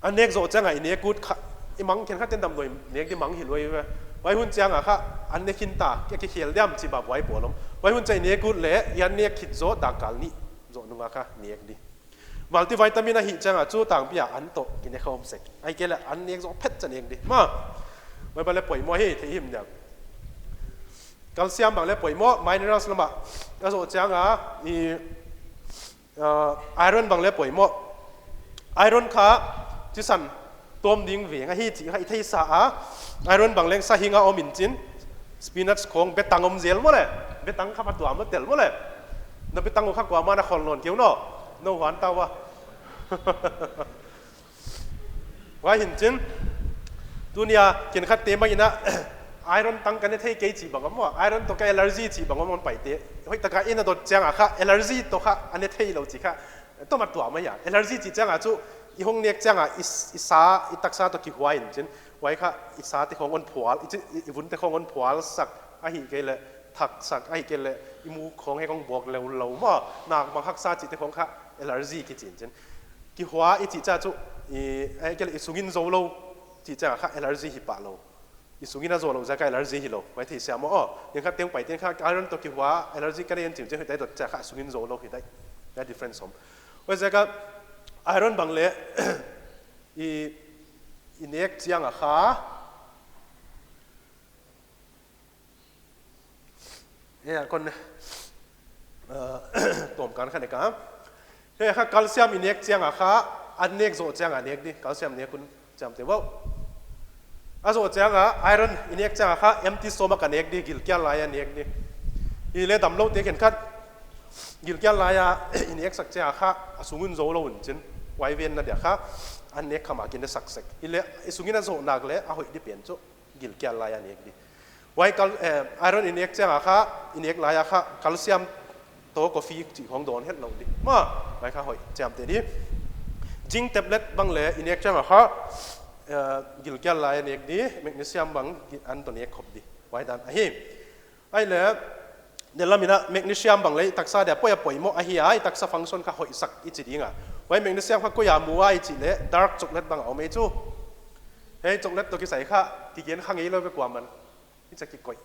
An nek zoh chiang a i nek ut kha, i mang khenkhat ten damdawi nek di mang hi lou ei ve. Huai hun chiang a kha, an nek khin ta, ke ke khel diam chi ba buai pawl om. Huai hun chiang i nek ut leh, i an nek khit zoh dak kal nih zoh nung a kha nek di. Multivitamin ahih chiang a chu tangpi a an toh ki nek khawm sek. Ahihkeileh an nek zoh phet cha nek di. Maw. Huai bang leh poimoh hi, thei him diam. Calcium bang leh poimoh, minerals lam a. A zoh chiang a, i, uh, iron bang leh poimoh. Iron kha, sisan, tuam ding veng ahi chih kha i theisa a. Iron bang leng sa hing a om in chin. Spinach khong betang om zel maw leh. Betang kha phatuam lou tel maw leh. Na betang uh kha kuamah na khol nawn kei uh no. Nou huan ta ua. Huai hi'n chin. Tuni a, khenkhat te mai in a, iron tang ka ne thei kei chi bang om maw. Iron toh ka allergy chi bang om hon pai te. Hoihtak a i na dot chiang a kha, allergy toh kha, a ne thei lou chi kha. Toh ma tuam ahi a. Allergy chi chiang a chu, i hong nek chiang a, i, i sa, i taksa toh kihua in chin. Huai kha, i sa te khong hon phual, i chi, i, i vun te khong hon phual sak, ahihkeileh, thak sak, ahihkeileh, i muk khong he khong bawk lou lou maw. Nak bang haksa chi te khong kha, allergy kichi in chin. Kihua i chih chiang chu, i, ahihkeileh, i sung in zou lou, chih chiang a kha, allergy hi pah lou. I sung in a zou lou ziak a allergy hi lou. Huai theisiam maw aw. Khenkhat te pai ten kha iron toh kihua allergy ka nei in chin chin huai dot chiang kha sung in zou lou hi dai. Huai difference om. Huai ziak a iron bang leh i, i nek chiang a kha. Hia kon, uh, tuam kan kha ne ka. Hia kha calcium i nek chiang a kha, an nek zoh chiang a nek di, calcium nek hun chiam te vau. A zoh chiang a, iron i nek chiang a kha, empty stomach a nek di, gilkial lai a nek di. Hileh damlou te khenkhat, gilkial lai a i nek sak chiang a kha, a sung in zou lou in chin, huai ven na dia kha, an nek kham a ki ne sak sek. Hileh, i sung in a zoh nak leh, a hoih di pen chu. Gilkial lai a nek di. Huai kal-, eh, iron i nek chiang a kha, i nek lai a kha, calcium toh coffee chih khong dawn het lou di. Maw, huai kha hoih chiam te di. Zinc tablet bang leh i nek chiang a kha, eh, gilkial lai a nek di, magnesium bang gi-, an toh nek khop di. Huai dan ahi. Ahihleh, ne lam in a magnesium bang leh i taksa dia poi a poimoh ahi a, i taksa function kha hoih sak i chi ding a. Huai magnesium kha koi a mu a i chih leh, dark chocolate bang a om ei chu. Hei chocolate toh kisai kha, kigen kha ngei lou ve kuaman. I cha kikoih.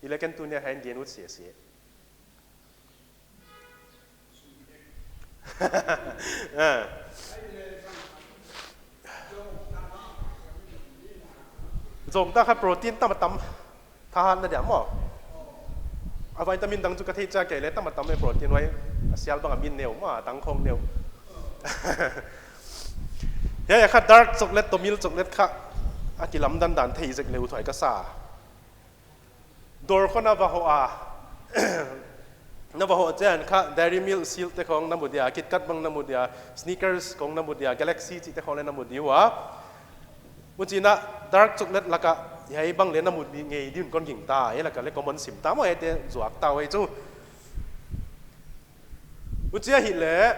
Hileh ken tuni a hei gen ut sia sia. Eh. Zong ta kha protein tam a tam. Thahat na dia maw. A vitamin dang chu ka thei cha kei leh tam a tam e protein huai. A sial bang a min neu maw, a tang khong neu. Hia, hia kha dark chocolate toh milk chocolate kha. A kilamdan dan thei zek leh uthuai ka sa. Dawr khong na va hoh a. Na va hoh chiang kha Dairy Milk, Silk te khong na mu dia, KitKat bang na mu dia, Snickers khong na mu dia, Galaxy chih te khong leh na mu di ua. Huchi'n a dark chocolate lak a, hiai bang leh na mu di ngei di'n kon gingta, hiai lak a leh common sim ta maw, hiai te zuak ta huai chu. Huchi ahihleh,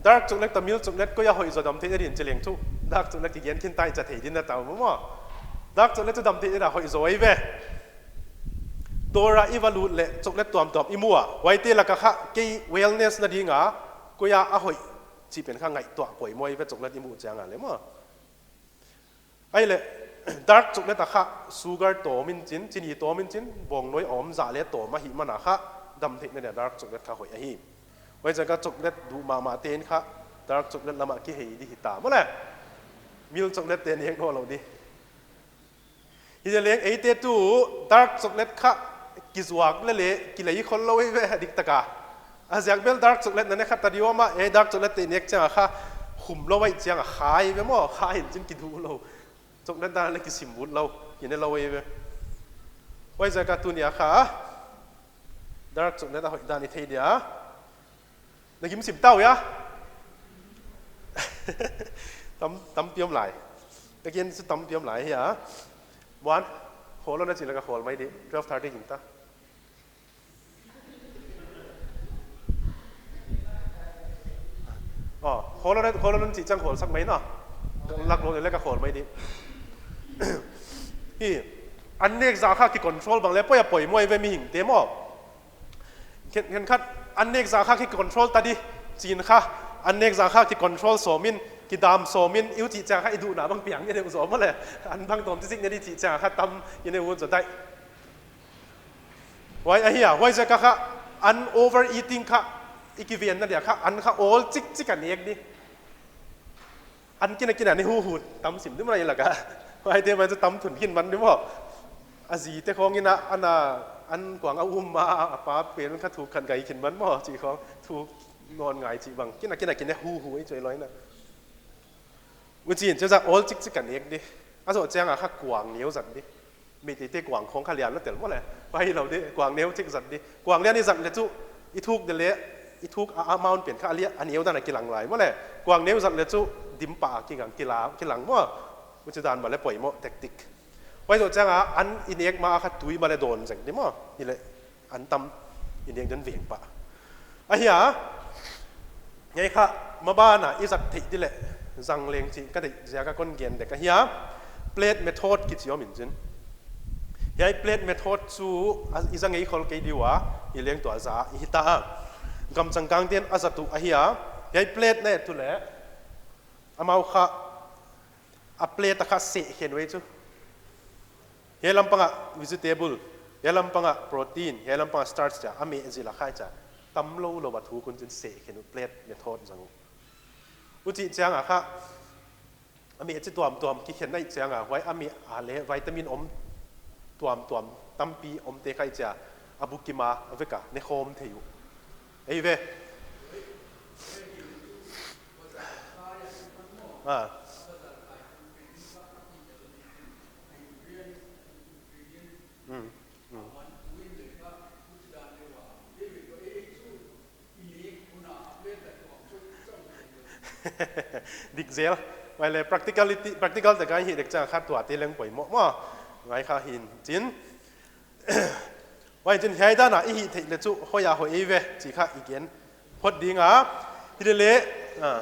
dark chocolate toh milk chocolate koi a hoih zaw dam thei na di'n chi leng chu. Dark chocolate kigen khin tai cha thei din na tau maw. Dark chocolate chu damtheihna a hoih zaw ve. Dawr a i va lut leh chocolate tuamtuam i mu a, huaite laka kha kei wellness na dinga koi a a hoih chih pen kha ngaihtuah poimoh ve chocolate i muh chiang a leh maw. Ahihleh dark chocolate a kha sugar tawm in chin, chini tawm in chin, bawngnawi a om zah leh tawm ahihman a kha damtheihna dia dark chocolate kha hoih ahi. Huaiziak a chocolate duh mahmah te'n kha dark chocolate lam ah kihei di hita maw leh. Milk chocolate te nek nawnlou di. Hileleng eite tuh dark chocolate kha kizuak leh leh kilei khol lou ve a diktak a. A ziak bel dark chocolate na ne kha ta di om a, ei dark chocolate te nek chiang a kha khum lou ahi chiang a kha ve maw, kha in chin kiduh lou. Chocolate dan leh kisim ut lou, kine lou ve. Huaiziak a tuni a kha dark chocolate a hoih dan i thei dia. Na gim sim tau hia? Tam, tampi om lai. Ka gen chu tampi om lai hia. Muan, khawl lou na chih leh ka khawl mai di. Twelve thirty gingta. Oh, khawl lou na, khawl lou na chih chiang khawl sak mai na. Lak lou leh ka khawl mai di. Hi, an nek zah kha ki control bang leh poi a poimoh ve mihingte maw. Khen, khenkhat an nek zah kha ki control ta di, chin kha, an nek zah kha ki control sawm in, kidam sawm in, i ut chih chiang kha i duhna bang piang i ne uh zaw maw leh, an bang tawm chisik ne di chih chiang kha tam i ne uh zaw dai. Huai ahia, huaiziak a kha, an overeating kha, i kivenna dia kha, an kha awl chikchik a nek di. An kina kina ne huhu tam sim di maw leh i laka. Huaite mai chu tam thun khin man di maw. A zite khawng in a, an a, an kuang a um a, a pa pen kha thuk khat ngai khin man maw, chih khawng, thuk nawn ngai chih bang. Kina kina kine huhu ei choi lou in a. Huchiin chu zah awl chikchik a nek di. A zoh chiang a kha kuang neu zat di. Meiteite kuang khawng kha lian lua tel maw leh. Huai lou di, kuang neu chik zat di. Kuang lian i zat leh chu, i thuk de leh, i thuk a amount pen kha a lian, a neu dan a kilang lai maw leh. Kuang neu zat leh chu, dim pah a kigang kila, kilang maw. Huchi dan mah leh poimoh tactic. Huai zoh chiang a, an i nek ma a kha tui mah leh dawn zek di maw. Hileh, an tam i nek den veng pah. Ahia, hiai kha maban a i zat theih di leh zang leng chih ka deih ziak a kon gen dek ahia, plate method kichi om in chin. Hiai plate method chu a, i zang ngei khol kei di ua, i leng tua zah i hita a. Gam changkang te'n a zat uh ahia, hiai plate na et uleh, amau kha a plate a kha seh khen uh ei chu. Hiai lampang a vegetable, hiai lampang a protein, hiai lampang a starch chia, a meh zil a kha chia. Tam lou lou a thuk un chin seh khen uh plate method zang uh. Huchi chiang a kha, a meh chi tuamtuam kikhen na hih chiang a, huai a meh a leh vitamin om tuamtuam tampi omte kha chia, a bukim a vek a ne khawm thei uh. Ei ve. Ah. Mm, mm. Dik zel. Huai leh practicality, practical te ka hih dek chiang kha tuate leng poimoh maw. Ngai kha hi'n chin. Huai chin hiai dan a i hih theih leh chu hoih a hoih ei ve, chih kha i gen phot ding a. Hileleh, ah.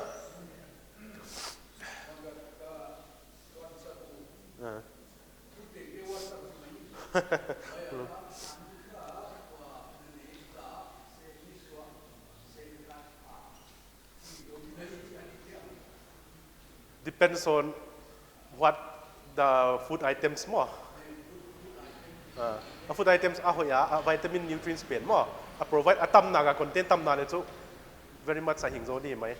Ah. Depends on what the food items maw. Ah, a food items a hoih a, a vitamin nutrients pen maw. A provide a tamna ka content tamna leh chu very much a hing zaw di mai.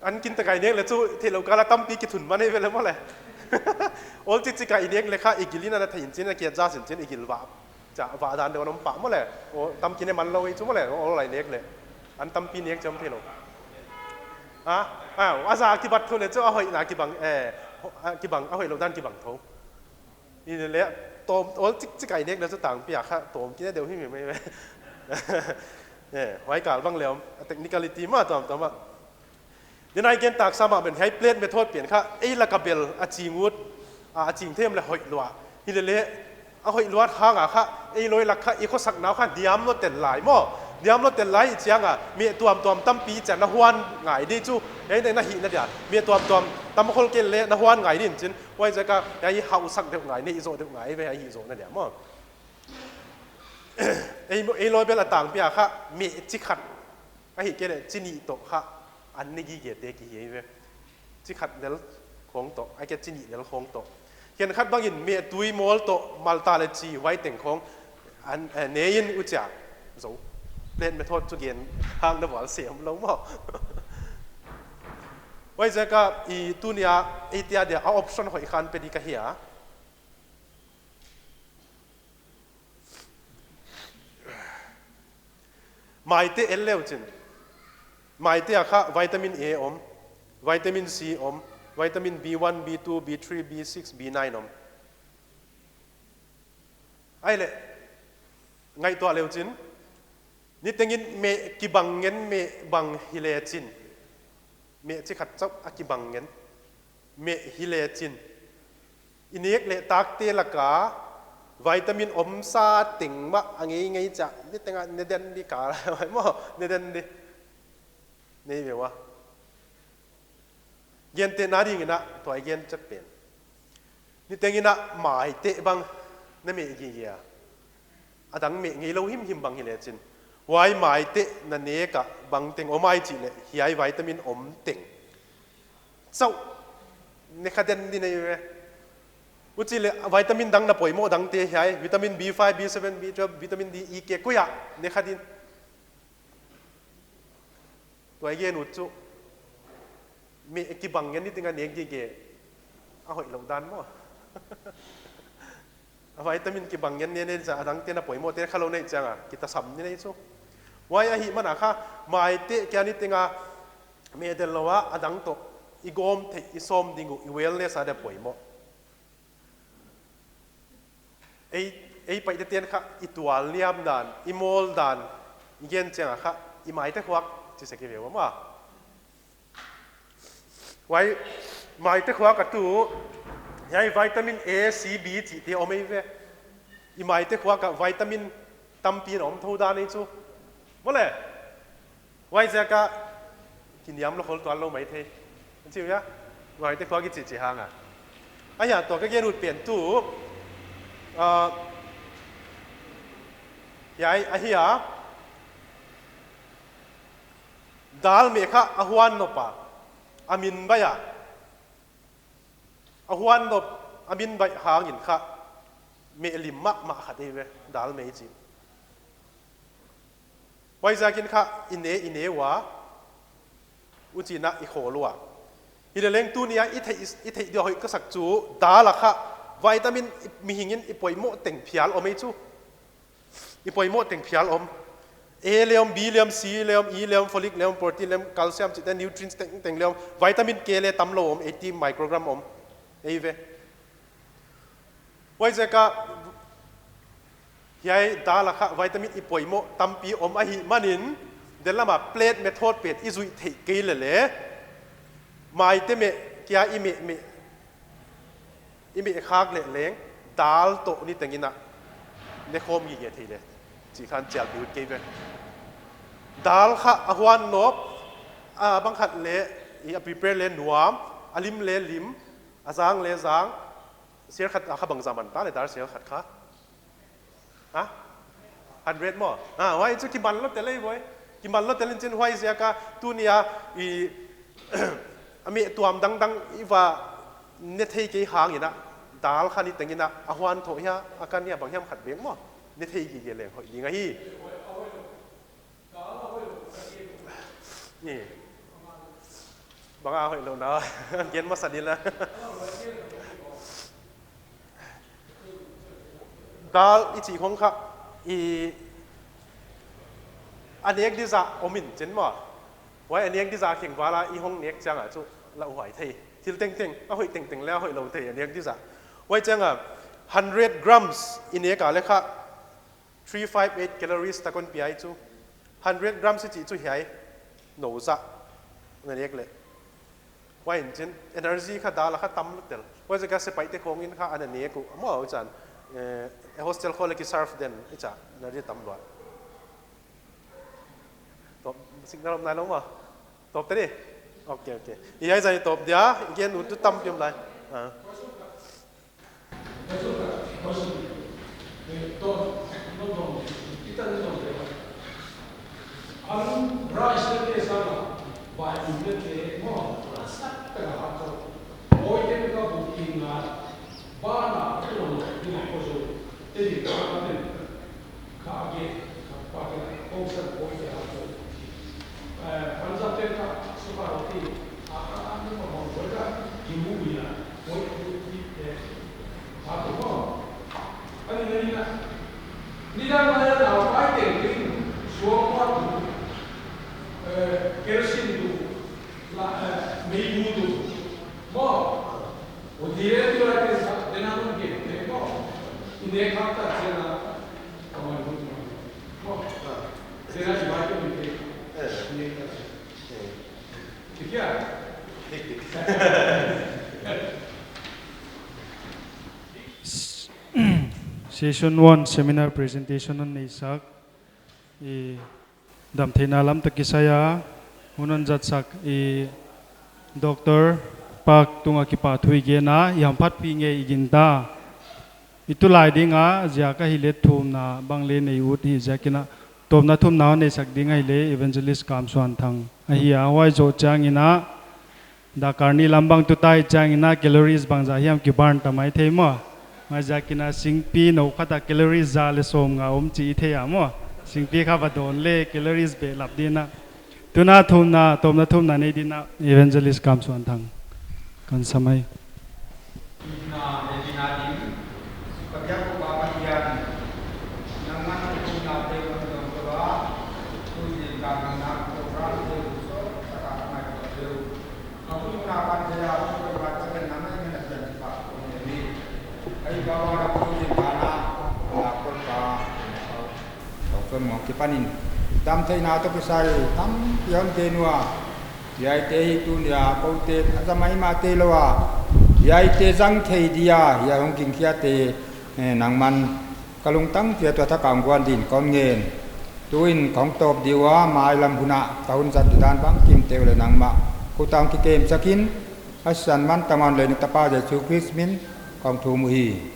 An kintak a i nek leh chu theilou kal a tampi kithun man ei ve leh maw leh. Awl chikchik a i nek leh kha i gil in a na thei in chin a kiat zah sin chin i gil vah. Chia vah dan deuh a om pah maw leh. Aw tam kine man lou ei chu maw leh. Awl a i nek leh. An tampi nek chiam theilou. Ha? Ah, a zah kibat thou leh chu a hoihna kibang, eh, ho-, a kibang, a hoihlou dan kibang thou. Hileleh, tawm, awl chikchik a i nek leh chu tangpi a kha, tawm kine deuh himhim ei ve. Eh, huai kal bang leh om, a technicality mah tuamtuam a. Tua i gen tak sam a pen hiai plate method pen kha, ei laka bel a ching ut, a, a ching thei om leh hoih lua. Hileleh, a hoih luat hang a kha, ei lawi lak kha, i khosakna uh kha niam lou tel lai maw. Niam lou tel lai i chiang a, meh tuamtuam tampi chia na huan ngai di chu. Ei na hihna dia, meh tuamtuam tam khol kei leh na huan ngai di in chin. Huaiziak a, ei hausak deuh ngai, neih zoh deuh ngai ve, ei hih zohna dia maw. Ei, ei lawi bel a tangpi a kha, meh chi khat, ahihkeileh chi nih toh kha, an ne gige te ki hi ve. Chi khat lel khong toh, ahihkeileh chi nih lel khong toh. Khenkhat bangin meh tui mawl toh, malta leh chi, huai teng khong, an, eh, ne in uh chia. Zo. Plate method chu gen hang na vual sem lou maw. Huaiziak a, i tunia, ei tia dia, a option hoih khat pe di ka hi a. Maite en leu chin. Maite a kha vitamin A om, vitamin C om, vitamin B one, B two, B three, B six, B nine om. Ahihleh, ngaihtuah leu chin. Nitengin meh kibang ngen, meh bang hi le chin. Meh chi khat chauh a kibang ngen. Meh hi le chin. I nek leh takte laka vitamin omsa teng mah a ngeingei chia. Niteng a ne den di ka lai maw, ne den di. Nei ve ua. Gentehna dingin a, tua i gen chet pen. Nitengin a maite bang na meh gige a. A dang meh ngeilou himhim bang hi le chin. Huai maite na nek a bangteng om ai chih leh hiai vitamin om teng. Chauh, ne kha den di nei ve. Huchi leh vitamin dang na poimoh dangte hiai, vitamin B five, B seven, B twelve, vitamin D, E, K, kuai a, ne kha din. Tua i gen ut chu, meh kibang ngen niteng a nek gige, a hoih lou dan maw. A vitamin kibang ngen ne ne chia a dangte na poimoh te kha lou nei chiang a, kitasam ni nei chu. Huai ahihman a kha, maite kia niteng a, meh del lou a, a dang toh, i gawm theih, i sawm ding uh, i wellness a dia poimoh. Ei, ei Paite ten kha i tual niam dan, i mawl dan, i gen chiang a kha, i maite khuak, chi sek i ve ua maw. Huai, maite khuak a tu, hiai vitamin A, C, B chihte om ei ve. I maite khuak a vitamin tampi na om thou dan ei chu. Maw le? Huaiziak a kiniam lou khol tuan lou maithei. An chi uh hia? Maite khuak i chih chih hang a. Ahia, tua ka gen ut pen tu, ah, hiai, ahia, dal meh kha a huan nop a, a min baih a. A huan nop, a min baih hangin kha, meh lim mahmah khat ei ve, dal meh i chih. Huaiziakin kha, i ne, i ne ua, huchiin a i khawl ua. Hileh leng tunia i theih, i theih dia hoih ka sak chu, dal a kha, vitamin i, mihingin i poimoh teng phial om ei chu. I poimoh teng phial om. A le om, B le om, C le om, E le om, folic le om, protein le om, calcium chihte nutrients tengteng le om. Vitamin K le tam lou om, eighty microgram om. Ei ve. Huaiziak a, hiai dal a kha vitamin i poimoh tampi om ahihmanin, den lam a plate method pen i zuih theih kei leh leh, maite meh kia i meh meh, i meh khak leh leng, dal toh nitengin a, ne khawm gige thei leh, chih khan chial ut kei ve. Dal kha a huan nop, a bang khat leh, i a prepare leh nuam, a lim leh lim, a zang leh zang, sel khat a kha bangzah man ta leh dal sel khat kha. Ha? Hundred maw? Ah, huai chu kiman lou tel ei ve. Kiman lou tel in chin huaiziak a tunia i, a meh tuam dangdang i va ne thei kei hangin a, dal kha nitengin a, a huan thoh hia, a kan hia bang hiam khat bek maw. Ne thei gige leng hoih ding ahi. Ni. Bang a hoih lou na. Gen masa di la. Dal i chih khong kha, i a nek di zah om in chin maw. Huai a nek di zah kheng val a i hong nek chiang a chu lauhuai thei. Thil tengteng, a hoih tengteng leh a hoih lou thei a nek di zah. Huai chiang a hundred grams i nek a leh kha, three five eight calories tak hon pia ei chu. Hundred grams i chih chu hiai, nou zah na nek leh. Huai in chin, energy kha dal a kha tam lou tel. Huaiziak a sepaihte khongin kha ana nek uh, a maw chan. Eh, hostel khua leh ki serve den, i chah, na di tam lua. Top, signal om nai lou maw. Top teni. Okay, okay. I ai zai top dia, i gen ut tu tam piam lai. Ah. An rice te te sana, bai in te te mo, sak ta ha to. Oi te ka bu ki nga, ba na ko lo ni ko so, te ni ka te. Ka ge, ka pa ke, ko sa ko te ha to. Eh, Punjab te ka, so ka roti, a ka ni mo mo ko ka, ki mu ya, ko te te. Ni dan lai a pai teng ding, suang pa tu, eh, kerosene tu, la, eh, meibu tu. Mo, o dire tu lai te sa, dena mun ke, te mo. Ine khak ta chena, kamai bu tu. Mo, dena i bai tu ke. Ine khak ta. Thik ya? Thik, thik. Session one seminar presentation hon neisak, i damtheihna lam toh kisai a hun hon zatsak i Doctor Pak tungah kipahthu i gen a, i hamphatpih ngei i gingta. I tulai ding a ziak ahihleh thumna bang leng nei ut hi ziakin a, tawpna thumna hon neisak ding ahihleh Evangelist Kamsuanthang ahi a, huai zoh chiangin a Dakarni lam bang tutai chiangin a calories bangzah hiam ki burn ta mai thei maw. Huaiziakin a singpi nou khat a calories za leh sawmnga om chih i thei a maw. Singpi kha va dawn leh calories behlap ding a. Tuna thumna, tawpna thumna nei ding a Evangelist Kamsuanthang kon sam ahi. Kou peuh mong kipanin damtheihna toh kisai tampi hon gen ua. Hiaite hi tuni a koute a za maimah theilou a, hiaite zang thei dia hiai hong gingkhia te, eh, nangman ka lungtang chiat ua thak a hon guan dingin kon ngen. Tuin kong tawp ding ua, mailam hun a ka hun zat di dan bangkim te uleh nangmah khut a hong kikemsak in, a sisan man tangman leh na Tapa Jesu Khrist min kong thum uhi.